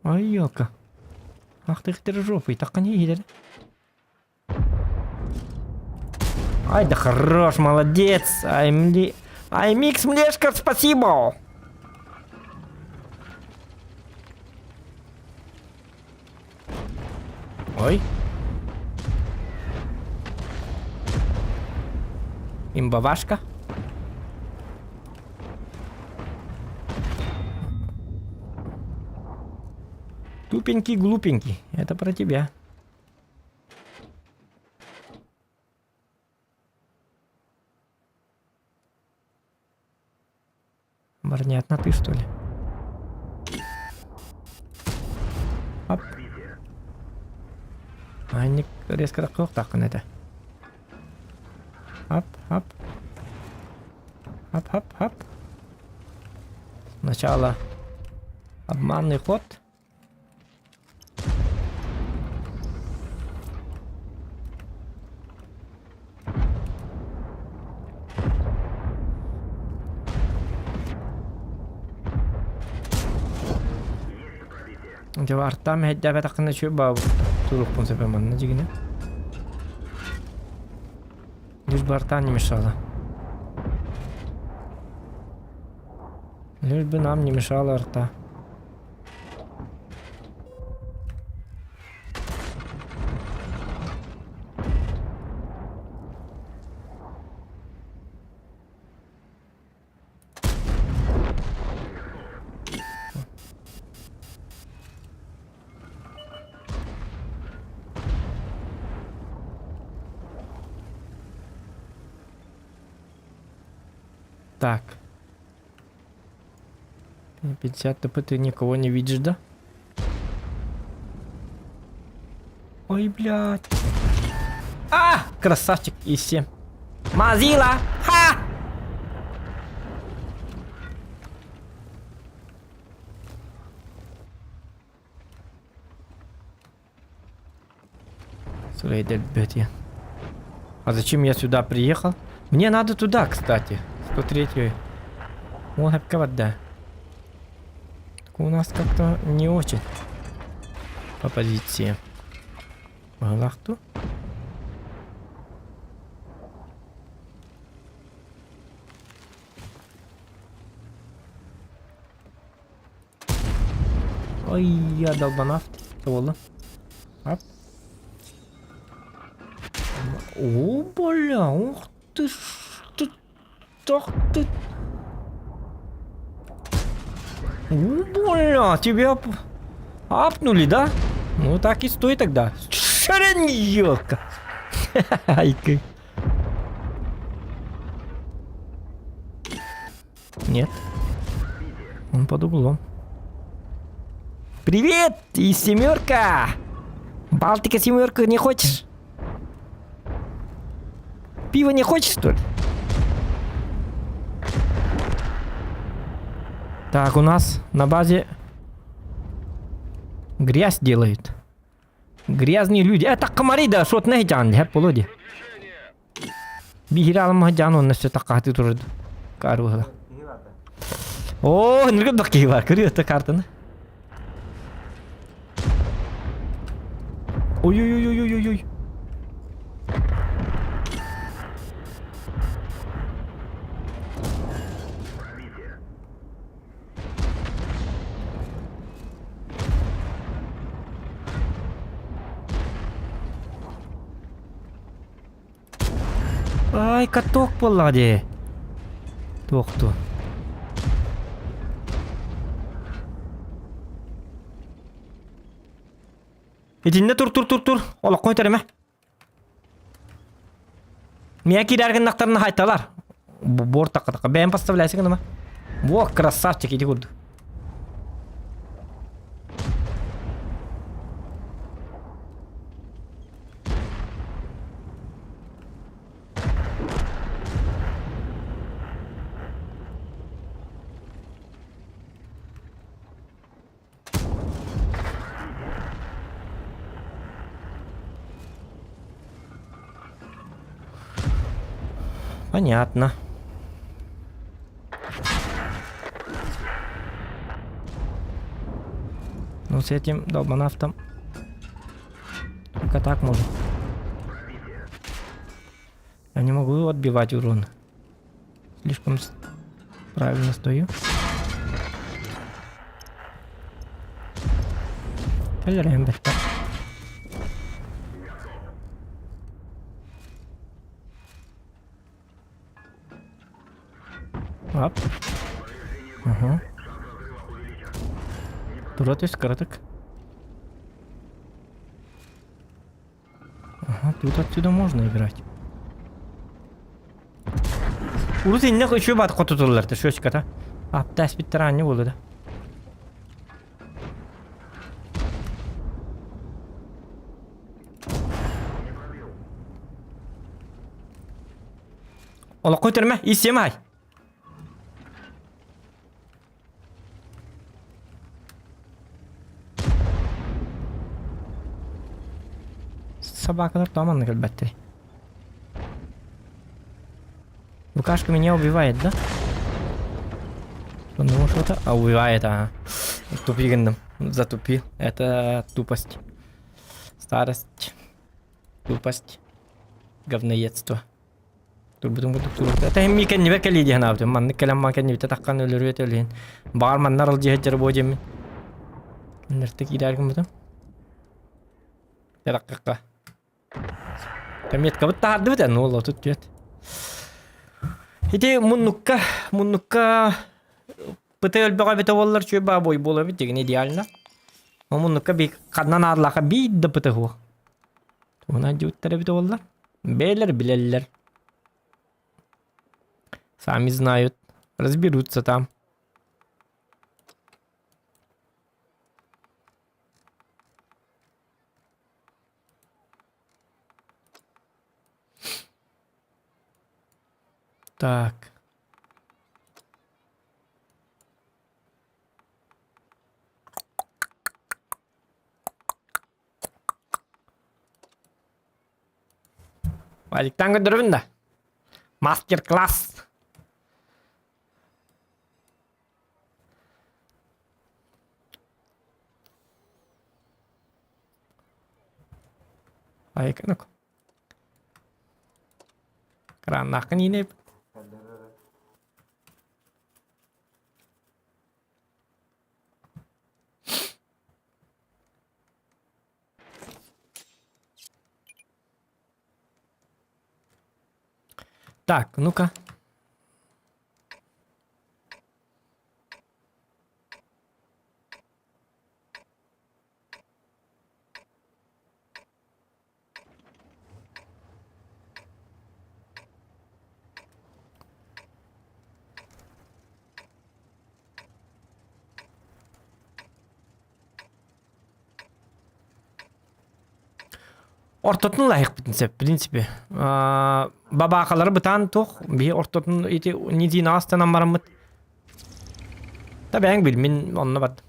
Ай, елка. Ах ты хитрожопый, так они иһилэр. Ай да хорош, молодец. Ай, мли... Ай, микс млешка, спасибо. Ой. Имбавашка. Тупенький, глупенький. Это про тебя. Барнятно ты, что ли? Оп. Анник резко таххын этэ. Хоп, хоп. Хоп, хоп, хоп. Сначала обманный ход. Дьэ артаам эһэйдээбэтэххинэ үчүгэй баабыт туруохпун сөп манна дьигинэ. Лишь бы арта не мешала. Лишь бы нам не мешала рта. Так. 50 ТП ты никого не видишь, да? Ой, блядь. А! Красавчик, и все. Мазила! Ха! Сулейдельбетья. А зачем я сюда приехал? Мне надо туда, кстати. 103-й. Вон да. Так у нас как-то не очень по позиции. Баҕалаах Ой, я долбанавт. Буолла. Ап. О, бля, ух ты ж, ты, так ты. О, бля, тебя апнули, да? Ну так и стой тогда. Шарен, елка. Айка. Нет. Он под углом. Привет, и семерка! Балтика семерка не хочешь? Пиво не хочешь, что ли? Так, у нас на базе грязь делают. Грязные люди. Это комары, да, шот не жан, хеп болоди. Биһири алымаһа жан онна сөт таккааты турду. Каруһала. Киһи барда. О, ныргы киһи бар, көрүө картаны. Ой-ой-ой-ой-ой-ой. Ай, каток буоллаҕа дии. Туохтуу. Итиннэ тур тур тур тур. Олоххо үтэримэ. Миэ киирэр гыннахтарына хайталар. Бор такка Бэйэм поставляйся гыныма. Во, красавчик, иди курдук. Понятно. Ну, с этим долбанавтом только так можно. Я не могу отбивать урон. Слишком правильно стою. Кэлэрэн бэртэ. Ап. Ага. Тура түс кыратык. Ага, тут отсюда можно играть. Урут инне үчү бат хотутуллар да шөчката. Аптас биттер анне болду да. Олоххо үтэрмэ, ис ай. Собакалар тоҕо манна кэлбэттэрий? Букашка меня убивает, да? Ну что-то... А, убивает, ага. Тупи гынным. Затупил. Это тупость. Старость. Тупость. Говноедство. Турбутун курдук турбута. Тэһин мии кэннибэр кэлиэ дии санаабытым. Маннык кэлэн маа кэннибитэ таххан өлөрүө этэ өлүһүн. Баҕар манна аралдьыйа сылдьар буо диэммин. Кинилэртэ киирээр гыммытым. Яраккакка. Пометкабыт таһаардыбыт эн уол 34. Ити муннукка, муннукка ПТ өлбөҕө эбитэ буоллар үчүгэй баа бой буолар эбит дигин идеально. Ол муннукка би ханнан аарлаха биир да ПТ суох. Тугунан дьиуттар эбитэ буоллар. Бэйэлэр билэллэр. Сами знают. Разберутся там. Так. Валиктан көрдөрөбүн да. Мастер-класс. Айыкынок. Краннааххын иинэп. Так, ну-ка. Ортотун лайықпытын сөп, в принципе. Бабаакалары бытаан туох, биһи ортотун ити нидиин аастанан бараммыт. Да бэйэҥ бил, мин онно бардым.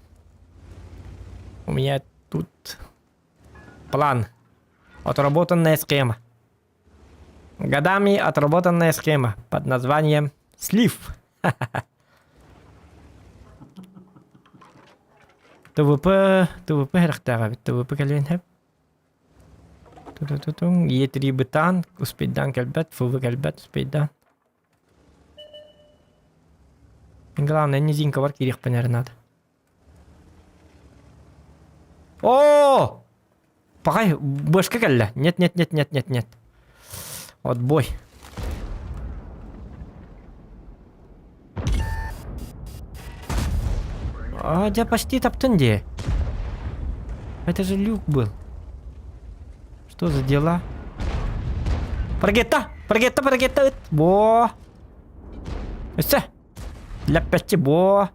У меня тут план. Отработанная схема. Годами отработанная схема под названием «Слив». ТВП, ТВП эрэхтээх эбит, ТВП кэлиэн сөп. Ту-ту-ту-туҥ, Е3 бытаан, успейдаан кэлбэт, ФВ кэлбэт, успейдаан. Главное, низинка бар киириэхпин эрэ наада. О! Пахай, бышка кэллэ. Нет, нет, нет, нет, нет, нет. Отбой. А, я почти таптын дии. Это же люк был. Что за дела? Паргетта! Паргетта, паргетта! Бо! Өссө! Лэппэччи бо!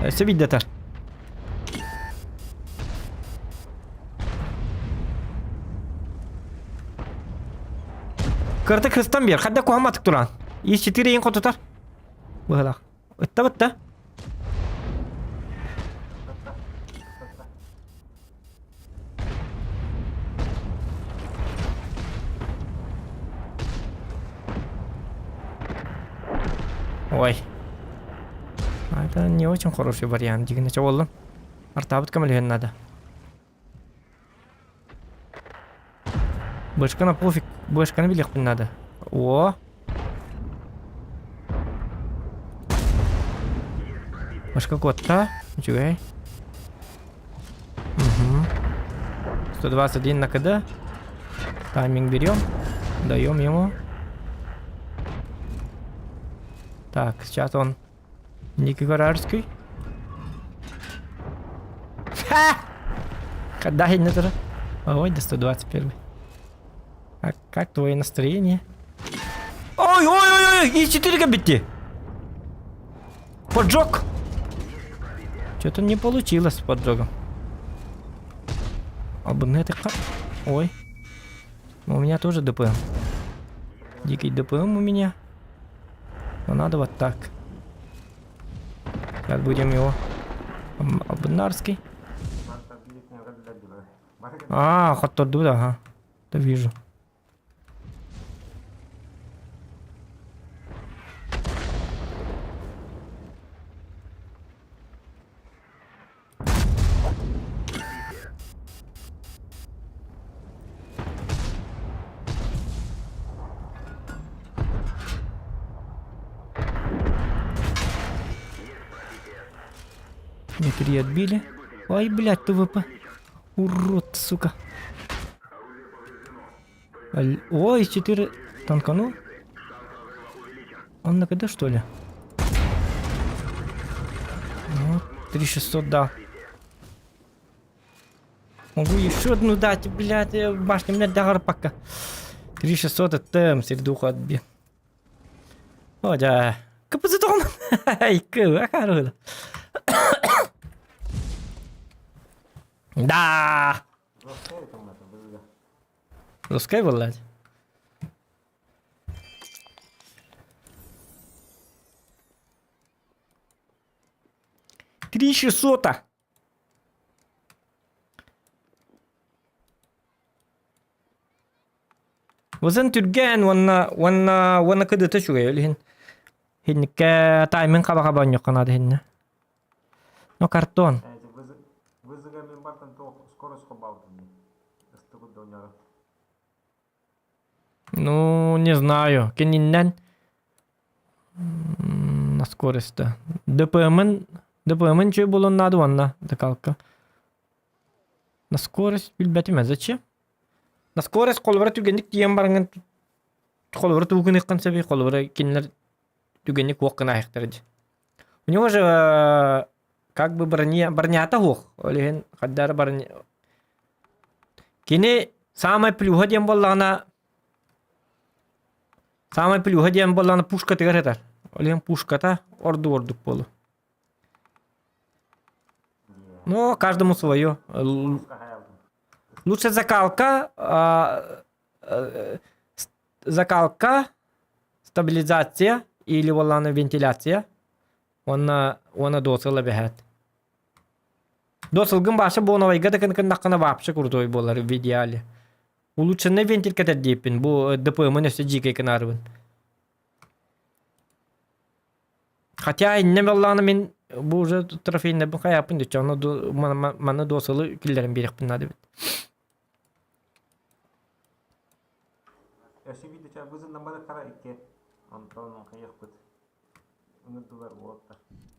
Өссө биирдэтэр. Кырдык хыстан биэр, хадда куһаматык туран. Ис четыре иин хотутар. Быһылах. Ытта бытта. Ой. Это не очень хороший вариант. Дигинече боллун. Артабыт көмөлөһүөн надо. Бышкана пофиг. Бышканы билиэхпин надо. О! Башка куотта. Үчүгэй. Угу. 121 на КД. Тайминг берем. Даем ему. Так, сейчас он Никогорарский. Ха! Когда я не Ой, до 121. А как твое настроение? Ой, ой, ой, ой, и 4 кабитти. Поджог! Что-то не получилось с поджогом. Абонеты Ой. У меня тоже ДПМ. Дикий ДПМ у меня. Но надо вот так. Сейчас будем его... Абнарский. А, хоттордубут, ага. Да вижу. Три отбили. Ой, блядь, ТВП. Урод, сука. Ой, 4 танканул. Он на КД, что ли? Ну, 3600 дал. Могу еще одну дать, блядь, башня, блядь, дагар пока. 3600 это сердуху отби. О, да. КПЗ тоҕон. Икки, акарыла. Да. Русская была. Три шестьсота. Вазан түргэн уонна уонна уонна кыдыта үчүгэй ол иһин хинниккэ тайминг хаба-хаба онньуохха наада иһиннэ. Ну картон. Ну, не знаю. Кининнэн на скорости. ДПМ-ын ДПМ-ын үчүгэй буолуон наада уонна докалка. На скорость билбэтим ээ зачем? На скорость холобура түргэнник тиийэн бараҥҥын холобура тугу гыныаххын сөбүй холобура кинилэр түгэнник уох гына аһыахтара дии. У него же как бы броня бронята суох ол иһин хайдары броня Кини саамай плюһа диэн буоллаҕына саамай плюһа диэн буоллаҕына пушкатыгар сытар. Ол иһин пушката ордук ордук буолуо. Ну, каждому свое. Лучше закалка, закалка, стабилизация или буоллаҕына вентиляция. Уонна уонна дуосала бэһээт. Досылгын баша буоновайга да кыннаххына вообще крутой буолар в идеале. Улучшенный вентиль кэтэрдиэппин бу ДПМ-ын өссө дьиикэй гынаарыбын. Хотя иннем буоллаҕына мин бу уже трофейнайбын хайааппын диччэ ону манна дуосалы киллэрэн биэриэхпин наада эбит. Өссө биирдэ бызыннамматахтара икки. Онтон хайыахпыт. Ыҥырдылар уолаттар.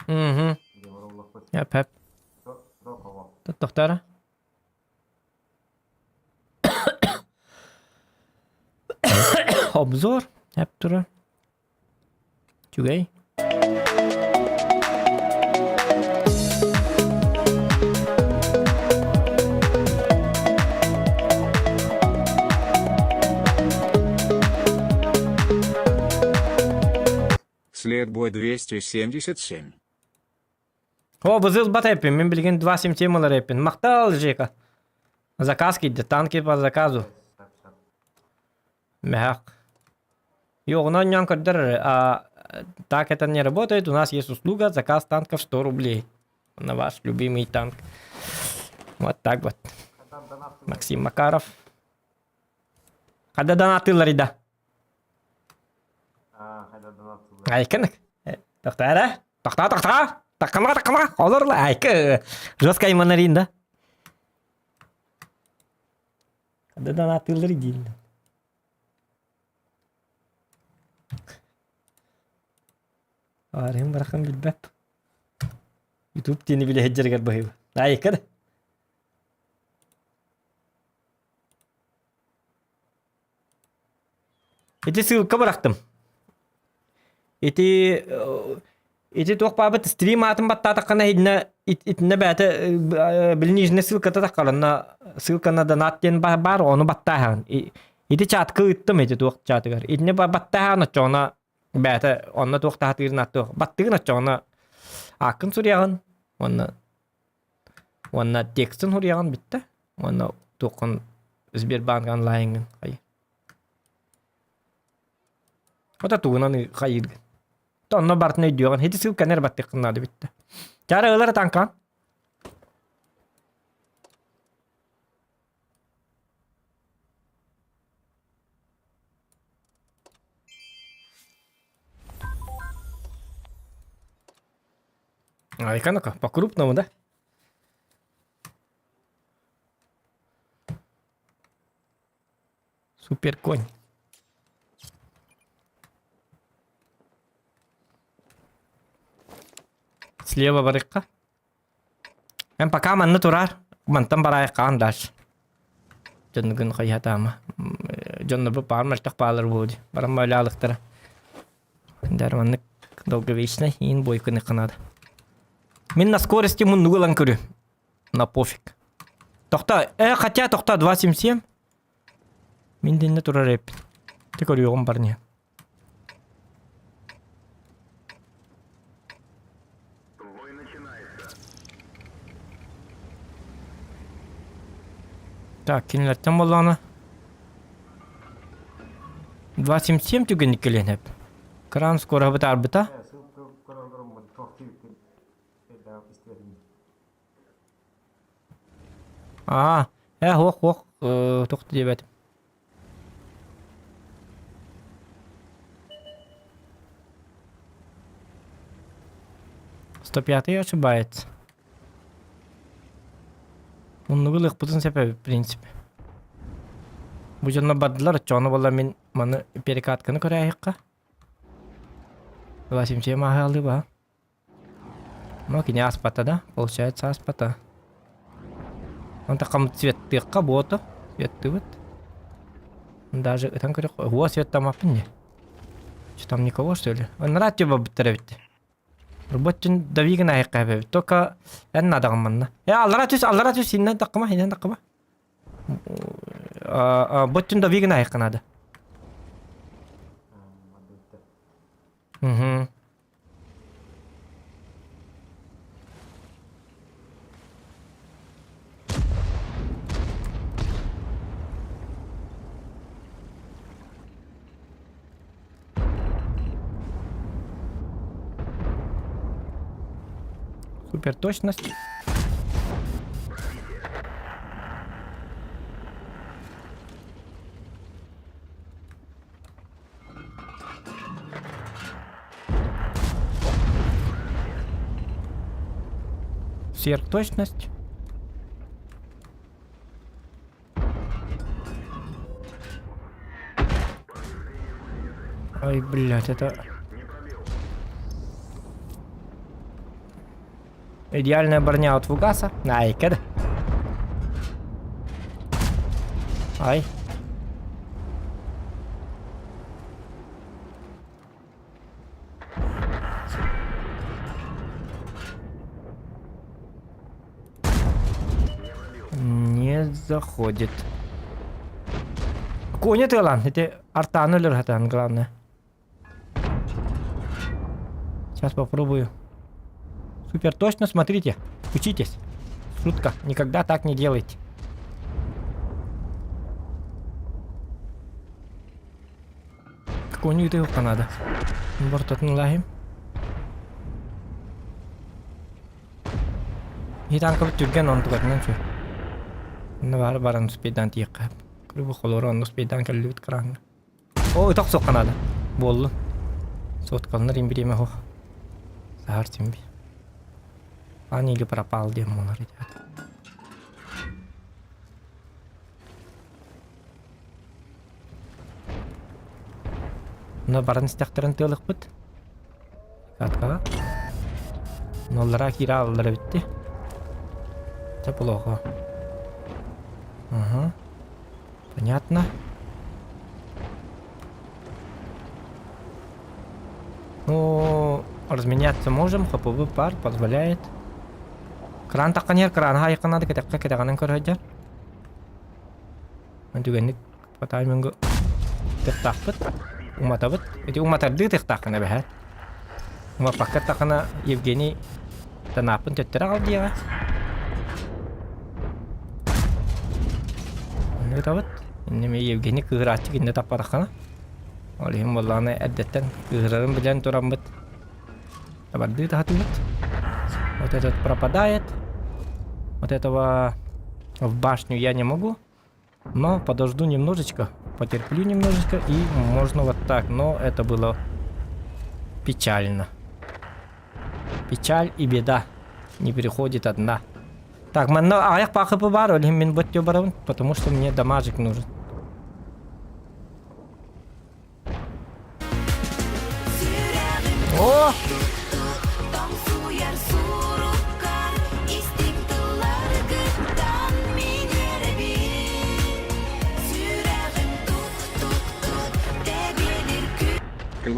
Мгм. Яп яп. Тохтара. Обзор. Яп тура. Үчүгэй. След бой 277. О, бызыл бат эппин, мин билигин 2.77 ылар эппин. Махтал, Жека. Заказ киирдэ, танки по заказу. Мехак. Йоҕуна онньоон көрдөр, а, так это не работает, у нас есть услуга заказ танков 100 рублей на ваш любимый танк. Вот так вот. Максим Макаров. Хада донатылар да. Айкынык. Тохтоо эрэ. Тохтоо, тохтоо. Таккама, таккама. Олорла. Айкы. Жестко айманарин да. Хада донатылар диин. Аарыһым барахан билбэт. Ютуб диэни билэ сылдьарыгар быһыыба. Айка да. Ити ссылка бырахтым. Ити ити туох баабыт стрим аатын баттаатаххына итиннэ итиннэ бэйэтэ билин ссылката таххаланна ссылканы донат диэн баар ону баттааһаҕын. Ити чатка ыыттым ити туох чатыгар. Итини баттааһаҕын оччоҕуна бэйэтэ онно туох таһатыырын аттыах. Баттыгын оччоҕуна ааккын суруйаҕын уонна уонна текстин суруйаҕын бүттэ. Уонна туоххун Сбербанк онлайҥҥын хайы. Ото тугунан хайыыргын. То онно бартын өйдүөҕүн. Ити ссылканы эрэ баттыаххын наада бүттэ. Чара ылар танкаан. Айка ну-ка, по-крупному, да? Супер конь. Слева барыкка. Эн пока манна турар. Мантан бараайаххаан дальше. Дьоннугун хайыһатаама. Дьоннорбу паар мөлтөх баалар буолуо дии. Баран баалаалыктара. Дэр маннык долговечный иин бойкуны надо. Мин на скорости муннугу ылан көрү. На пофиг. Тохто, хотя тохто 2.77. Мин динне турар эппин. Ты көрүөҕүм барни. Так, кинилэртэн буоллаҕына 2.77 түгэнник кэлиэн сөп. Кран скоро бытаарбыта. Аа, хуох хуох туох диэбэтим. 105 ошибается. Муннугу ылыахпытын сөп эбит, в принципе. Бу дьонно бардылар, оччоҕуна буолла мин маны перекатканы көрөөһүөххэ. Васимче maaһаалыы баа. Ну, кини ааспата да, получается ааспата. Онтон цветтыахха буото, цветтыбыт. Даже ытан көрөх, уо цветтамаппын не. Что там никого что ли? Ыныраа барбыттар эбит. Робот давигын айыкка эбит. Только эн надаҕын манна. Э, аллара түс, аллара түс, иннен таккыма, иннен таккыма. Боттун давигын айыкка надо. Угу. Супер точность. Сверхточность. Ай, блядь, это... Идеальная броня от фугаса. Ай, кэд. Ай. Не заходит. Коня тылан, это артаны өлөр главное. Сейчас попробую. Супер точно, смотрите. Учитесь. Шутка. Никогда так не делайте. Коню ты надо. Бортотун лахим. И танка түрген онтугатынан чу. Онно бары баран успейдан тиекка. Күрбу холору онно успейдан кэллибит кыраанга. О, ытах суохха наада. Буоллун. Соткаланар им бириэмэ суох. Саһар симби. Пан или пропал диэн буолар ребят. Но баран истэхтэрин тыалыкпыт. Каткаҕа. Ноллара киирэ ааллар эбитти. Это плохо. Ага. Понятно. Ну, разменяться можем, ХПВ пар позволяет. Кран таққан ер, кран хайыққа надо, кетекке кетеғанын көрөйдер. Түгенник по таймингу тыктаахпыт, уматабыт. Эти уматардыы тыктааххына бэһэ. Умаппакка тахына Евгений танааппын төттөрө аҕал диэҕэ. Онно ытабыт. Иннэ Евгений кыыһырааччы кинини таппатаххына. Ол иһин буоллаҕына эрдэттэн кыыһырарын билэн тураммыт табардыы таһатыбыт. Вот этот пропадает. Вот этого в башню я не могу. Но подожду немножечко, потерплю немножечко и можно вот так. Но это было печально. Печаль и беда не переходит одна. Так, манна аяк пахыпы бар, ол мен бөттө барабын, потому что мне дамажик нужен. О!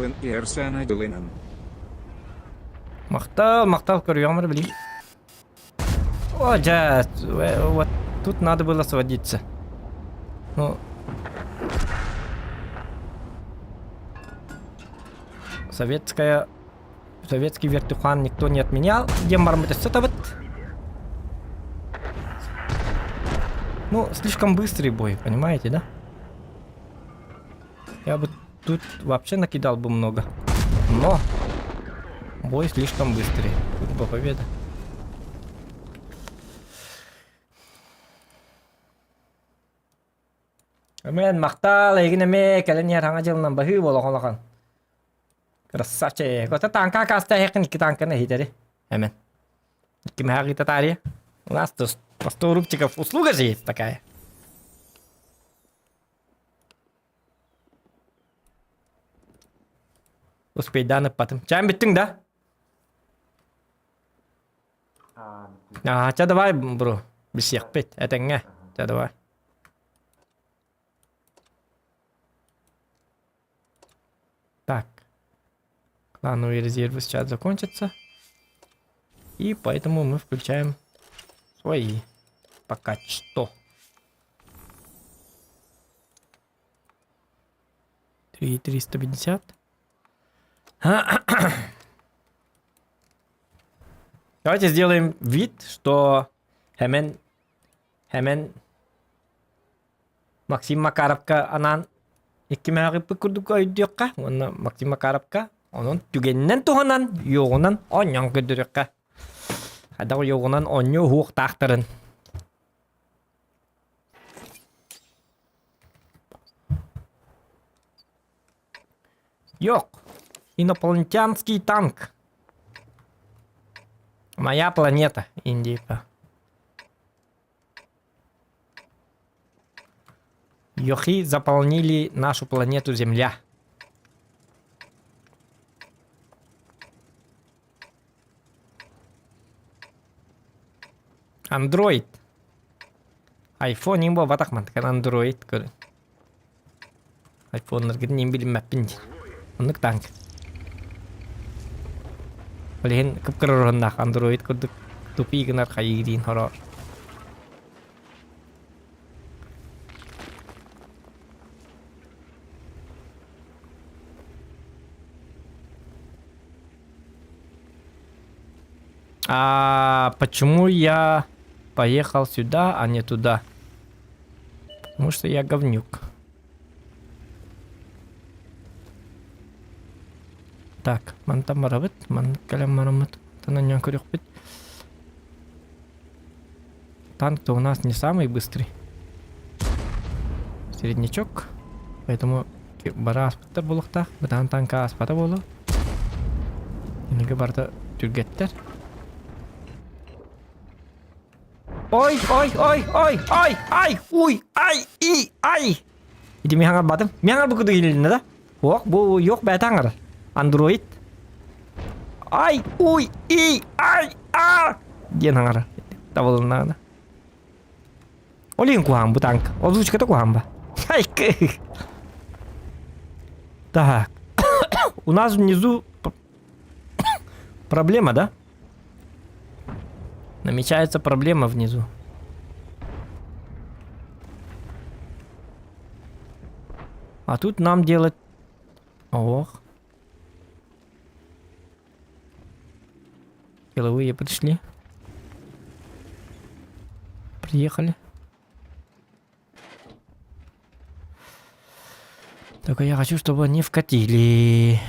Дьылын Эрсана дьылынан. Махтал, махтал көрүөҕүм эрэ билигин. О, дьэ, вот тут надо было сводиться. Ну, советская советский вертухан никто не отменял. Диэн бараммыт өссө табыт. Ну, слишком быстрый бой, понимаете, да? Я бы тут вообще накидал бы много. Но бой слишком быстрый. Тут бы победа. Мен махтал, эйигин эмиэ кэлэн иһэр хаҥа дьылынан баһыы буолан улахан. Красавчик. Ота танка каста иһэххин икки танканы иһитэри. Эмен. Икки мэһэҕиитэ таарыйа. У нас тут по 100 рубчиков услуга же есть такая. Успейдаан ыппатым. Чээн бүттүҥ да? Аа, чэ давай, бро. Билсиэхпит. Этэҥҥэ. Чэ давай. Так. Клановые резервы сейчас закончатся. И поэтому мы включаем свои. Пока что. 3 350. Давайте сделаем вид, что Хемен, Хемен Максим Макаровка анаан икки мээҕиппит курдук өйдүөххэ уонна Максим Макаровка онон түгэнинэн туһанан йоҕунан оонньоон көрдөрүөххэ. Хайдах йоҕунан оонньуу уһуохтаахтарын. Йок! Инопланетянский танк. Моя планета, Индийка. Йохи заполнили нашу планету Земля. Android. iPhone им буолбатах мантыкан Android көрүн. Айфоннаргытын им билиммэппин дии. Оннук танк. Ол иһин кып-кыра оруһуннаах Android курдук тупий гынар хайыы диин хороор. А почему я поехал сюда, а не туда? Потому что я говнюк. Так, мантан барабыт, маннык кэлэн бараммыт, онньоон көрүөхпүт. Танк-то у нас не самый быстрый. Середнячок. Поэтому бара ааспыттар буолуохтаах. Бытаан танка ааспата буолуо. Иннигэ барыта түргэттэр. Ой, ой, ой, ой, ой, ай, уй, ай, и, ай! Ити мин хаҥарбатым. Мин хаҥарбыт курдук иһилиннэ да? Ох, бу yok бэйэтэ хаҥарар. Андроид. Ай, уй, и, ай, а! Диэн хаҥарар. Табылыннаҕына. Ол иһин куһаҕан бу танк. Озвучката куһаҕан ба. Ай, Так. У нас внизу проблема, да? Намечается проблема внизу. А тут нам делать... Ох. Деловые пришли. Приехали. Только я хочу, чтобы они вкатили.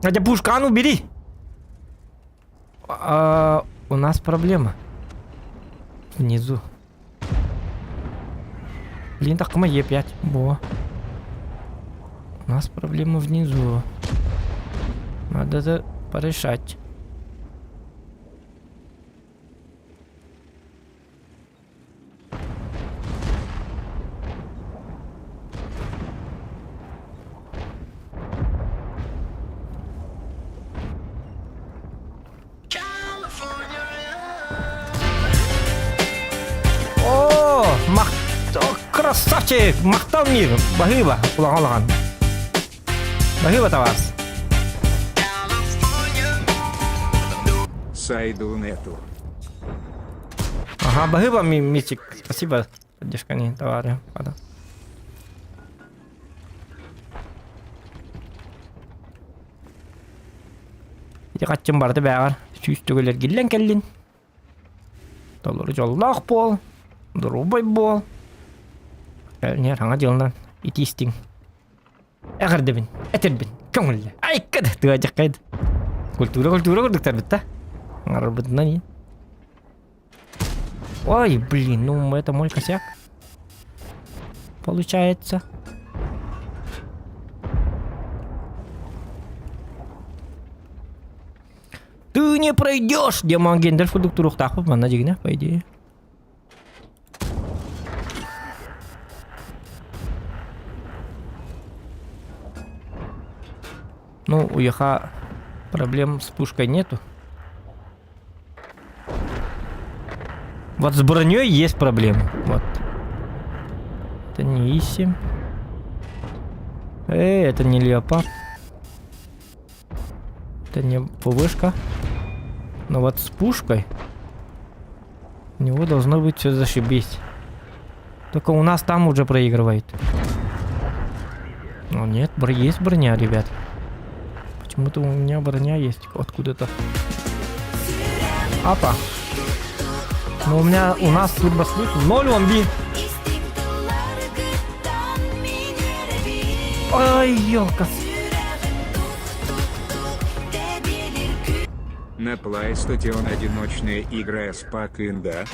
Надя, пушка, а ну бери! А, у нас проблема. Внизу. Блин, так Е5. Во. У нас проблема внизу. Надо это порешать. Оо, мах... Красавчик! Махтал мир! Баһыыба, улахан-улахан. Баһыыба табаас. Сайду нету. Ага, баһыыба, Митик. Спасибо. Поддержка не товары. Ладно. Ити хаччым барыта бээҕэр сүүс төгүл эргиллэн кэллин. Толору дьоллоох буол, доруобай буол. Кэлин хаҥа дьылынан итиистиҥ. Эҕэрдэбин, этэрбин, көҥүллэ. Айка да тыадьаккайд. Культура культура курдуктарбыт да. Оҥорорбутунан иин. Ой, блин, ну это мой косяк. Получается. Ты не пройдешь! Демон гендер курдук туруохтаахпыт манна дьигинэ, по идее. Ну, у Яха проблем с пушкой нету. Вот с броней есть проблемы. Вот. Это не Иси. Эй, это не Леопард. Это не повышка. Но вот с пушкой у него должно быть все зашибись. Только у нас там уже проигрывает. Ну нет, есть броня, ребят. Почему-то у меня броня есть откуда-то. Апа. Но у меня, у нас турбослив 0 он би. Ай, елка. На PlayStation одиночные игры с да?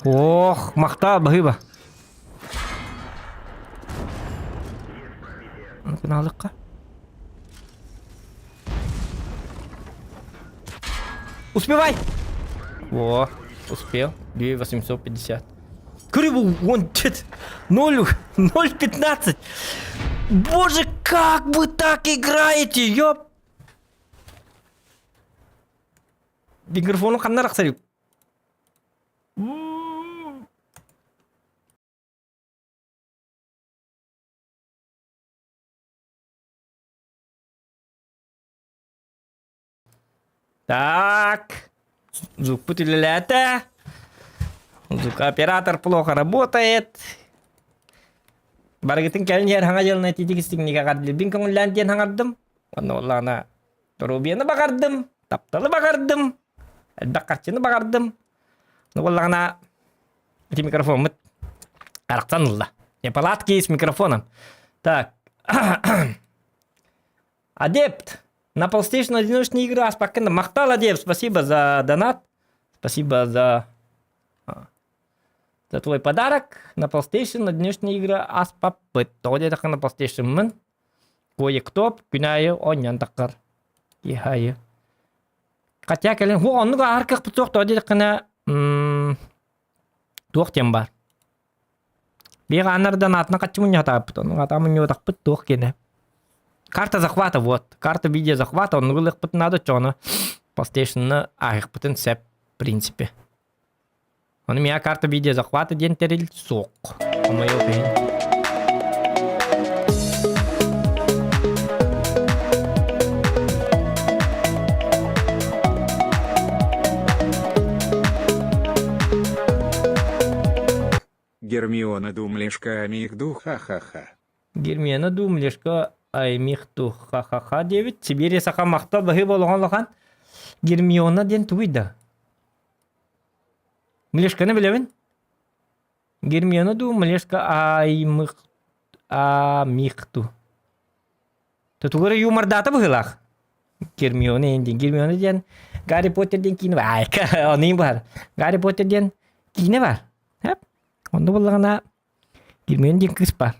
Ох, махта баһыыба. Кынаалыкка. Успевай! О, успел. 2850. Криву, он 0, 0,15. Боже, как вы так играете, ёп! Микрофону ханна арахсарый? Так, звукпут үлэлээтэ. Звукооператор плохо работает. Барыгытын кэлин иһэр хаҥа дьылына титик истиҥнигэ хардылбин көҥүллээн диэн хаҥардым. Онно буоллаҕына доруобуйаны баҕардым, тапталы баҕардым, элбэх харчыны баҕардым. Ну буоллаҕына ити микрофоммут арахсан ылла. Неполадки с микрофоном. Так. Адепт! На PlayStation одиночные игры аспаккын махтал, Адепт, спасибо за донат. Спасибо за за твой подарок. На PlayStation одиночные игры аспаппыт. Тоҕо диэтэххэ на PlayStation-мын кое-кто күн аайы оонньоон таххар. Киэһэ аайы. Хотя кэлин ху оннук ааһар кыахпыт суох тоҕо диэтэххинэ туох диэн баар. Биир аанардан аатына хаччы мунньахтаабыт, оннук атаа мунньубатахпыт туох киэнэ. Карта захвата вот, карта видео захвата, оннугу ылыахпытын наада оччоҕуна PlayStation-ны ааһыахпытын сөп, в принципе. Ону миэхэ карта видео захвата диэн тэрил суох. Хомойуох иһин. Гермиона Думлешка Амихду ха-ха-ха. Гермиона Думлешка Аймихту ха-ха-ха диэбит. Сибири саха махтал баһыы болоҕон улахан. Гермиона диэн тугуй да? Млешканы билэбин? Гермиона дуу, Млешка Аймых Амихту. Тутугура юмордаата быһыылаах. Гермиона диэн Гермиона диэн Гарри Поттер диэн киинэ бар. Айка, ону бар. Гарри Поттер диэн киинэ бар. Хэп. Онно буоллаҕына Гермиона диэн кыыс бар.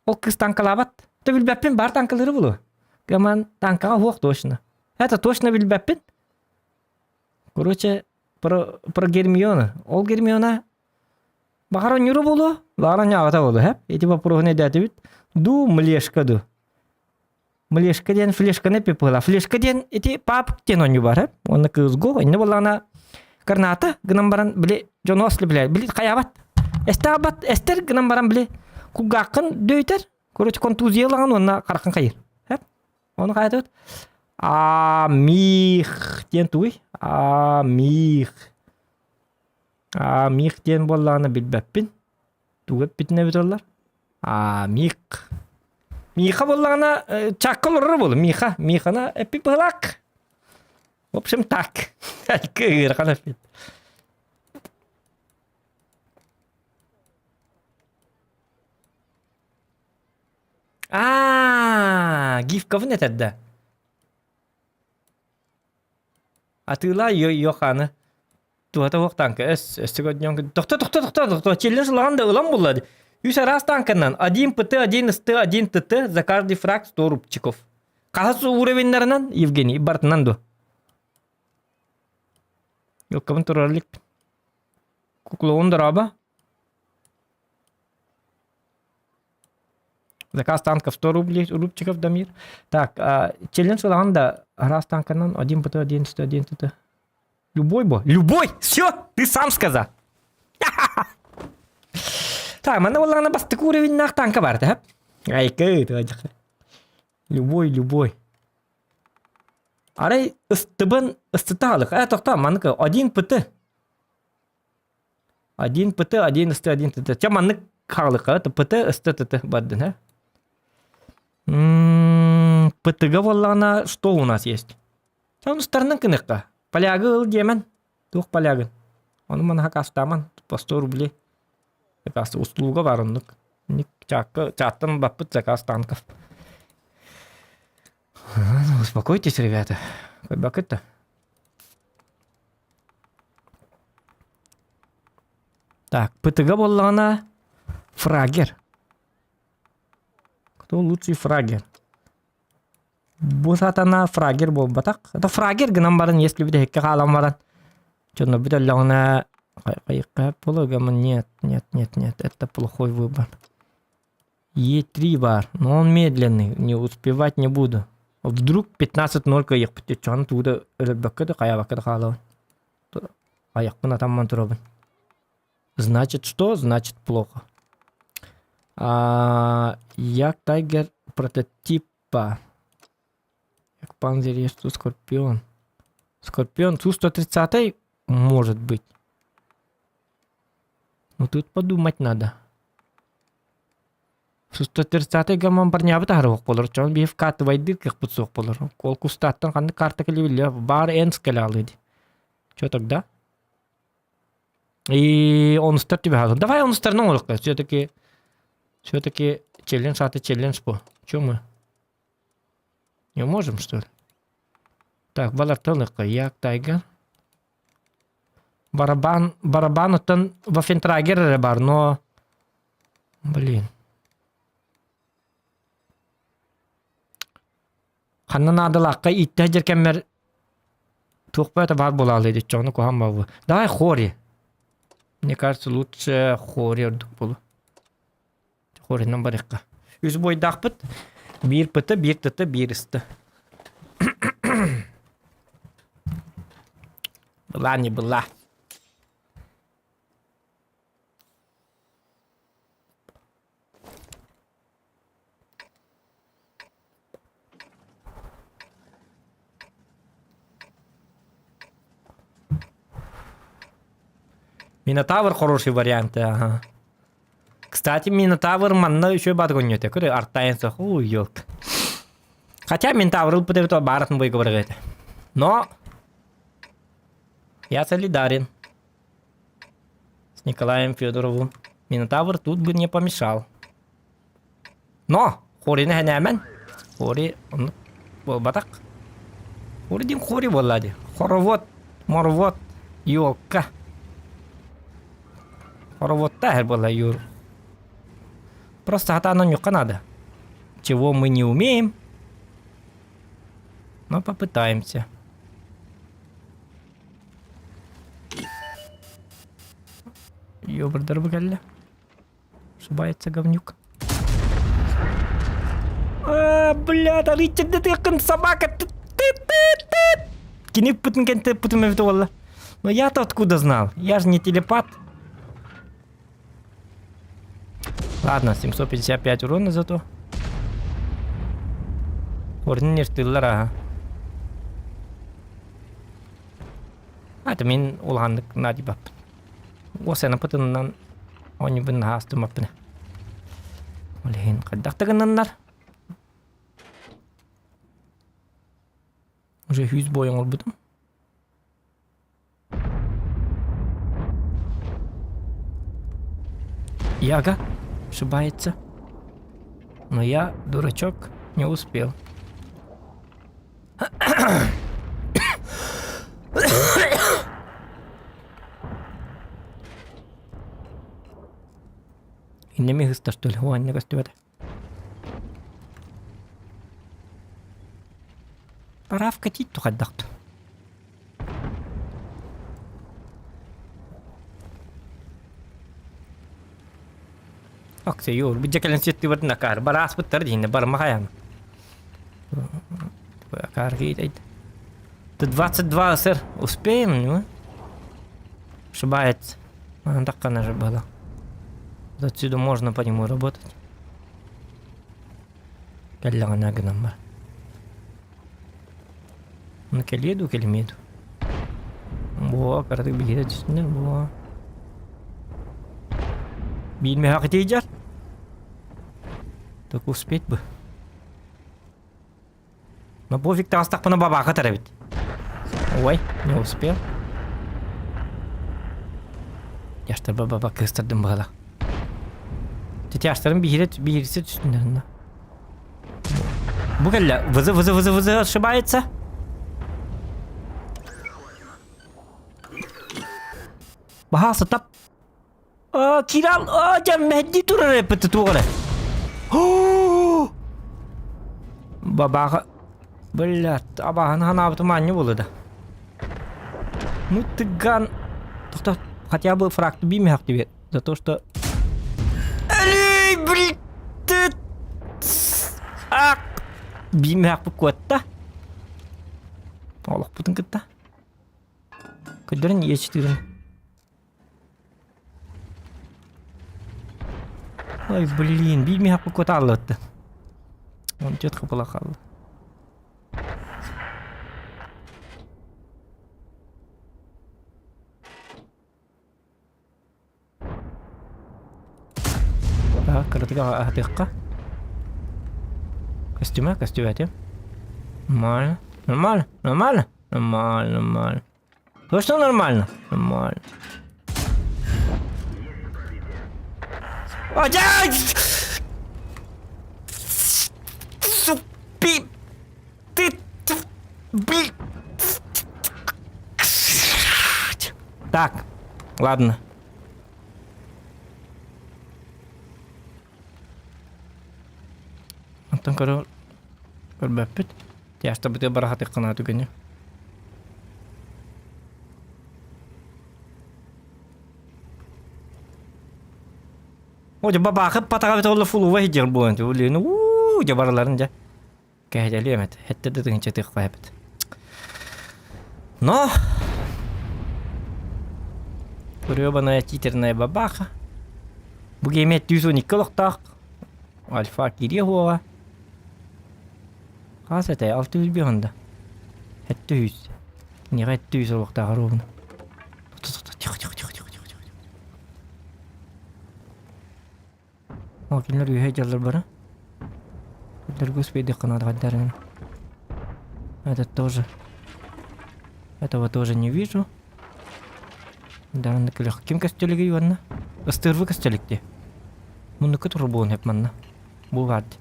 Ол кыыс танкалаабат. То билбэппин бар танкалыыры булу. Гаман танкаҕа суох точно. Это точно билбэппин. Короче, про, про Гермиона. Ол Гермиона баҕар онньуру буолуо, баҕар онньообото буолуо, хэп. Ити боппуруоһун өйдөөтүбүт. Ду млешка ду. Млешка диэн флешканы эппит Флешка диэн ити пап диэн оонньуу бар, хэп. Уонна кыыс го, иннэ буоллаҕына граната гынан баран били дьону ослепляет. Били хайаабат. Эстаабат, эстер гынан баран били кулгааххын дөйтөр, короче, контузиялаҕын уонна хараххын хайыр. Хэп? Ону хайатыбыт? Амих диэн тугуй? Амих. Амих диэн буоллаҕына билбэппин. Тугу эппитин эбит оллар? Амих. Миха буоллаҕына чакка олорор буолу. Миха. Михана эппит быһылаак. В общем так. Ыарахан эппит. Аа, гифкабын этэр да. Атыылаа Йоханы. Туһата суох танка. Өс, өссө көрдүөн. Тохто, тохто, тохто, тохто. Челлендж ылаҕан да ылан булла. Үс араас танканан. Один ПТ, один СТ, один ТТ. За каждый фраг 100 рубчиков. Хаһыс уровеннарынан, Евгений, бартынан ду. Йоккабын турар иликпин. Куклоун дороба. Заказ танков 100 рублей, рубчиков Дамир. Так, челлендж ылаҕан да араас танканан 1 ПТ, 1 СТ, 1 ТТ. Любой бо. Любой! Все, ты сам сказал. Так, манна буоллаҕына бастакы уровеннаах танка бар да? Айкы, Любой, любой. Арай ыстыбын ыстытаалык. Э, тохтоо, маннык 1 ПТ. 1 ПТ, 1 СТ, 1 ТТ. Чэ маннык хаалыка, ПТ, СТ, ТТ бардын, э? ПТ-га буоллаҕына что у нас есть? Онустарынан кыныхха. Полягы ыл диэмэн. Туох полягын? Ону манаха кастааман по 100 рублей. Заказ услуга бар оннук. Чаакка чааттан баппыт заказ танков. Успокойтесь, ребята. Бакыт-то. Так, ПТГ буоллаҕына фрагер. Кто лучший фрагер? Бу сатана фрагер буолбатах. Это фрагер гынан баран, если бүтэһиккэ хаалан баран, дьоно бүтэллэҕинэ хайыкка буолуо Нет, нет, нет, нет, это плохой выбор. Е3 бар, но он медленный, не успевать не буду. Вдруг 15-0 кыайыахпыт чоҕун тугу да өлөрбөккө да хайаабакка да хаалабын. Айахпын атамман турабын. Значит что? Значит плохо. А, Як Тайгер прототипа. Як Панзер есть тут Скорпион. Скорпион Су-130 может быть. Ну тут подумать надо. Су-130 гаман барнябыт аһарыах болор. Чон биһи вкатывайдыр кыахпыт суох болор. Кол кустааттан ханнык карта кэлибилле бар энс кэлэ Чё тогда? И онустар түбэһэ. Давай онустарынан оҥоруохха. Все-таки все-таки челлендж аты челлендж по. Чё мы? Не можем, что ли? Так, баларталыкка. Як Тайгер. Барабан, барабан оттон Вафентрагер эрэ бар, но... Блин. Ханна наадалаахха ииттэ сылдьар кэммэр туох баата баар буолаалый диччэ ону куһаҕан буолуо. Давай хори. Мне кажется, лучше хори ордук буолуо. Хоринан барыахха. Үс буойдаахпыт. Биир пыты, биир тыты, биир ысты. Была не была. Минотавр хороший вариант, ага. Кстати, Минотавр манна үчүгэй баат гонньута. Көрө артайын сох, ой, елка. Хотя Минотавр ылбыт эбит бааратын бойга барыга этэ. Но я солидарен с Николаем Федоровым. Минотавр тут бы не помешал. Но Хорины хэнээмэн. Хори оннук буолбатах. Хори диэн хори буолла дии. Хоровод, моровод, елка. Хороводта эһэр буолла Юр. Просто хатаан онньукка надо. Чего мы не умеем, но попытаемся. Ёбардар кэллэ. Ошибается говнюк. А, бля, Ричард, ты собака! Ты, ты, ты, Кини пытын кенте пытын эбит буолла. Но я-то откуда знал? Я же не телепат. Ладно, 755 урона зато. Орден ертыллар аха. Аты мин улаханнык наадыйбаппын. Уосанапытынан оонньуубун наһаа астыммаппын. Ол иһин хайдах да гыннаннар. Уже 100 бой оҥорбутум. Яга ошибается. Но я, дурачок, не успел. Иннеми хыста что ли? О, анне көстүбэтэ. Пора вкатить тухайдахту. Акция юр, бу кэлэн ситтибэрдин акаар барааспыттар диинне барма хайан. Акаар кейдейд. Ты 22 сэр, успеем, ну? Ошибается. А, так она же была. Вот отсюда можно по нему работать. Кэллэҕинэ гынан бар. Ону кэлиэ дуу, кэлимиэ дуу? Буо, кыратык биһиэхэ түстүнэр буо. Биир мөһөөх итийдэр. Так успеть бы. Но пофиг таҕыстахпына бабаха эбит. Ой, не успел. Яштар баба кыстырдым баҕала. Тетяштарым биһире биһирисе түстүннэр Бу кэллэ. Вызы вызы вызы вызы ошибается. Баһаалса тап. А, Кирал, а, дьэ мэһдии турар эппит туох эрэ. Бабаха. Блядь, абаһаны ханаабытым аанньа буолла да. Ну ты ган... Тохто, хотя бы фракты бимехак тебе. За то, что... Эй, блин, ты... Ак! Бимехак куотта. Олохпутун кытта. Көрдөрүн Е4-ін. Ой, блин, биир миэхэ куотааллыбытты. Он чет хапыла хаалла. Так, кыратык аһатыахха. Костюма, костюм этим. Нормально, нормально, нормально, нормально, нормально. Точно нормально? Нормально. Супи! Ты... Блин! Так, ладно. Онтон көрө көрбөппүт. Тиэхтэ барахатык гына түгэни. О, дьэ бабаахып патаҕа бит олла фулува сидер буолан улин уу дьэ барыларын дьэ кэһэдэлиэм этэ хэттэ да тыһынча тыахпа эбит. Но гребаная читерная бабаха бу геме 112 олохтоох альфа кириэ хуоҕа Хаас этэй 600 биһонда. 700. Киниэхэ 700 олохтоох ровно. Тихо, тихо, тихо, тихо, тихо, тихо. О, кинилэр үөһэ дьаллар бара. Кинилэргэ успейдыхха надо хайдарыгын. Это тоже. Этого тоже не вижу. Даанны күлэх. Ким көстөлүгүй уонна? Ыстыырбы көстөлүк дии. Муннукка турар буолуон сөп манна. Бу баар дии.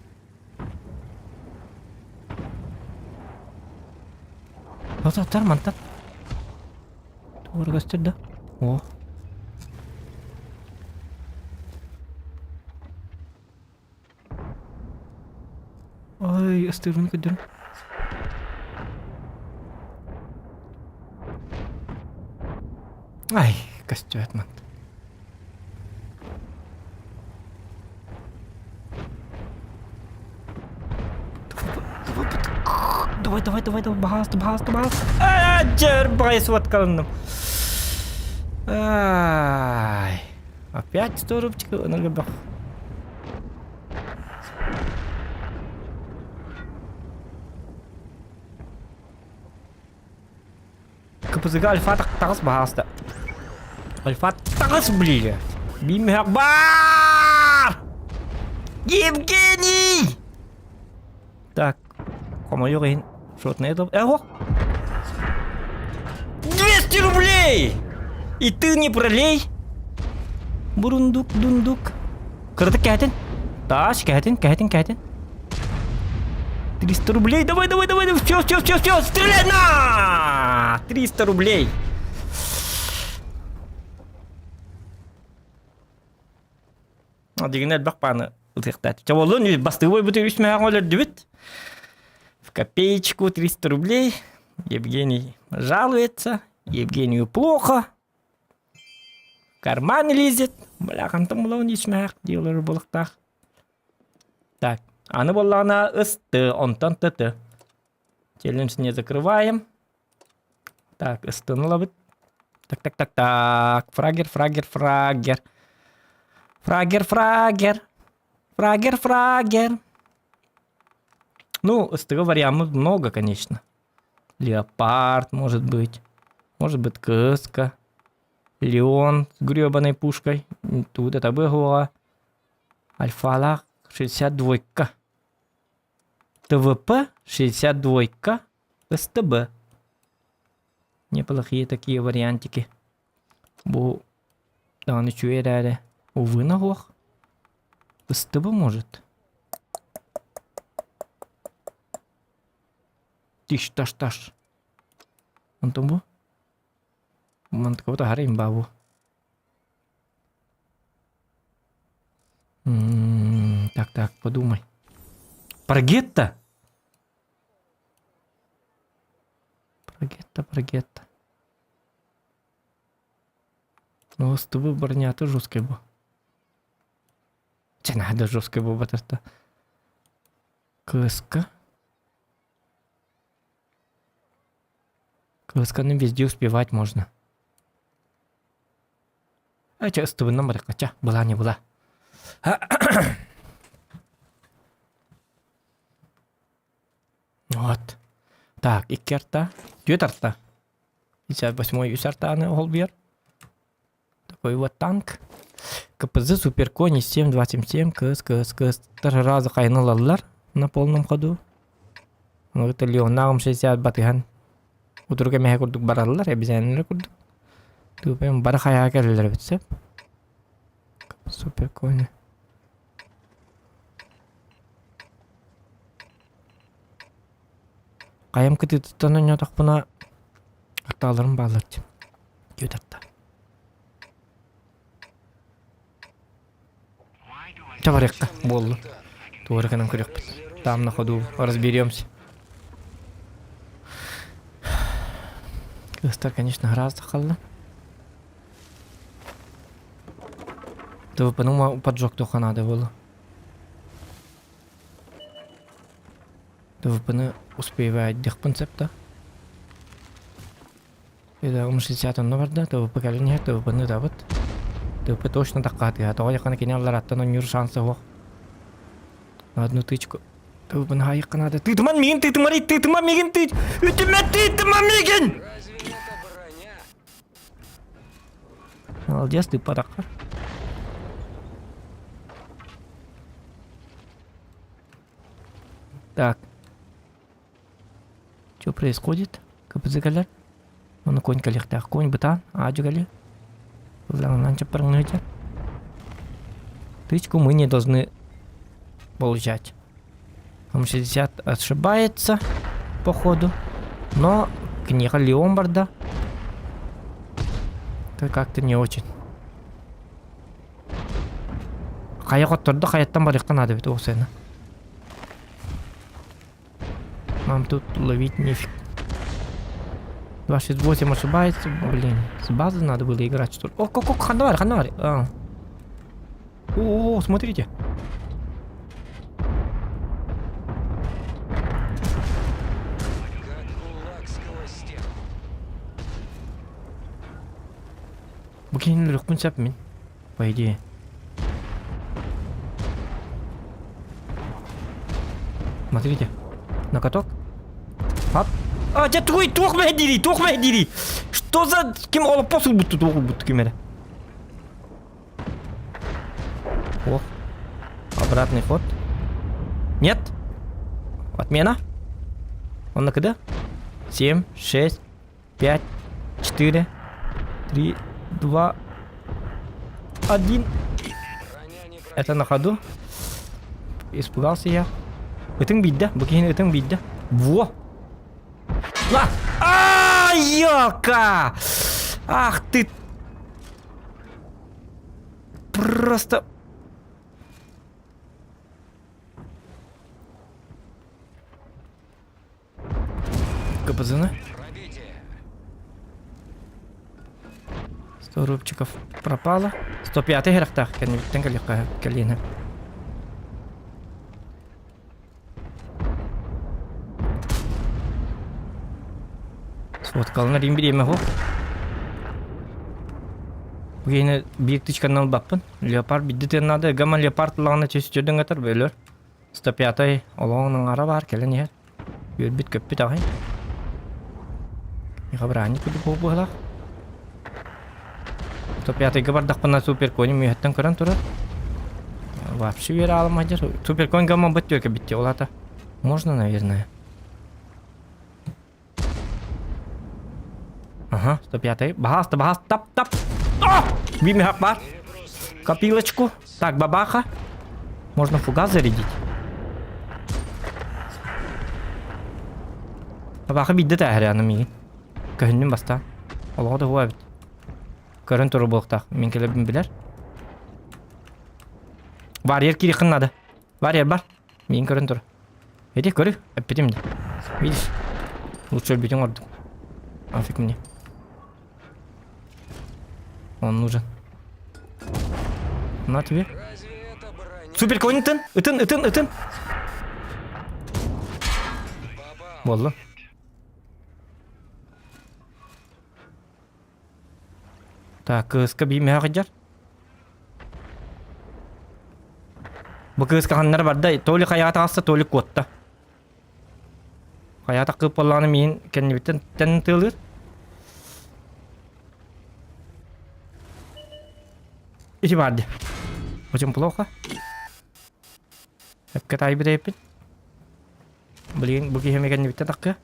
Отаттар мантан. Туора көстөр да. О. Ой, ыстыырбын көрдөрүм. Ай, көстүбэт манта. Давай, давай, давай, давай, баҕаста, баҕаста, баҕаста. Аа, дьэр, баҕайы суоткаланным. Ай, опять 100 рубчик, бөх. КПЗ-га альфа таҕыс баһаалыста. Альфа таҕыс ближе. Биир баар! Евгений! Так, хомойуох иһин шотный Эго! 200 рублей! И ты не пролей! Бурундук, дундук. Кыратык кэһэтин. Таш, кэһэтин, кэһэтин, кэһэтин. 300 рублей, давай, давай, давай, давай, все, все, все, все, стреляй, на! 300 рублей. Дигинэ элбэх пааны ытыахтаат. Чоболун бастыгы бойбуту үс мэһэҕэ өлөрдүбүт. В копеечку 300 рублей. Евгений жалуется. Евгению плохо. Карман лезет. Бля, хантан булабын үс мэһэх диэлэр булахтаах. Так, аны буоллаҕына ысты, онтон тыты. Челлендж не закрываем. Так, ыстыны ылабыт. Так, так, так, так. Фрагер, фрагер, фрагер. Фрагер, фрагер. Фрагер, фрагер. Ну, ыстыга вариантов много, конечно. Леопард, может быть. Может быть, кыска. Леон с гребаной пушкой. Тут это было. Альфалах 62. ТВП 62 СТБ. Неплохие такие вариантики. Бу даҕаны үчүгэй эрээри увы ноһуох. СТБ может. Тиш таш таш. Онтон бу? Мантыкабыт аһара имба бу. Так, так, подумай. Прогетто? Прогетто, прогетто. Ну, с тобой бронята жесткая была. Че надо жесткая была это. КСК. КСК-ны везде успевать можно. А чэ ыстыбыннан барыахха чэ была не была. Вот. Так, икки арта, түөрт арта. 58 үс артааны оһолбуйар. Такой вот танк. КПЗ Суперкони 7.277 КС КС КС разы хайын на полном ходу. Это Леонагым 60 батыһан утуруга мэһэ курдук бараллар, эбизээннэр курдук. Тупем бары хайаа кэлэлэр эбит сөп. Суперкони. Хайам кытыытыттан ойнотохпуна аттааларым бааллар дии. Диэт Чэ барыахха буолла. Туора гынан көрүөхпүт. Там на ходу разберемся. Кыыстар, конечно, гораздо халла. ТВП-ну поджог туохха наада буолла. ТВП-ны успевает диэхпин сөп да. Ыам 60 онно барда, ТВП кэлин иһэр, ТВП-ны ытабыт. ТВП точно таккаатыһа, тоҕо диэххинэ кини аллараттан оонньуур шанса суох. На одну тычку. ТВП-ны хаайыахха наада. Тыытыман миигин, тыытымарый, тыытыма миигин, тыыт! Үтүмэ, тыытыма миигин! Молодец, ты параха. Так. Что происходит? КПЗ кэлэр. Ону конь кэлиэхтээх. Конь бытаан, аадьы кэлиэ. Ыллаҥынан чаппарыҥныһытя. Тычку мы не должны получать. М60 ошибается, походу. Но книга Леомбарда. Это как-то не очень. Хайа хоттордо хайаттан барыахха наада эбит ол сыана. Нам тут ловить нефиг. 268 ошибается. Блин, с базы надо было играть, что ли? О, как, как, ханавари, ханавари. А. О, смотрите. Бу кинилэр сөп мин, по идее. Смотрите, на каток. Пап. А, дьэ тугуй, туох мэһэйдиирий, туох мэһэйдиирий? Что за... Ким олоппос ылбытту, туох ылбытту ким эрэ? Ох. Обратный ход. Нет. Отмена. Он на КД. 7, 6, 5, 4, 3, 2, 1. Это на ходу. Испугался я. Ытыҥ биирдэ. Бу киһини ытыҥ биирдэ. Во! На! А, ёлка! Ах ты! Просто... КПЗН. 100 рубчиков пропало. 105 хэрахтаах кэннибиттэн кэлиэххэ кэлиэнэ. Сфоткаланар им бириэмэ суох. Бу киһини биир тычканан ылбаппын. Леопард бидди тыан наада. Гамма леопард ылаҕына чөс чөдөҥ атар бөлөр. 105 олоҕун аҥара баар кэлэн иһэр. Үөрбүт-көппүт аҕай. Миэхэ бырааһынньык курдук буолбуһалаах. 105-га бардахпына суперконим үөһэттэн көрөн турар. Вообще үөрэ аламайдыр. Суперконь гамма быт түөкэ битти ол ата. Можно, наверное. Ага, 105-й. Баһааста, баһааста, тап, тап. А! Биир бар. Копилочку. Так, бабаха. Можно фугас зарядить. Бабаха биирдэ тээһэрэ аны миигин. Көһүннүм бастаан. Олоҕо да эбит. Көрөн турар буолуохтаах. Мин кэлэрбин билэр. Барьер киириэххин надо. Барьер бар. Миигин көрөн тур. Иди көрү, эппитим дии. Видишь? Лучше өлбүтүҥ ордук. Нафиг мне. Он нужен. На тебе. Супер конь ытын, ытын, ытын, ытын. Буолла. Так, кыыска биир сылдьар. Бу кыыска ханнара барда, то ли хайаҕа таҕыста, то ли куотта. Хайаҕа таххыып буоллаҕына миин кэннибиттэн тэн тыалыыр. Ити баар дии. Очень плохо. Эпкэ таайбыт эппит. Блин, бу киһи эмиэ кэннибиттэн таххыа.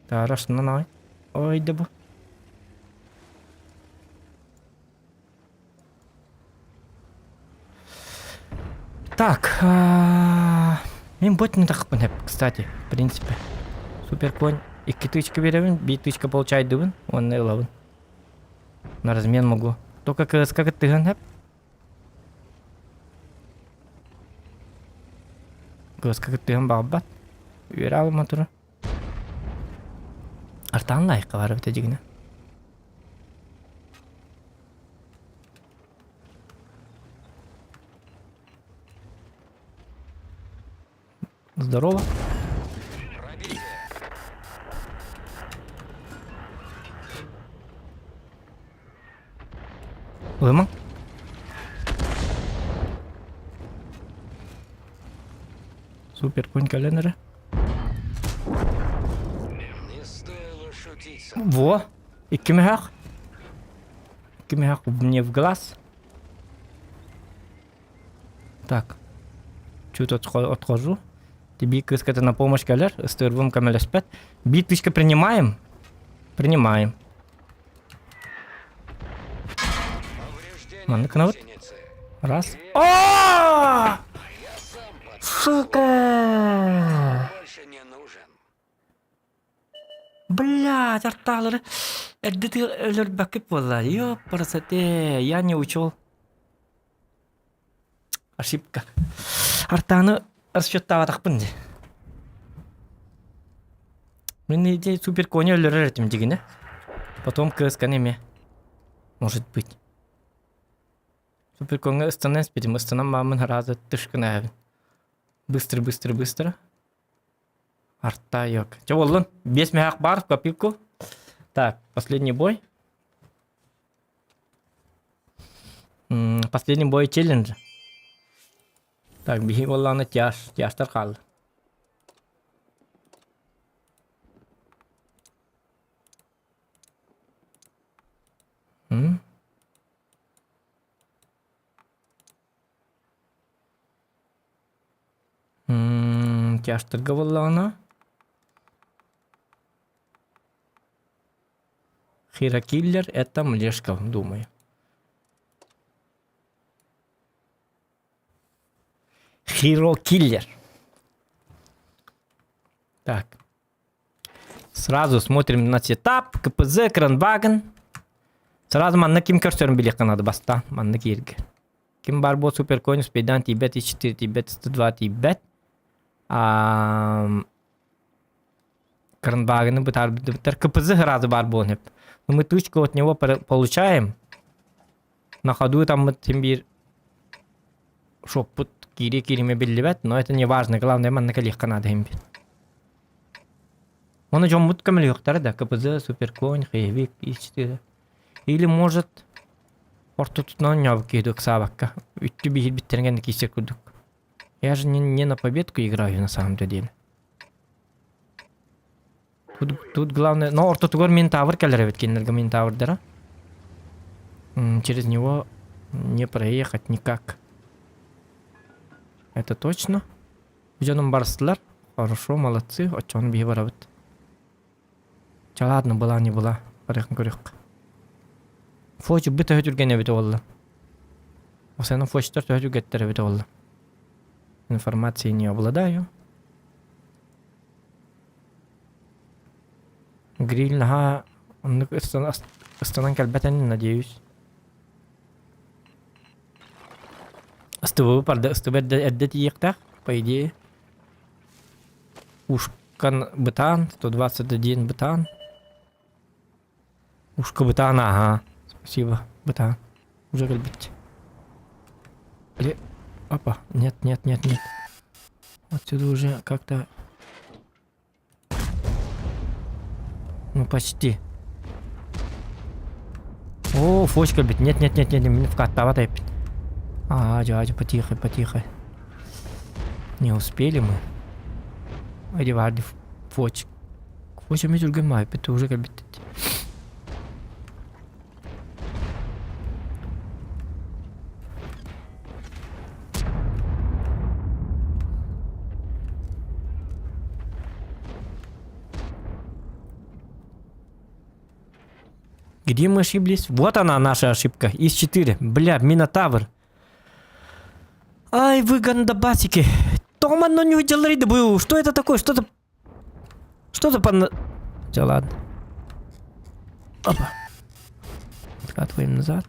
Таара астынан аҕай. Ой да бу. Так, мен бот не тахпын хеп, кстати, в принципе. Супер конь. Икки тычка беребин, биир тычка получайдыбын, уонна ылабын. На размен могу. Только КСК кыттыһан хеп. КСК кыттыһан баҕарбат. Үөрэ алма турар. Артаан лайкка бар эбитэ дьигинэ. Здорово. Ылымаҥ. Супер конь кэлэн эрэ. Во! Икки мөһөх. Икки мөһөх мне в глаз. Так. Чуть отхожу. Тебе кыыската на помощь кэлэр. Ыстыырбым көмөлөспөт. Биир тычка принимаем. Принимаем. Маннык гынабыт. Раз. А! Сука! Блядь, артаалары эрдэ өлөрбөккүт буолла. Ёпарасоте, я не учел. Ошибка. Артааны расчеттаабатахпын дии. Мин идея супер коня өлөрөр этим дигинэ. Потом кыысканы эмиэ. Может быть. Супер коҥҥа ыстанан испитим. Ыстанан бааммын сразу тышкына Быстро, быстро, быстро. Артайок. Чэ буоллун. Биэс мөһөөх баар в копилку. Так, последний бой. Последний бой челлендж. Так, биһи буоллаҕына тяж, тяжтар хаалла. Мунтяштарга буоллаҕына Хирокиллер это Млешков, думаю. Хирокиллер. Так. Сразу смотрим на сетап, КПЗ, Кранваген. Сразу манна ким көрсөрүн билиэххэ надо баста. Манна кииргэ. Ким бар буо суперконь успейдан тиийбэт, И4 тиийбэт, 102 тиийбэт. Кранвагены бытаарбыттар. КПЗ сразу бар буолан сөп. Но мы тучку от него получаем. На ходу там мы тем биир шоппут киири киириме биллибэт, но это не важно. Главное манна кэлиэххэ наада иһин биир. Оны дьоммут көмөлөһүөхтэрэ да КПЗ, Суперконь, Хеевик, И4. Или может ортотунан оонньообут киһи ыксаабакка үттү биһирбиттэрин кэннэ киирсэр курдук. Я же не, не на победку играю на самом-то деле. Тут, тут главное... Но ортотугар Минтавр кэлэр эбит кинилэргэ Минтаврдара. Через него не проехать никак. Это точно. Дьонум барыстылар. Хорошо, молодцы. Оччоҕуна биһи барабыт. Чэ ладно, была не была. Барыахын көрүөххэ. Фочи бу төһө түргэн эбит буолла. Осена фочтар төһө түргэттэр эбит буолла. Информацией не обладаю. Гриль наһаа оннук ыстанан кэлбэтин, надеюсь. Ыстыбыбы парда ыстыбы эрдэ, эрдэ тиийиэхтээх, по идее. Ушкан бытаан, 121 бытаан. Ушка бытаан, ага. Спасибо, бытаан. Уже кэлбит. Или... Опа, нет, нет, нет, нет. Отсюда уже как-то... Ну, почти. О, фочка бит. Нет, нет, нет, нет, нет, вкаттава опять. А, дядя, потихо, потихо. Не успели мы. Одевали фочек. Фоча ми түргэн маайпыт уже кэлбит. Где мы ошиблись? Вот она, наша ошибка. Из 4. Бля, Минотавр. Ай, вы гандабасики. Томан, но не уделали, Что это такое? Что за... Что за пан... Все, ладно. Опа. Откатываем назад.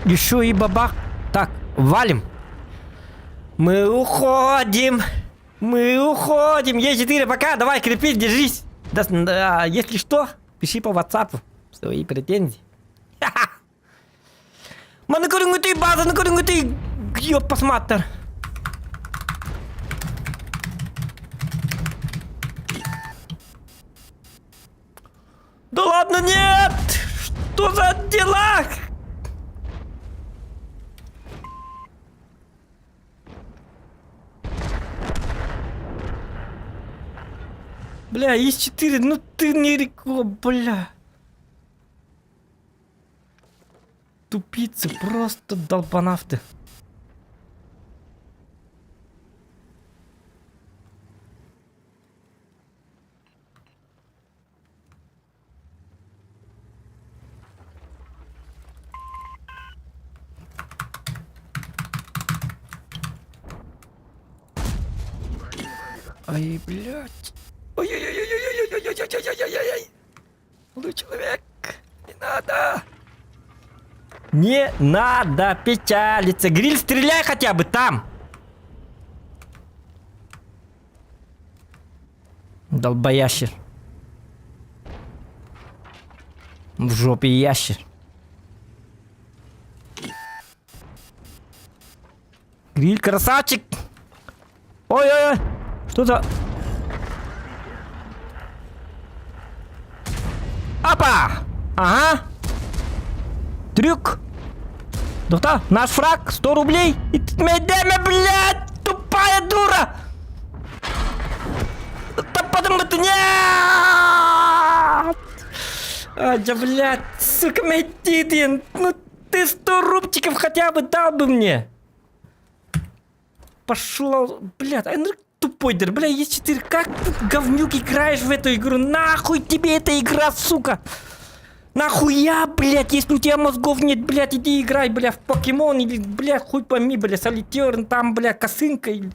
Еще и бабах. Так, валим. Мы уходим. Мы уходим. Е4, пока. Давай, крепись, держись. Да, да, если что, пиши по WhatsApp свои претензии. Маны көрүҥҥүтүй, базаны көрүҥҥүтүй, ёп посматтар. Да ладно, нет! Что за дела? Бля, ИС-4, ну ты не реко, бля. Тупицы, просто долбанавты. Ай, блядь. Ой-ой-ой-ой-ой-ой-ой-ой-ой-ой-ой-ой. Молодой человек, не надо. Не надо печалиться. Гриль, стреляй хотя бы там. Долбоящер. В жопе ящер. Гриль, красавчик! Ой-ой-ой! Что за... Апа! Ага! Трюк! Доктор, наш фраг 100 рублей! И ты блядь! Тупая дура! Да потом это нет! А, да, блядь, сука, Майтитин, ну ты 100 рубчиков хотя бы дал бы мне! Пошла, блядь, а ну тупой дыр, бля, есть 4, как ты, говнюк, играешь в эту игру? Нахуй тебе эта игра, сука! Нахуя, блядь, если у тебя мозгов нет, блядь, иди играй, бля, в покемон или, бля, хуй пойми, бля, солитер, там, бля, косынка или...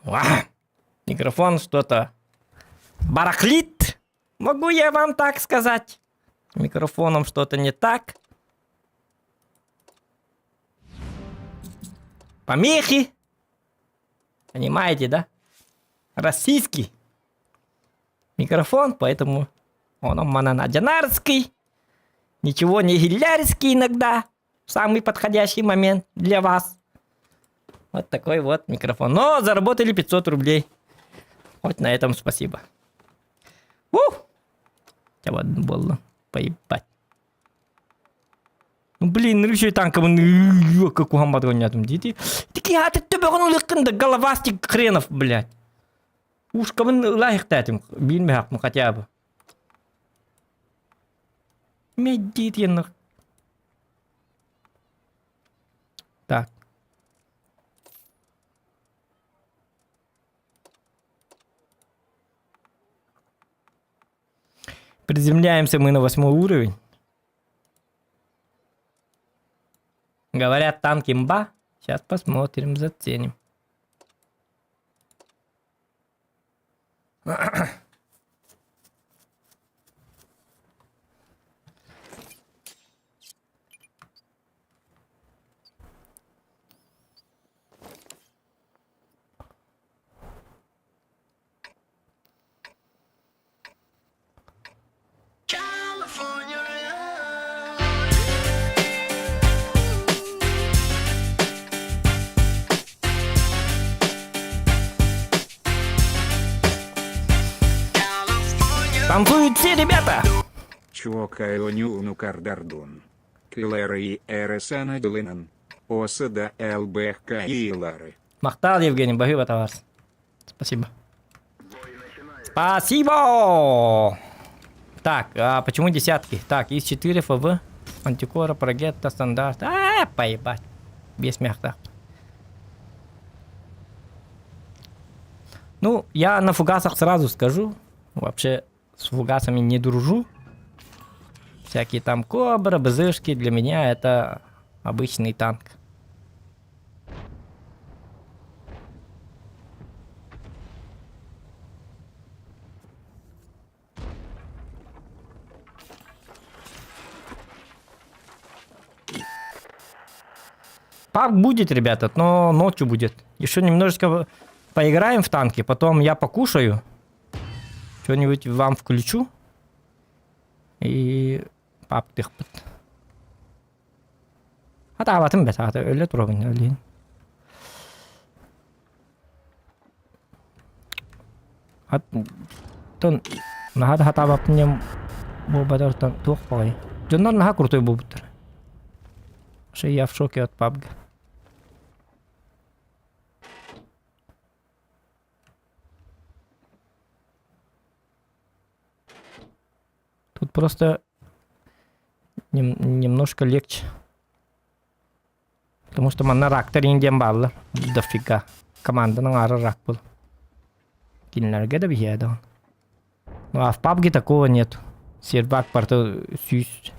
Ва! Микрофон что-то барахлит. Могу я вам так сказать? С микрофоном что-то не так. Помехи. Понимаете, да? Российский микрофон, поэтому он мананадянарский. Ничего не гилярский иногда. В самый подходящий момент для вас. Вот такой вот микрофон. Но заработали 500 рублей. Хоть на этом спасибо. Ух! Вот было поебать. Ну блин, ну еще и танком, ну как ухамбат гонятым дети. Такие, а ты төбөҕүн ылыккын да головастик хренов, блядь. Ушкабын ылаһыктаатым, билмэхаппын хотя бы. Меддит Так. Приземляемся мы на восьмой уровень. Говорят, танк имба. Сейчас посмотрим, заценим. Танцуют все ребята! Чуокайлонюну кардардун. Килэры и эресана дулинан. Осада ЛБХ и Лары. Махтал, Евгений, баһыыба товар. Спасибо. Спасибо! Так, а почему десятки? Так, из 4 ФВ, Антикора, Прогетта, стандарт. А, поебать. Без мягких. Ну, я на фугасах сразу скажу. Вообще, с фугасами не дружу. Всякие там кобра, бзышки, для меня это обычный танк. Пабг будет, ребята, но ночью будет. Еще немножечко поиграем в танки, потом я покушаю. Что-нибудь вам включу. И пабгтыахпыт. Хатаабатым бэт, хата өлө турабын өлейін. Аттан наһаа да хатаабаппын диэн буолбатар туох баҕайы. Дьоннор наһаа крутой буолбуттар. Вообще я в шоке от PUBG. Тут просто нем немножко легче. Потому что манна рактар диэн бааллар дофига. Команданың ары рак был. Кинилэргэ да биһиэ даҕаны. Ну а в PUBG такого нет. Сервак барыта сүүс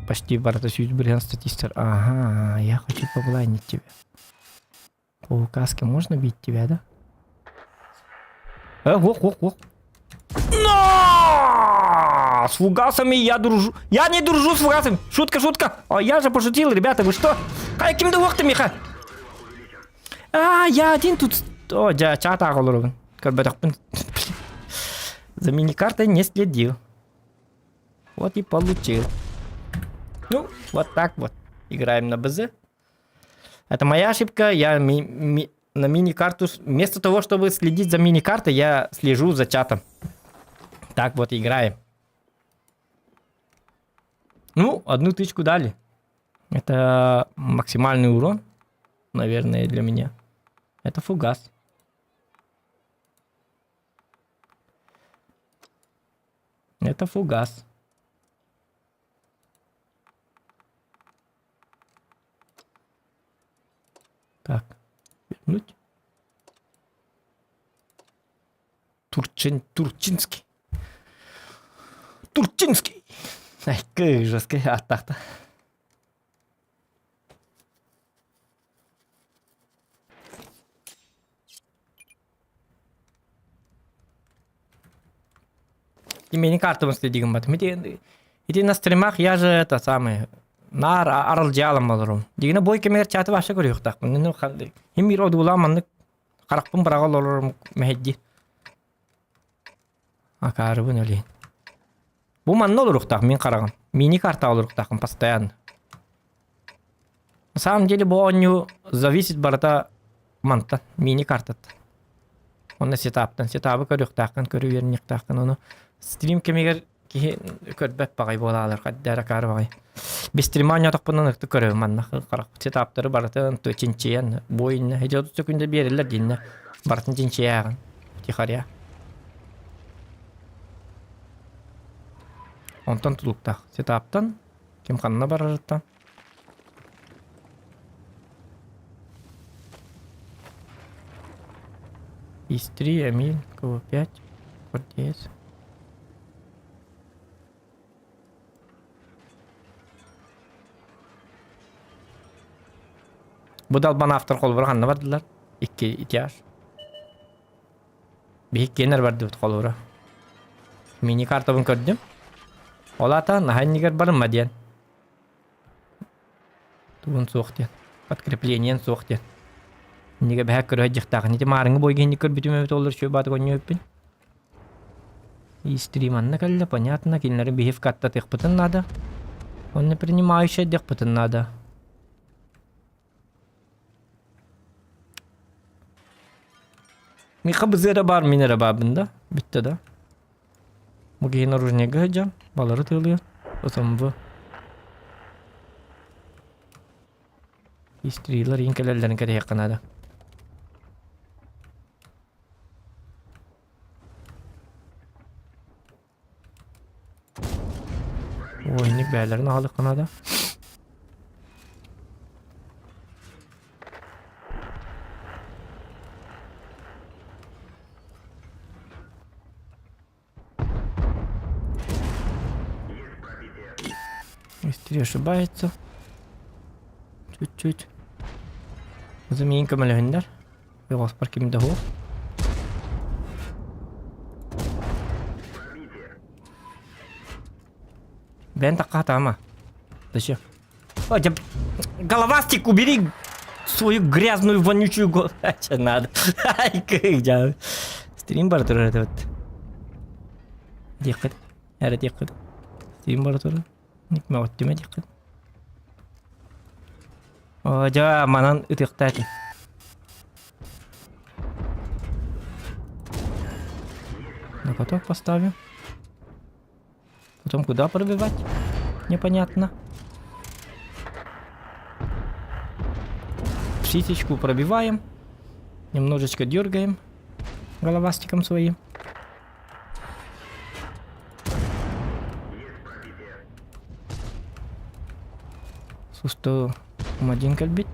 почти барыта сүүс бырыһыан статистер. Ага, я хочу поблайнить тебя. По указке можно бить тебя, да? Э, ох, ох, ох. Но! С фугасами я дружу. Я не дружу с фугасами. Шутка, шутка. А я же пошутил, ребята, вы что? Хай, ким да ты, Миха? А, я один тут. О, дьэ, чат ааҕа Көрбөтөхпүн. За миникартой не следил. Вот и получил. Ну, вот так вот. Играем на БЗ. Это моя ошибка. Я ми ми на мини-карту... Вместо того, чтобы следить за мини-картой, я слежу за чатом. Так вот играем. Ну, одну тычку дали. Это максимальный урон, наверное, для меня. Это фугас. Это фугас. Так, вернуть. Турчин, Турчинский. Турчинский! Ай, как жестко аттахта. Мени картабын следигим бат. Ити на стримах я же это самое наар аралдьаалам олорум. Дигине бой кэмигэр чаты вообще көрүөхтаахпын. Ну хим одуулаан маннык харахпын быраҕа олорорум мэһэйдии. Акаарыбын өлейин. Бу манна олоруохтаах мин хараҕым. Мини-карта олоруохтаахпын постоянно. На самом деле бу оонньуу зависит барыта мантан, мини-картаттан. Онно сетаптан, сетабы көрүөхтааххын, көрүү үөрэниэхтааххын. Ону стрим кэмигэр киһи көрбөт баҕай буолаалар, хайда эрэ акаары баҕай. Бестрима оонньоотохпунан ытык көрөбүн манна харах сетаптары барытын чинчийэн, бу иннэ идиот күндэ биэрэллэр дииннэ барытын чинчийээҕин тихаря. Онтон тутулуктаах сетаптан ким ханна барарыттан Ис-3, Эмиль, КВ-5, Гвардеец. Бу далбан автор холобура ханна бардылар? Икки итяж. Биһик киэнэр бардыбыт холобура. Мини-картабын көрдүм. Ол аата наһаа иннигэр барымма диэн. Тугун суох диэн. Подкреплениен суох диэн. Иннигэ бэһэ көрө сылдьыахтаахын. Ити маарыҥҥы буойга инник көрбүтүм эбит олор үчүгэй баатык оонньуу эбиппин. Истрим анна кэллэ, понятно, кинилэри биһи вкаттатыахпытын наада. Онно принимающая диэхпитин наада. Миха бызыара баар, мин эрэ баабын да. Бүттэ да. Бу киһи наружнайга сылдьан, балары тыалыыр. СМВ. Истрилар иин кэлэллэрин кэтэһиэххэ наада. Ой, инник бээлэрин аҕалыахха наада. Истри ошибается. Чуть-чуть. Замейин көмөлөһүннэр. Йоҕоспор ким да суох. Бэйэн такка хатаама. Зачем? Головастик, убери свою грязную вонючую голову. Че надо? Ай, как Стрим бар турар это вот. Диэххит. Эрэ диэххит. Стрим бар турар. Никмэ диэххит. Оо, дьэ, манан ытыахтаа этим. На поток поставим. Потом куда пробивать? Непонятно. Птичку пробиваем. Немножечко дергаем головастиком своим. Сусто один кэлбит.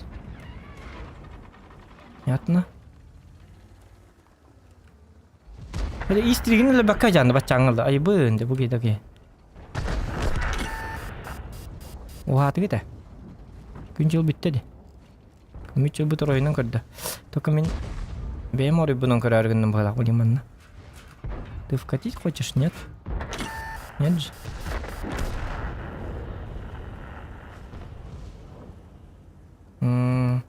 Понятно. Били истригин эле бакка жанды баччаңылды. Айбын де бу кидаки. Уһааты ките. Күн жыл бүтте де. Күн жыл бут оройунан көрдө. Только мен бэйэм оройбунан көрөөр гынным быһалаах билим манна. Ты вкатить хочешь, нет? Нет же? М.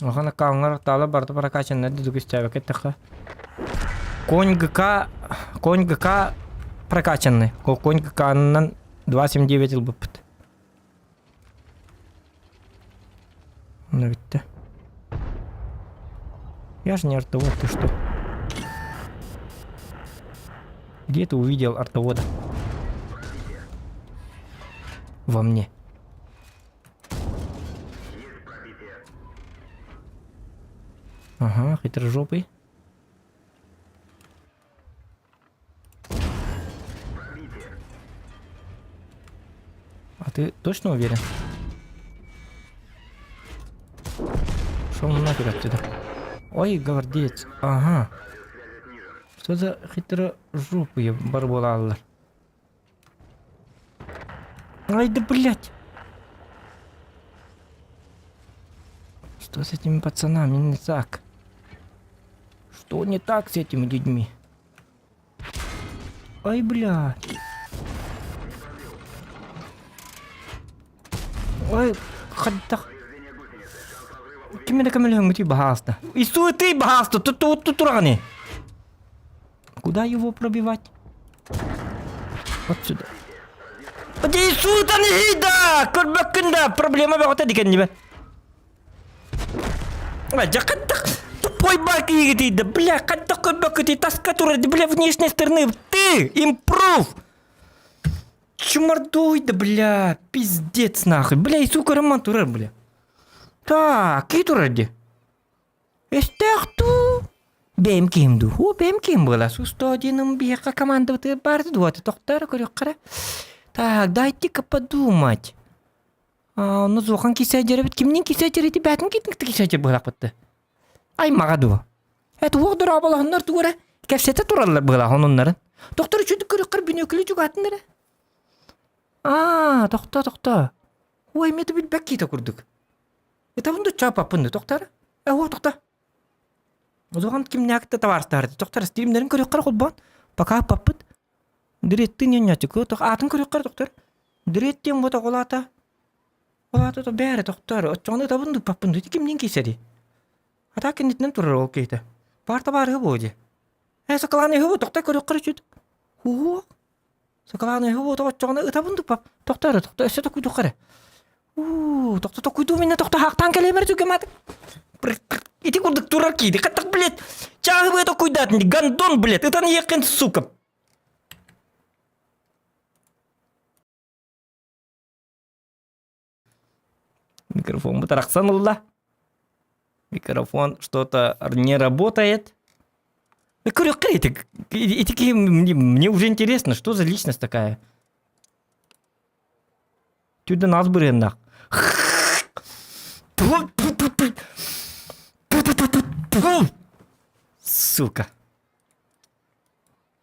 Улахан аккаунҥар таала барыта прокачаннар дедук истээбэккэ эттэххэ. Конь ГК, конь ГК прокачанный. Конь ГК-нан 2.79 ылбыппыт. Онно бүттэ. Я же не артовод, ты что? Где ты увидел артовода? Во мне. Ага, хитрожопый. А ты точно уверен? Шел нафиг отсюда. Ой, гвардеец. Ага. Что за хитрожопые барбулаллар? Ай да блять! Что с этими пацанами не так? Что не так с этими людьми? Ай, бля. Ой, хайдах. Ким эрэ көмөлөһөҥҥүтүй баһаалыста. Ису ты баһаалыста, тут тут тураҕыный. Куда его пробивать? Вот сюда. Иисутан да! Көрбөккүн да! Проблема бөҕөтө дикэннибэ. Дьэ тупой бак да, бля, хайдах көрбөккүтүй таска турар, бля, внешней стороны, ты, импрув! Чумардуй да, бля, пиздец нахуй, бля, Иису көрөммөн турар, бля. Так, кии турар ди? Өстөөх дуу? Бэйэм киһим дуу? Оо, бэйэм киһим буолар. Сусто диэным биһиэхэ командабытыгар баар дуо? Тохтоор көрүөххэ эрэ. Так, дайте-ка подумать. А, ону зуохан кисээдьэрэбит кимниин кисээдьэрити бээтин китин кисээдьэр быһалаахпытты. Аймаҕа дуо? Эт уох дорооболоһоннор тугу эрэ кэпсэтэ тураллар быһалаах онуннарын. Тохтор үчүгдүк көрүөххэр бүнүөкүлү чугаатын эрэ. Аа, тохто, тохто. Ой, эмиэ да билбэт киһитэ курдук. Ытабын да чаапаппын да тохтор. Э, оо, тохто. Улахан кимнээхтэ табаарыстаһар. Тохтор, стримнэрин көрүөххэр холбоон. Пока аппаппыт. Дыреттин ньонньочуку тох аатын көрүөххэр тохтор. Дыреттин вот оҕолаата. Олаата то бээрэ тохтор. Оччоҕуна ытабын дуппаппын ду. Кимниин киисэри? Атаа кэннитинэн турар ол киһитэ. Паар табаарыһы буо дии. Э, сакалаан иһи тохтой көрүөххэр үчүт. Уһуох. Сакалаан иһи буо оччоҕуна ытабын дуппап. Тохтор, тохто, өссө токуйдухха эрэ. Уу, тохто токуйдуу минне тохто хаахтаан кэлиэмэр түгэмат. Ити курдук турар кииди. Хаттак, блядь, чааһы быа токуйдаатын, гандон, блядь, ытан иэххин, сука. Микрофон арахсан ылла. Микрофон что-то не работает. Эти, мне уже интересно, что за личность такая? Түрден аз бырыаннаах. Сука.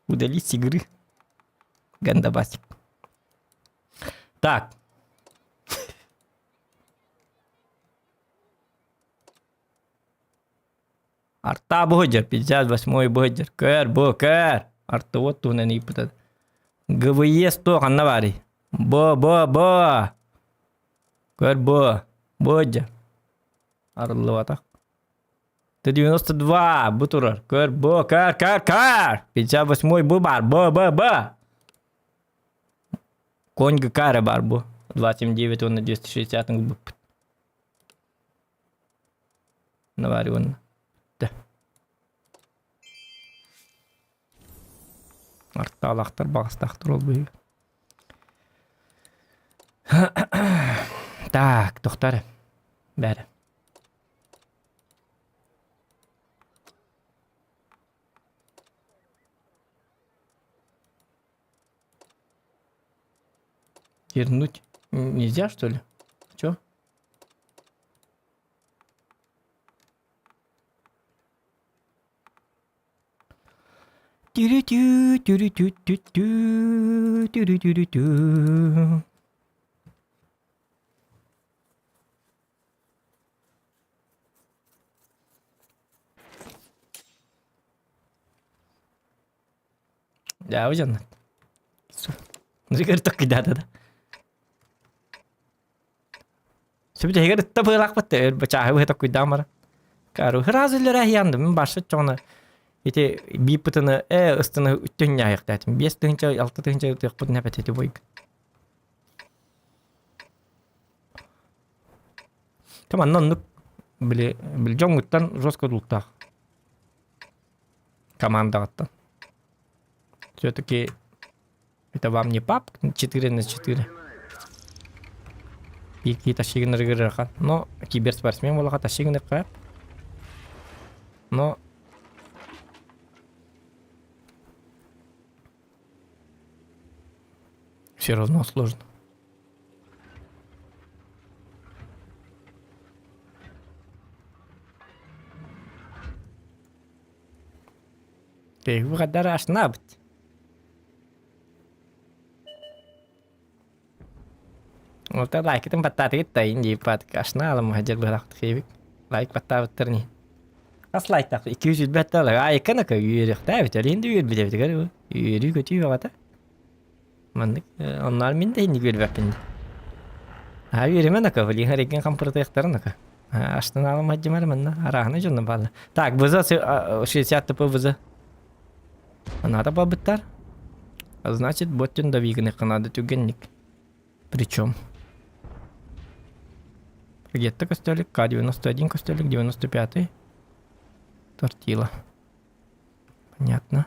Удалить с игры. Гандабасик. Так. Арта быһыдьар, 58-й быһыдьар. Көр, бу, көр. Артовод туһунан ыйыппыта. ГВЕ 100 ханна баарый? Бо, бо, бо. Көр, бу. Бу Арыллыбатах. Т-92 бу турар. Көр, бу, көр, көр, көр. 58-й бу бар. Б, Б, Б. Конь ГК эрэ баар бу. 29 уонна 260 ылбыппыт. Навари уонна. Бүттэ. Артаалаахтар баҕастаахтар ол быһыы. Так, тохтоо эрэ. Бээрэ. Вернуть нельзя, что ли? Чё? Тюрю-тю, тюрю-тю-тю-тю, тюрю-тюрю-тю. Дьаабы дьоннор. Жигэр токкуйдаата да. Сөбүтэһигэр ытта быалаахпыт өр бачааһы быһа токкуйдаан баран. Кару сразу лэрэ мин барсыт чоҕуна ити бииппытыны ээ ыстыны үттүн ньаайахтаатым. 5 тыһыынча, 6 тыһыынча ытыахпытын эпэт ити бойга. Там анна оннук били били дьоҥҥуттан жестко тулуктаах командаҕыттан. Все-таки это вам не пап 4 на 4. Ики тащигын Но киберспортсмен буолаха тащигын Но все равно сложно. Киһи ашнабыт. Ол лайкытын баттаатыгыт да ин дииппат ашнаалым хадьар быһалаахтык лайк баттаабыттар ни. Хас лайктаах 200 баттаалар. Айыккана кө үөрүөхтээбит. Олин да үөрбүт эбит. Үөрүү көтүү баҕата. Маннык онноор мин да инник үөрбэппин. Аа үөрүмэн ака, блин, харигин хампырытыахтарын ака. Аштынаалым хадьымар манна арааһына дьонно баалла. Так, ВЗ 60 ТП ВЗ. Надо бабыттар. Значит, боттин давиганы надо түгенник. Причем. Гетто костелик, К-91 костелик, 95-й. Тортила. Понятно.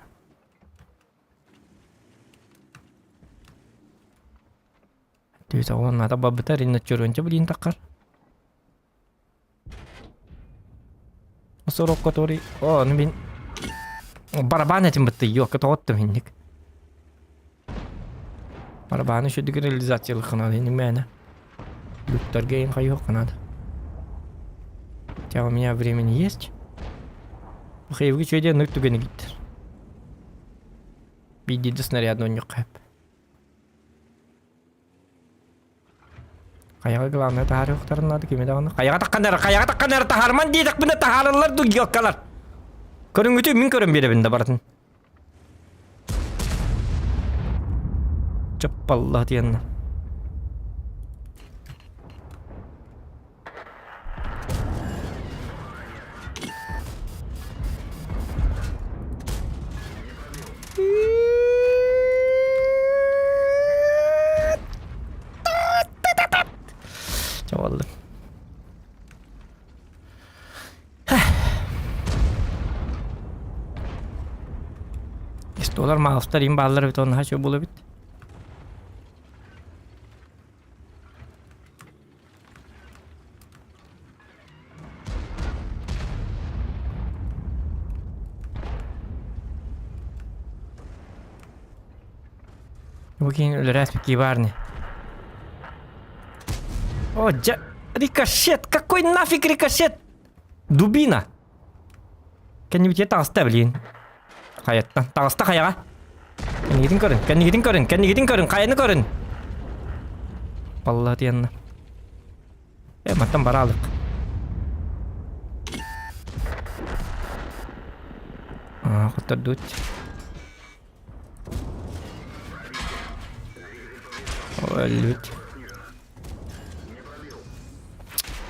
Түс оҕон ата бабыта ринна чөрөнчө билин таккар. Сорок который... О, ну мин... Барабан этим бытты, ёлка тоҕоттум инник. Барабаны шүдүк реализациялык надо, не мээнэ. Люктарга им хайуох надо. Хотя у меня времени есть. Хайвы чөйде нүк түгені гиттер. Бидиді снарядны онньук хэп. Хайаҕа главное таһаарыахтарын наада кими даҕаны. Хайаҕа тахханнар, хайаҕа тахханнар таһаарман диэтэхпинэ таһаараллар дуу гиоккалар. Көрүҥҥүтү мин көрөн биэрэбин да барытын. Чаппалла диэннэ. Чабалды. Столар маастар им бааллар бит онно хачы була бит. Бу киһини өлөрөөспүт барни. О, дьа... Рикошет! Какой нафиг рикошет? Дубина! Кэннибитигэр таҕыста, блин. Хайаттан. Таҕыста хайаҕа. Кэннигитин көрүн, кэннигитин көрүн, кэннигитин көрүн, хайаны көрүн! Балла диэнна. Э, мантан бараалык. Аа, хоттордут. Өлбүт.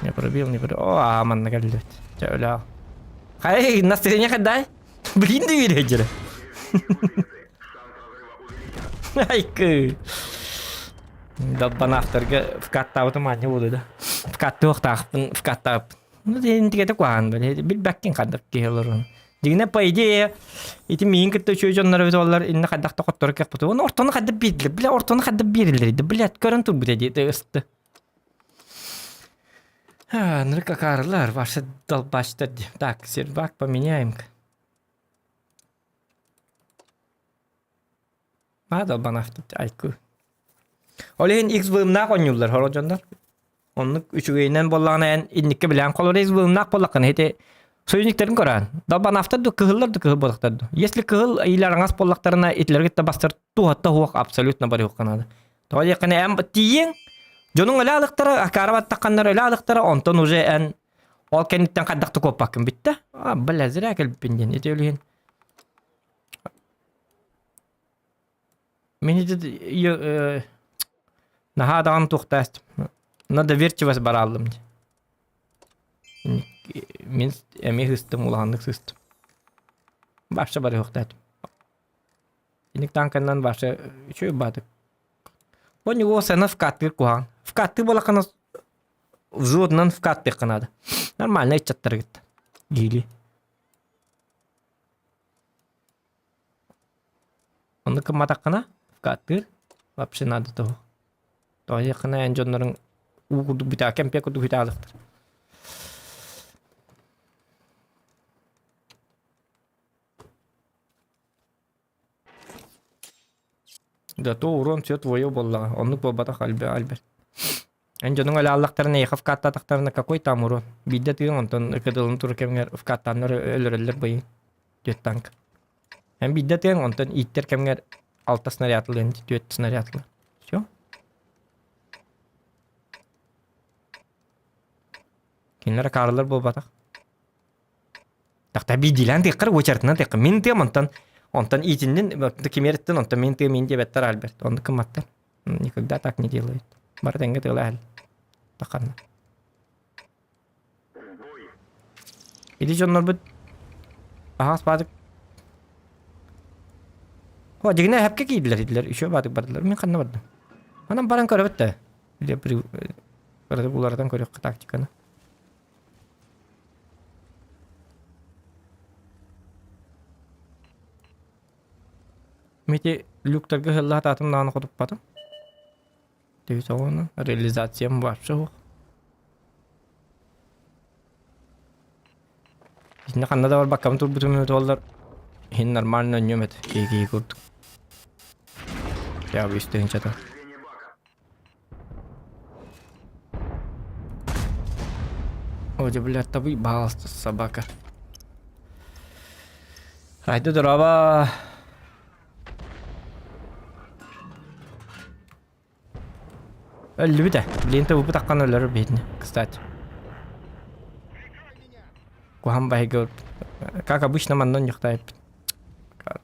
Не пробил, не пробил. О, аа, манна кэллибит. Чэ, өлөө. Хай, настроение хаддай? Блин, да үөрэ Айкы. Далбанаахтарга вкаттаабытым аанньа буолуо да. Вкаттыахтаахпын, вкаттаабыппын. Ну, интигэтэ куһаҕан билбэккин ханнык киһи олорун. Дьиҥинэ, по идее, ити миигин кытта үчүгэй дьоннор эбит буоллар, иннэ хайдах да хотторо кыахпыт. Уонна ортону хайдах биэрдилэр, бля, ортону хайдах биэрэллэр ди, блядь, көрөн турбут дии, ысты. Нырык акаарылар, ваши долбачтар ди. Так, сервак поменяем-ка. Аа, долбанаахтыт айку. Ол иһин X-быымнаах оонньууллар хоро дьоннор. Оннук үчүгэйинэн буоллаҕына эн инникки билээн холор X-быымнаах буоллаххына ити союзниктарын көрөөн. Долбанаахтар ду кыһыллар ду кыһыл буоллахтар ду. Если кыһыл или араҥас буоллахтарына итилэргэ да бастар туһатта суох абсолютно барыахха наада. Тоҕо диэххинэ эн тиийиэҥ дьонуҥ өлө алыктара, акаара баттахханнар өлө алыктара, онтон уже эн ол кэнниттэн хайдах да куоппаккын бүттэ. А, бля, зря кэлбиппин диэн. Ити өлүһүн Мин ити наһаа даҕаны туохтаастым. На доверчивость барааллым дии. Мин эмиэ сыстым, улаханнык сыстым. Вообще барыахтаатым. Инник танканан вообще үчүгэй баатык. У него сцена вкаттыыр куһаҕан. Вкаттыы буолаххына взводунан вкаттыахха наада. Нормально ыччаттары кытта. Гили. Оннук гымматаххына вкаттыыр вообще надо того. Тоҕо диэххинэ эн дьонноруҥ уу курдук бүтээ кэмпиэ курдук бүтэ аалыахтар. Да то урон все твое буоллаҕа. Оннук буолбатах Альберт. Альберт. Эн дьонуҥ өлө эйиэхэ вкаттаатахтарына какой там урон? Биирдэ тыын онтон ыкыдылын тур кэмҥэр вкаттааннар өлөрөллөр быйын. Түөрт танк. Эн биирдэ тыын онтон ииттэр кэмҥэр алта снаряд ылыан түөрт снаряд ылыан. Все. Кинилэр акаарылар буолбатах. Тахта биирдиилээн тыаххар уочаратынан тыахха. Мин тыам онтон онтон иитиннин кимиэриттэн онтон мин тыам мин диэбэттэр Альберт. Оннук гымматтар. Никогда так не делают. Бары тэҥҥэ тыалаһал. Таханна. Ити дьоннорбут аһаас баатык О, дьигинэ эһэпкэ киирдилэр итилэр үчүгэй баатык бардылар. Мин ханна бардым? Анан баран көрөбүт да. Или уларытан көрүөххэ тактиканы. Мити люктарга ыһылла сатаатым даҕаны хотуппатым. Төһө оҕону реализациям вообще суох. Итиннэ ханна да барбаккабын турбутум эбит буоллар, иһин нормально өнньүөм этэ, киһи-киһи курдук. Я бы үс тыһыынчата. О, дьэ, блядь, табый баалста собака. Айда дороба. Өллүбүт ээ. Блин, табыппыт аххан өлөрөр биһитини, кстати. Куһан баһыйга как обычно манна онньуктаайыппыт.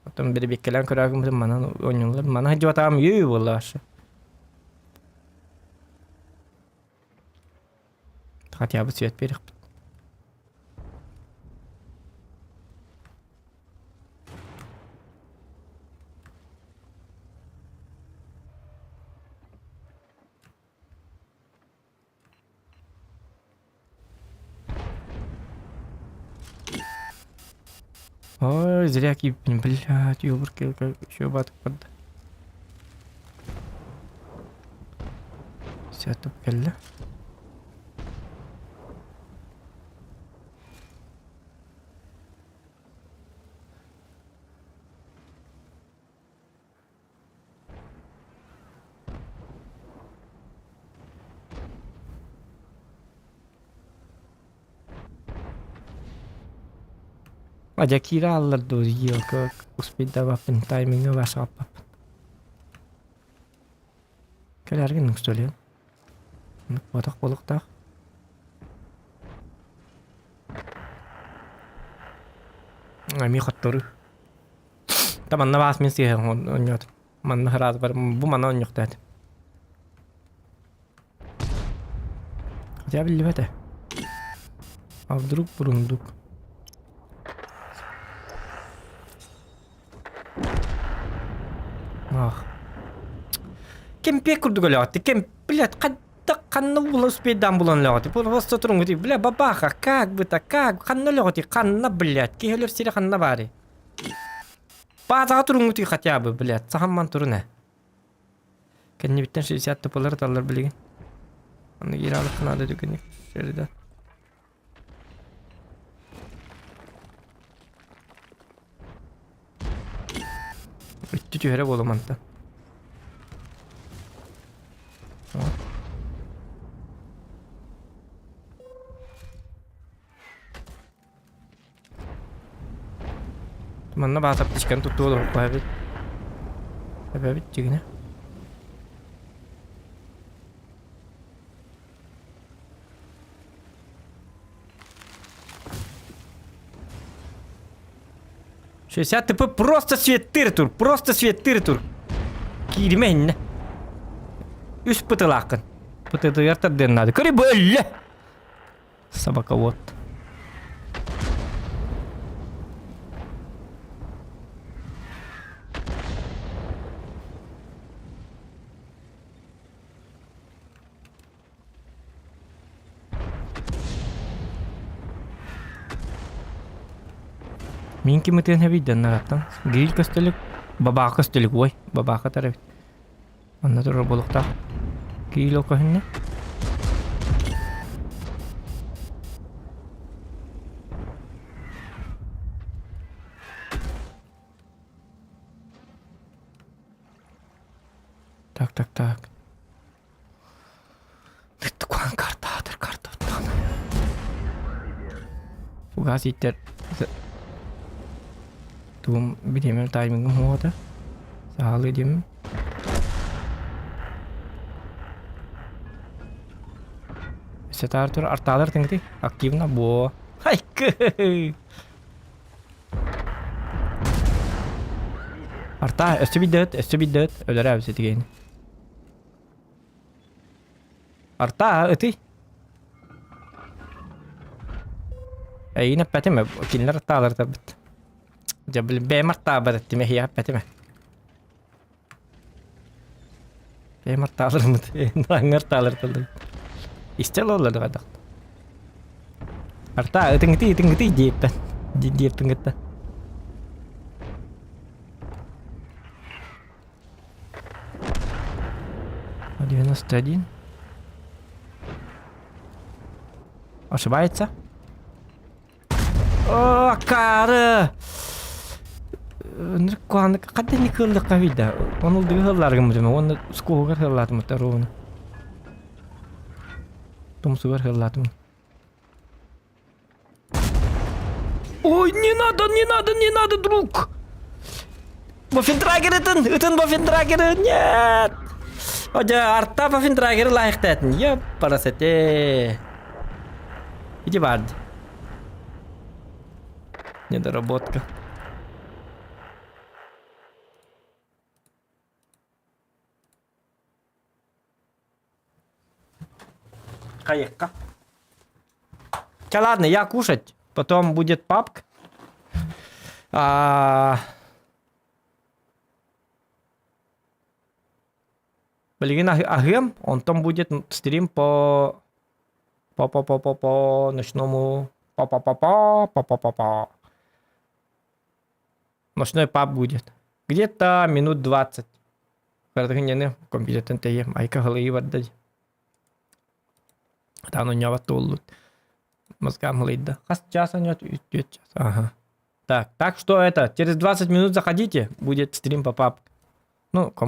Потом бирибиккэлээн көрөөгүммүтүн манан оонньууллар. Мана сылдьыбатаҕым үө буолла вообще. Хотя бы цвет биэриэхпит. Ой, зря кииппин, блядь, ёбурки, еще батык барда. Все, кэллэ. Адьа киирэ хааллар дуу, елка успейдабаппын, таймиҥҥа баасаҕаппаппын. Кэлээргин что ли? Батах буолуохтаах. Эмиэ хотторуу. Та манна баас мин сыыһа оонньоотум. Манна сразу бар бу манна оонньуохтаатым. Хотя биллибэт ээ. А вдруг бурундук? Ах. Кемпе курдук өлөҕөттү. Кем, блядь, хайдах ханна була успейдаан булан өлөҕөтү? Просто туруҥҥутуй, бля, бабаха, как бы так, как, ханна өлөҕөтүй, ханна, блядь, киһи өлөр сирэ ханна баарый? Баазаҕа туруҥҥутуй хотя бы, блядь, сахамман турун ээ. Кэннибиттэн 60 тупалар ыталлар билигин. Аны киирэ наада түгэнник сэрдэ. Үттү түһэрэ буола мантан. Манна баатар тискэн туттуо олорукка эбит. Эбэбит дьигинэ. 60 ТП просто светтыр тур, просто светтыр тур. Кииримэ иннэ. Үс пытылааххын. Пытытыгар тардыан наада. Көрүй бу өллө. Собаковод. Мин ким ытыан эбий даннараттан. Гриль көстөлүк, бабаха көстөлүк, ой, бабаха тар эбит. Онно турар буолуохтаах. Гриль ол көһүннэ. Так, так, так. Куан картаатыр картоттан. Фугас иттер. Тугум бириэмэ таймингым хуота. Саалы дим. Сетар тур арталар тыңгти активно бо. Хайкы. Арта өссө биддет, өссө биддет, өлөрө эбисетигейни. Арта ытый. Эйин эппэтим кинилэр артаалар тарбыт. Дьэ били бэйэм артаабар эттим эһиэхэ эппэтим. Бэйэм артааларымыт аҥар артаалар тыллым. Истэ ололлар хайдах. Арта ытыҥытый ытыҥытый диэппэн диэппин кытта. 91. Ошибается? О, акары! Хадда не кыллыкка вида. Он улдыгы хылларгым дeme. Оны скоугар хыллатым ровно. Тумсугар хыллатым. Ой, не надо, не надо, не надо, друг! Вафендрагер ытын, ытын Вафендрагеры, нет! Одя, арта Вафендрагеры лайықтатын, я парасете. Иди в Недоработка. Хайыкка. Ча, ладно, я кушать. Потом будет папк. А... Билигин аһыам, онтон будет стрим по по по по по по ночному по по по по по по по по Ночной паб будет. Где-то минут 20. Кыратыгын компьютертен тэйиэм, айка халыйы барда дии. Таан онньообот туоллут. Мозгам халыйда. Хас час онньоот? Үт час. Ага. Так, так что это, через 20 минут заходите, будет стрим по паб. Ну, кому